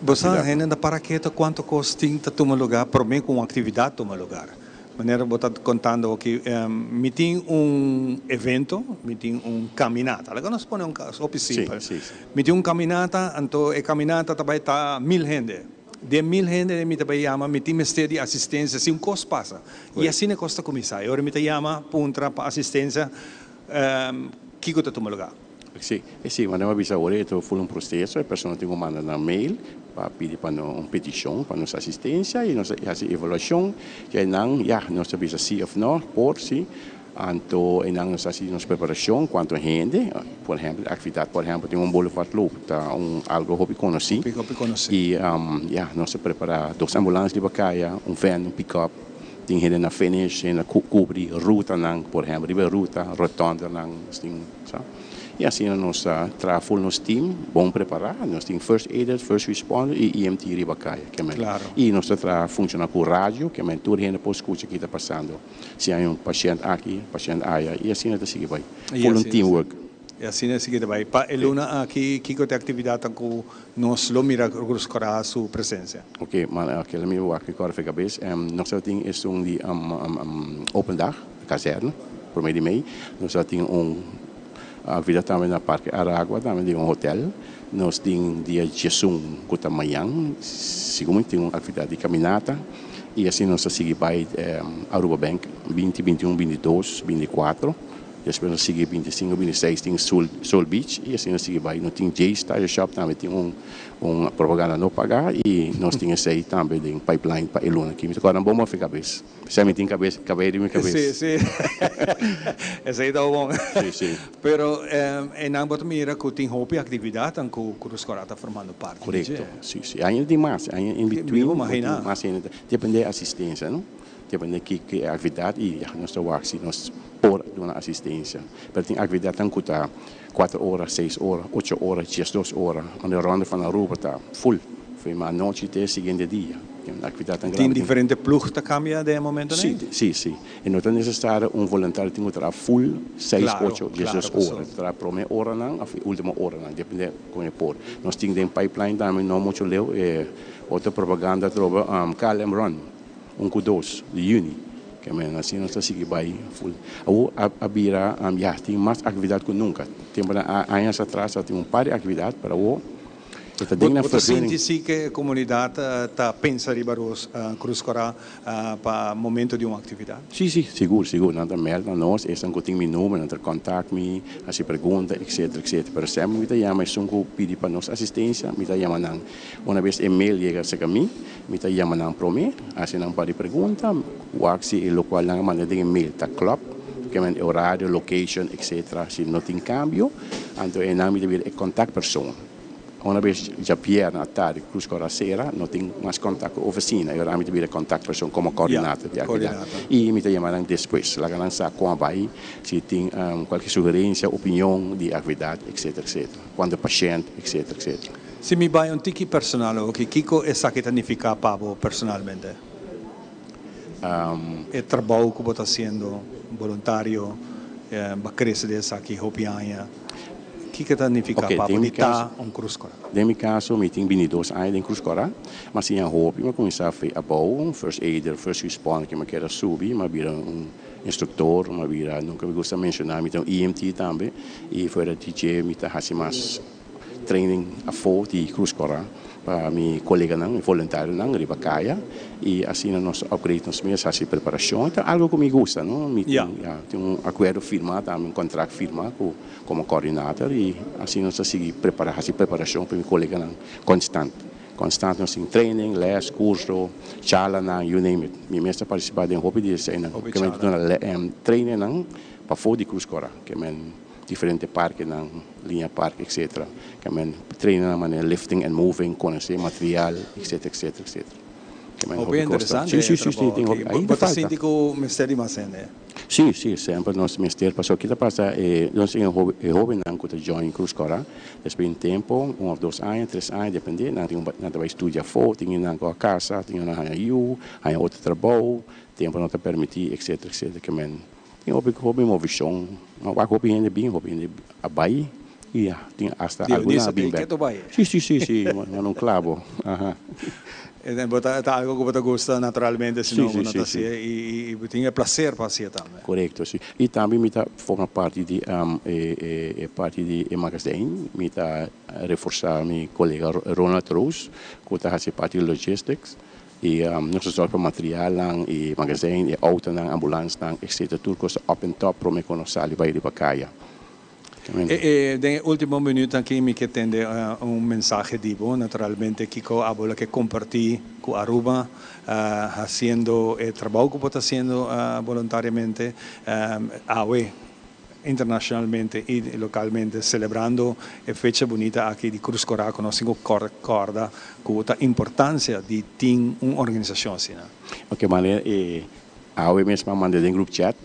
[SPEAKER 1] Bo sa hende ta para keto kuantu kos tin ta tuma lugá promé ku un aktividat tuma lugar. Manera bo ta kontando aki, mi tin un evento, mi tin un kaminata. Laga nos pone un kaso hopi simpel. Mi tin un kaminata, anto e kaminata ta bai ta mil hende. Den mil hende mi ta bai yama, mi tin mester di asistensia si un kos pasa. I asina e kos ta kuminsá. E ora mi ta yama puntra pa asistensia. Kiko ta tuma lugá?
[SPEAKER 14] Sí, sí, manera mi a bisa awor e ta full un proceso, e persona tin ku manda nan mail pa pidi pa no un petishon pa nos asistensia i nos ta hasi evaluashon i einan ya nos ta bisa sí òf no, por sí, anto einan nos ta hasi nos preparashon kuantu hende, por ehèmpel aktividat por ehèmpel tin un boulevardloop ta un algo hopi konosí i ya nos ta prepará dos ambulans riba kaya, un vèn, un pikòp. Tin hende na finish, hende na cubri rutanan, por ehempel riba e ruta, rotondernan, nos tin sa. Y asina nos ta traha full nos team bon prepara, nos tin first aiders, first responder y EMT riba caya, ke men. Y nos ta traha funciona cu radio, ke men tur hende por scucha ki ta pasando, si hay un pashent aki, pashent aya, y asina ta sigui bay. Full un teamwork.
[SPEAKER 1] I asina e sigui ta bai. Pa e luna aki, kiko ta e aktividatnan ku nos lo mira Cruz Cora su presensia?
[SPEAKER 14] Oke, ma kila mi wak mi kòrda for e kabes. Nos ta tin esun di open dag, kazèrne, promé di mei. Nos ta tin un aktividat tambe na Parke Aragua, tambe den un hotèl. Nos tin dia diesun ku ta mañan, segun mi tin un aktividat di kaminata i asina nos ta sigui bai Aruba Bank 20, 21, 22, 24. Despues nos sigui 25, 26 tin Soul Beach i asina nos sigui bai. Nos tin Jay's Tire Shop tambe tin un un propaganda no pagá i nos tin esei tambe den pipeline pa e luna aki. Mi ta kòrda bon bon afe kabes. P'esei mi tin kabes, kabei den mi kabes.
[SPEAKER 1] Sí, sí. Esei ta bon.
[SPEAKER 14] Sí, sí.
[SPEAKER 1] Pero einan bo ta mira ku tin hopi aktividatnan ku Cruz Cora ta formando parti di dje.
[SPEAKER 14] Korekto. Sí, sí. Aña tin mas. Aña in between.
[SPEAKER 1] Mi por imaginá.
[SPEAKER 14] Mas hende. Depende e asistensia, no? Depende ki ki e aktividat i ya nos ta wak si nos por duna asistensia. Pero tin aktividatnan ku ta kuater ora, seis ora, ocho ora, diesdos ora. Unda e Ronde van Aruba ta full. Foi ma anochi te e siguiente dia. Tin aktividatnan
[SPEAKER 1] Tin
[SPEAKER 14] grandi.
[SPEAKER 1] diferente ploeg ta kambia den e momentonan
[SPEAKER 14] Sí,
[SPEAKER 1] ei?
[SPEAKER 14] sí, sí. E no ta nesesario un voluntario tin ku traha full seis,
[SPEAKER 1] Klaro,
[SPEAKER 14] ocho,
[SPEAKER 1] klaro
[SPEAKER 14] diesdos
[SPEAKER 1] paso.
[SPEAKER 14] ora. Ta traha prome oranan òf e último oranan, depende kon e por. Nos tin den pipeline tambe no mucho leu e otro propaganda atrobe KLM Run. Un ku dos di yüni. Ke men asina nos ta sigui bai ful. Awor a a bira ya tin mas aktividat ku nunka. Tempunan añas atras a tin un par di aktividat pero awor e ta den nan
[SPEAKER 1] Bo ta
[SPEAKER 14] vergunning.
[SPEAKER 1] sinti si ke e komunidat ta pensa riba Roos Cruz Cora pa momento di un aktividat?
[SPEAKER 14] Si si, sigur sigur. Nan ta mèld na nos, esnan ku tin mi number nan ta kontak mi, hasi pregunta etcetera etcetera. Pero semper mi ta yama esun ku pidi pa nos asistensia mi ta yama nan. Una bes e mail yega serka mi, Mi ta yama nan promé, hasi nan un par di pregunta, wak si e lokual nan a manda den e mail ta klòp, kiamen e orario, location, etc. Si no tin kambio, anto einan mi ta bira e kontaktpersoon. Una bes djabièrnè atardi Cruz Cora sera, no tin mas kontak ku ofisina, e ora mi ta bira e kontaktpersoon komo kòrdinator di aktividat. I mi ta yama nan despues, laga nan sa kon a bai, si tin kualke sugerensia, opinion di e aktividat, etc. Etc. Kuantu pashènt, etc. Etc.
[SPEAKER 1] Si mi bai un tiki personal oki, kiko esaki ta nifiká pa bo personalmente? E trabou ku bo ta hasiendo boluntario, bo a krese den esaki hopi aña, kiko ta nifiká pa bo di ta un Cruz Cora?
[SPEAKER 14] Den mi kaso mi tin bintidos aña den Cruz Cora, mi a siña hopi, mi a kuminsá fe abou, first aider, first responder, ke mi a keda subi, mi a bira un instruktor, mi a bira, nunka mi gusta menshoná, mi ta un EMT tambe, i fuera di dje mi ta hasi mas. Training afó di Cruz Cora pa mi coleganan, mi voluntarionan riba caya y asina nos ta upgrade nos mes, haci preparacion. Ta algo cu mi gusta, no? Mi tin, ya, tin un acuerdo firma tambe, un contract firma cu como coordinator y asina nos ta sigui prepara, haci preparacion pa mi coleganan constant. Constant nos tin training, les, curso, charlanan, you name it. Mi mes ta participa den hopi di eseinan.
[SPEAKER 1] Hopi
[SPEAKER 14] Ke men
[SPEAKER 1] charla.
[SPEAKER 14] duna trainingnan pafó di Cruz Cora. Ke men. Diferente parkenan, Liña Park etc. Ke men traina nan manera lifting and moving, konosé material etc etc etc. Ke men
[SPEAKER 1] Hopi
[SPEAKER 14] hopi kos ta.
[SPEAKER 1] interesante
[SPEAKER 14] Sí
[SPEAKER 1] e
[SPEAKER 14] sí sí sí
[SPEAKER 1] trabou
[SPEAKER 14] tin
[SPEAKER 1] aki.
[SPEAKER 14] hopi.
[SPEAKER 1] Bo
[SPEAKER 14] Ainda
[SPEAKER 1] bo ta
[SPEAKER 14] falta.
[SPEAKER 1] sinti ku mester di mas hende?
[SPEAKER 14] Sí sí semper nos mester pasobra ki ta pasa e nos tin e hobe e hobennan ku ta join Cruz Cora despues di un tempo un of dos aña tres aña depende nan tin un nan ta bai studia afó tin nan ku a kasa tin nan a haña yu haña otro trabou tempo no ta permití etc etc ke men Tin hopi hopi movishon, a wak hopi hende bin, hopi hende a bai i ya, tin asta algun a bin bek. Si, si, si, si, nan un klabo, aha.
[SPEAKER 1] Bo ta, ta algo ku bo ta gusta naturalmente, si no bo no ta hasié i bo tin e plaser pa hasié tambe.
[SPEAKER 14] Korekto, si. I tambe mi ta forma parti di e e parti di e magazijn, mi ta reforsá mi kolega Ronald Roos ku ta hasi parti di logistics. I nos ta zorg pa materialnan i magazijn, e autonan, ambulansnan, etc. Tur kos ta up en top prome ku nos sali bai riba kaya.
[SPEAKER 1] E den e ultimo minuut aki mi ke tende un mensahe di bo, naturalmente kiko abo lo ke komparti ku Aruba hasiendo e trabou ku bo ta hasiendo boluntariamente awe. Internacionalmente y localmente celebrando e fecha bunita aki di Cruz Cora cu nos tin cu corda cu ta importancia di tin un organisacion asina.
[SPEAKER 14] Ok manera e awe mes m'a manda den group chat.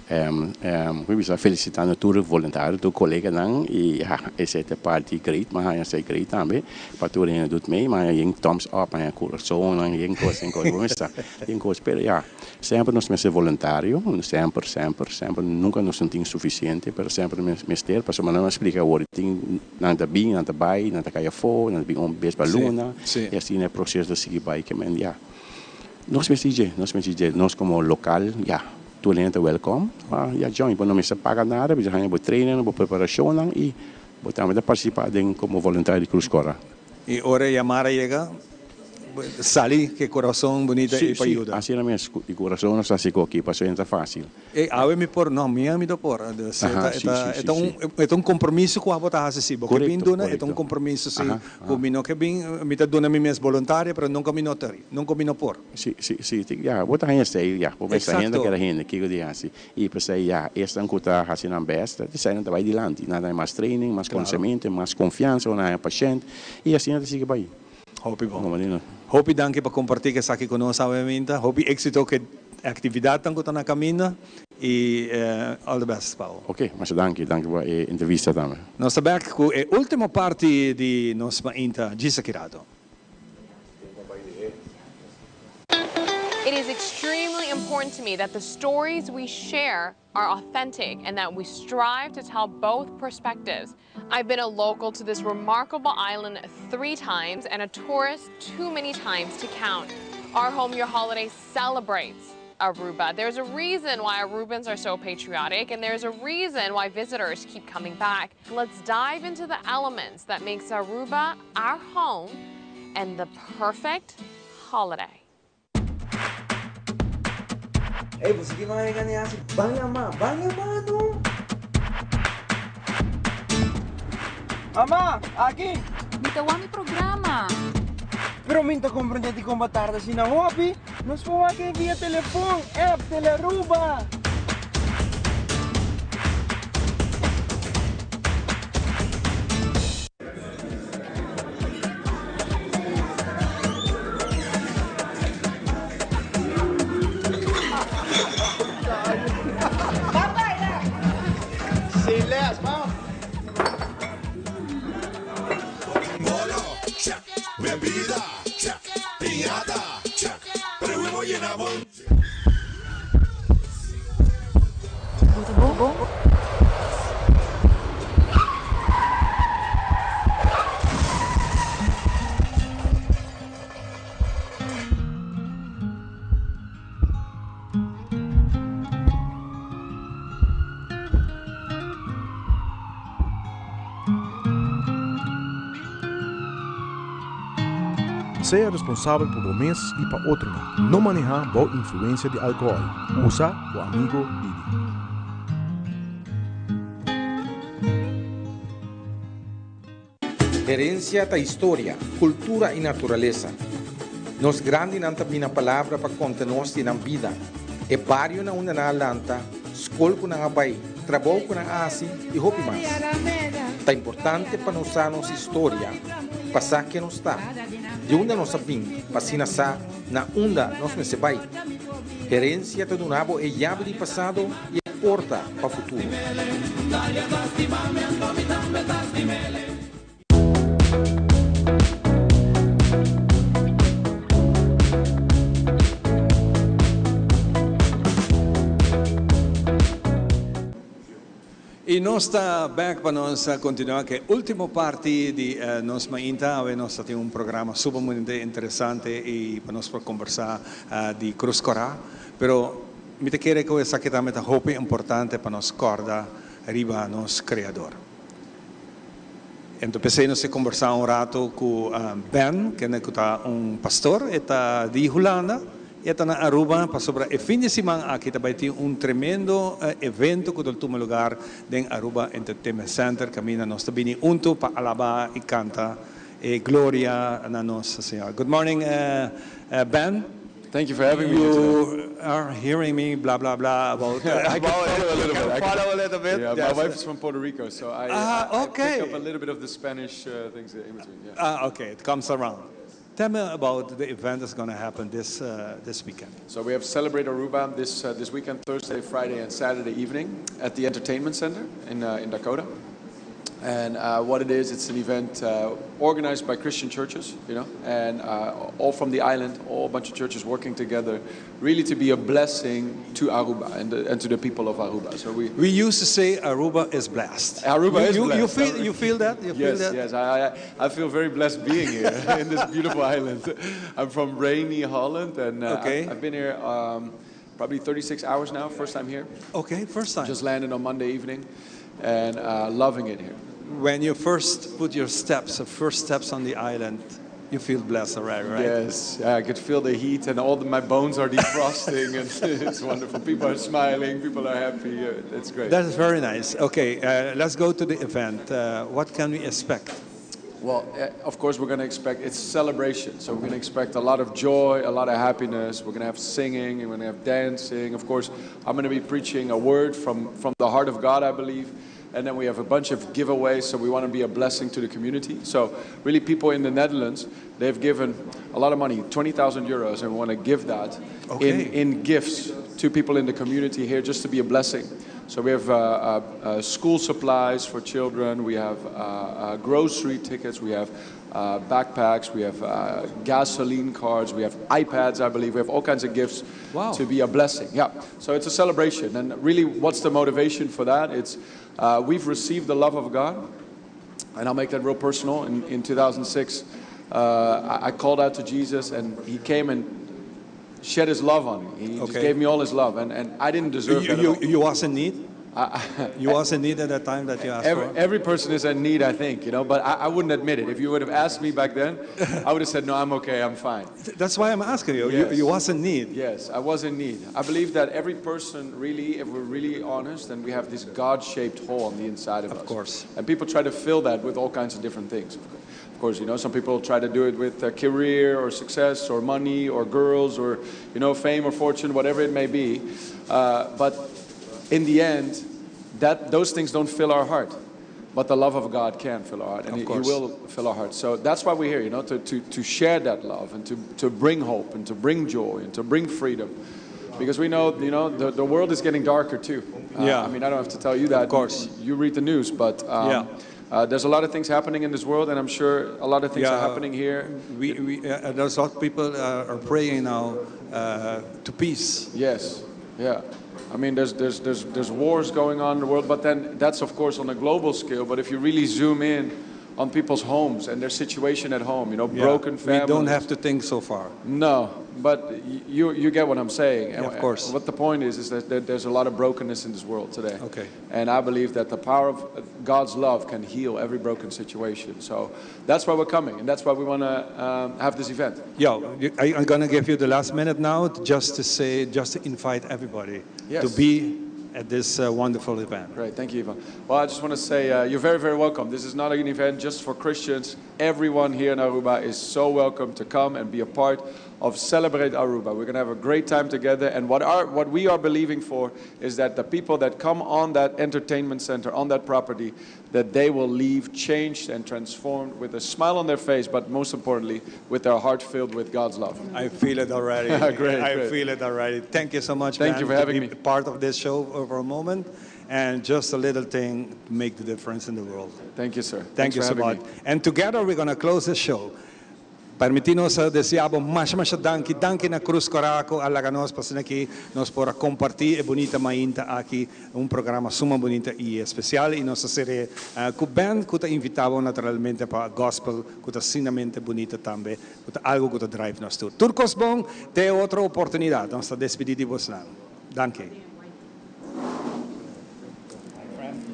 [SPEAKER 14] Mi bisa felicitando tur voluntario, tur coleganan y ja, esey ta e parti great, mi a haña esey great tambe pa tur hende doet mee, mi a haña yen thumbs up, mi a haña corazonnan, yen cos, yen cos, bo mester sa, yen cos, pero ja, semper nos mester voluntario, semper, semper, semper, nunca nos no tin suficiente, pero semper nos mester, pasobra nan a splica awor, tin, nan ta bin, nan ta bay, nan ta cay afo, nan ta bin un bes pa luna, y asina e proceso ta sigui bay, ke men ja. Nos mester dje, nos mester dje, nos como local, ya, tur hende ta welcome, pa ya join, bo no mester paga nada, bo haña bo trainingnan, bo preparacionnan y bo tambe ta participa den como voluntario di Cruz Cora.
[SPEAKER 1] Y ora e yamada yega, sali cu e corazon bunita
[SPEAKER 14] Sí,
[SPEAKER 1] y pa
[SPEAKER 14] sí,
[SPEAKER 1] yuda.
[SPEAKER 14] asina mes, cu e corazon nos ta haci coki, pasobra ta facil.
[SPEAKER 1] Ey, awe mi por, no, mi ami no por. Dus e
[SPEAKER 14] Aha,
[SPEAKER 1] ta, e
[SPEAKER 14] sí,
[SPEAKER 1] ta,
[SPEAKER 14] sí,
[SPEAKER 1] e
[SPEAKER 14] sí,
[SPEAKER 1] ta un,
[SPEAKER 14] sí.
[SPEAKER 1] e ta un compromiso cu abo ta haci si. Bo ke bin
[SPEAKER 14] Correcto,
[SPEAKER 1] duna, e ta un
[SPEAKER 14] correcto.
[SPEAKER 1] compromiso si,
[SPEAKER 14] Aha,
[SPEAKER 1] cu
[SPEAKER 14] aha.
[SPEAKER 1] mi no ke bin, mi ta duna mi mes boluntario, pero nunca mi no ta ri, nunca mi no por.
[SPEAKER 14] Sí, sí, sí, tin, ya, bo ta haña esey, ya, bo mester hende
[SPEAKER 1] Exacto.
[SPEAKER 14] kere hende, kiko di haci. Y p'esey, ya, esnan cu ta haci nan best, esey nan ta bay dilanti. Nan ta haña mas training, mas
[SPEAKER 1] Claro.
[SPEAKER 14] conocemento, mas confiansa, nan haña pashent, y asina ta sigui bay.
[SPEAKER 1] Hopi bon. Hopi danki pa comparti cu esaki cu nos awe minta. Hopi exito cu e actividadnan cu ta na caminda y all the best Paul.
[SPEAKER 14] Ok, masha danki. Danki pa e entrevista tambe.
[SPEAKER 1] Nos ta bek cu e ultimo parti di nos mainta djis aki rato.
[SPEAKER 16] It is extremely important to me that the stories we share are authentic and that we strive to tell both perspectives. I've been a local to this remarkable island three times and a tourist too many times to count. Our Home Your Holiday celebrates Aruba. There's a reason why Arubans are so patriotic and there's a reason why visitors keep coming back. Let's dive into the elements that makes Aruba our home and the perfect holiday.
[SPEAKER 17] Ey, bo sigui manga gani hasi? Ban yama, ban yama no! Mama, aki!
[SPEAKER 18] Mi ta wak mi programa.
[SPEAKER 17] Pero mi ta comprende dikon bo tarda asina hopi. Nos por wak e via telefon, app, Telearuba.
[SPEAKER 19] Sea responsabel pa bo mes y pa otronan. No maneha bou influencia di alcohol. Usa bo amigo Didi.
[SPEAKER 20] Herencia ta historia, cultura y naturalesa. Nos grandinan ta bina palabra pa conta nos di nan bida, e bario na unda nan a lanta, scol cu nan a bay, trabou cu nan a haci y hopi mas. Ta importante pa nos sa nos historia, pa sa ken nos ta, di unda nos a bin, pa asina sa na unda nos mester bai. Herencia ta duna bo e yabi di pasado y e porta pa futuro.
[SPEAKER 1] Y nos ta bek pa nos continua cu e ultimo parti di nos mainta. Awe nos ta tin un programa sumamente interesante y pa nos por combersa di Cruz Cora. Pero mi ta kere cu esaki tambe ta hopi importante pa nos corda riba nos Creador. Enton p'esei nos a kombersá un ratu ku Ben, kende ku ta un pastor, e ta di Hulanda, i e ta na Aruba pasobra e fin di siman aki ta bai tin un tremendo evento ku ta tuma lugar den Aruba Entertainment Center kaminda nos ta bini huntu pa alabá i kanta e gloria na nos Señor. Good morning Ben.
[SPEAKER 21] Thank you for having me here today.
[SPEAKER 1] You are hearing me blah blah blah about
[SPEAKER 21] I can follow a little bit.
[SPEAKER 1] I can follow a little bit.
[SPEAKER 21] Yeah, my wife is from Puerto Rico, so I, ah,
[SPEAKER 1] okay.
[SPEAKER 21] I pick up a little bit of the Spanish uh, things in between. Yeah.
[SPEAKER 1] Ah, okay. It comes around. Tell me about the event that's going to happen this, this weekend.
[SPEAKER 6] So we have Celebrate Aruba this, this weekend, Thursday, Friday, and Saturday evening at the Entertainment Center in, in Dakota. And what it is, it's an event organized by Christian churches, and all from the island, all a bunch of churches working together, really to be a blessing to Aruba and, the, and to the people of Aruba. So we
[SPEAKER 1] we used to say Aruba is blessed.
[SPEAKER 6] Aruba
[SPEAKER 1] you,
[SPEAKER 6] is
[SPEAKER 1] you,
[SPEAKER 6] blessed.
[SPEAKER 1] You feel, you feel that? You
[SPEAKER 6] yes,
[SPEAKER 1] feel that?
[SPEAKER 6] yes. I, I, I feel very blessed being here in this beautiful island. I'm from rainy Holland, and I've been here probably 36 hours now. First time here.
[SPEAKER 1] Okay, first time.
[SPEAKER 6] Just landed on Monday evening, and loving it here.
[SPEAKER 1] When you first put your steps, the first steps on the island, you feel blessed already, right?
[SPEAKER 6] Yes, I could feel the heat, and all the, my bones are defrosting, and it's wonderful. People are smiling, people are happy. It's great.
[SPEAKER 1] That is very nice. Okay, let's go to the event. What can we expect?
[SPEAKER 6] Well, of course, we're going to expect it's celebration. So we're going to expect a lot of joy, a lot of happiness. We're going to have singing, and we're going to have dancing. Of course, I'm going to be preaching a word from the heart of God, I believe. And then we have a bunch of giveaways, so we want to be a blessing to the community. So really, people in the Netherlands, they've given a lot of money, 20,000 euros, and we want to give that in gifts to people in the community here just to be a blessing. So we have school supplies for children, we have grocery tickets, we have backpacks, we have gasoline cards, we have iPads, I believe. We have all kinds of gifts to be a blessing. Yeah. So it's a celebration. And really, what's the motivation for that? It's we've received the love of God, and I'll make that real personal. In 2006, I called out to Jesus, and he came and shed his love on me. He just gave me all his love, and I didn't deserve
[SPEAKER 1] You,
[SPEAKER 6] that at
[SPEAKER 1] you,
[SPEAKER 6] all.
[SPEAKER 1] you was in need? You was in need at that time that you asked
[SPEAKER 6] Every,
[SPEAKER 1] for?
[SPEAKER 6] every person is in need, I think, you know, but I wouldn't admit it. If you would have asked me back then, I would have said, no, I'm okay, I'm fine.
[SPEAKER 1] That's why I'm asking you. You,
[SPEAKER 6] Yes.
[SPEAKER 1] you was in need.
[SPEAKER 6] Yes, I was in need. I believe that every person really, if we're really honest, then we have this God-shaped hole on the inside of us.
[SPEAKER 1] Of course.
[SPEAKER 6] And people try to fill that with all kinds of different things. Of course, some people try to do it with a career or success or money or girls or fame or fortune, whatever it may be. But in the end, that those things don't fill our heart. But the love of God can fill our heart, and
[SPEAKER 1] Of
[SPEAKER 6] he
[SPEAKER 1] course.
[SPEAKER 6] will fill our heart. So that's why we're here, to share that love and to bring hope and to bring joy and to bring freedom. Because we know, the world is getting darker too. I mean, I don't have to tell you that.
[SPEAKER 1] Of course.
[SPEAKER 6] You read the news, but there's a lot of things happening in this world, and I'm sure a lot of things are happening here.
[SPEAKER 1] There's a lot of people are praying now to peace.
[SPEAKER 6] Yes, yeah. I mean, there's wars going on in the world, but then that's, of course, on a global scale. But if you really zoom in on people's homes and their situation at home, broken
[SPEAKER 1] We don't
[SPEAKER 6] families.
[SPEAKER 1] have to think so far.
[SPEAKER 6] No, but you get what I'm saying.
[SPEAKER 1] Yeah, of course.
[SPEAKER 6] What the point is, is that there's a lot of brokenness in this world today. And I believe that the power of God's love can heal every broken situation. So that's why we're coming, and that's why we want to have this event.
[SPEAKER 1] Yeah, I'm going to give you the last minute now just to say, just to invite everybody to be at this wonderful event.
[SPEAKER 6] Great, thank you, Ivan. I just want to say you're very, very welcome. This is not an event just for Christians. Everyone here in Aruba is so welcome to come and be a part of Celebrate Aruba. We're going to have a great time together, and what we are believing for is that the people that come on that entertainment center, on that property, that they will leave changed and transformed with a smile on their face, but most importantly, with their heart filled with God's love.
[SPEAKER 1] I feel it already.
[SPEAKER 6] Great,
[SPEAKER 1] I
[SPEAKER 6] great.
[SPEAKER 1] feel it already. Thank you so much,
[SPEAKER 6] Thank
[SPEAKER 1] man,
[SPEAKER 6] you for
[SPEAKER 1] to
[SPEAKER 6] having
[SPEAKER 1] be
[SPEAKER 6] me.
[SPEAKER 1] part of this show for a moment. And just a little thing to make the difference in the world.
[SPEAKER 6] Thank you, sir.
[SPEAKER 1] Thank
[SPEAKER 6] Thanks
[SPEAKER 1] you
[SPEAKER 6] for
[SPEAKER 1] so
[SPEAKER 6] having
[SPEAKER 1] much.
[SPEAKER 6] me.
[SPEAKER 1] And together we're going to close the show. Permiti nos desea bo masha masha danki, danki na Cruz Cora cu a laga nos pa aki, nos por comparti e bunita mainta aki, un programa suma bunita y especial y nos sera cu band cu ta invita naturalmente pa gospel, cu ta asina bunita tambe, cu ta algo cu ta drive nos tur. Tur cos bon, te otro oportunidad, nos ta despedi di boso. Danki.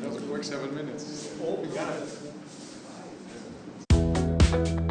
[SPEAKER 6] Doesn't work 7 minutes. Oh, we got it.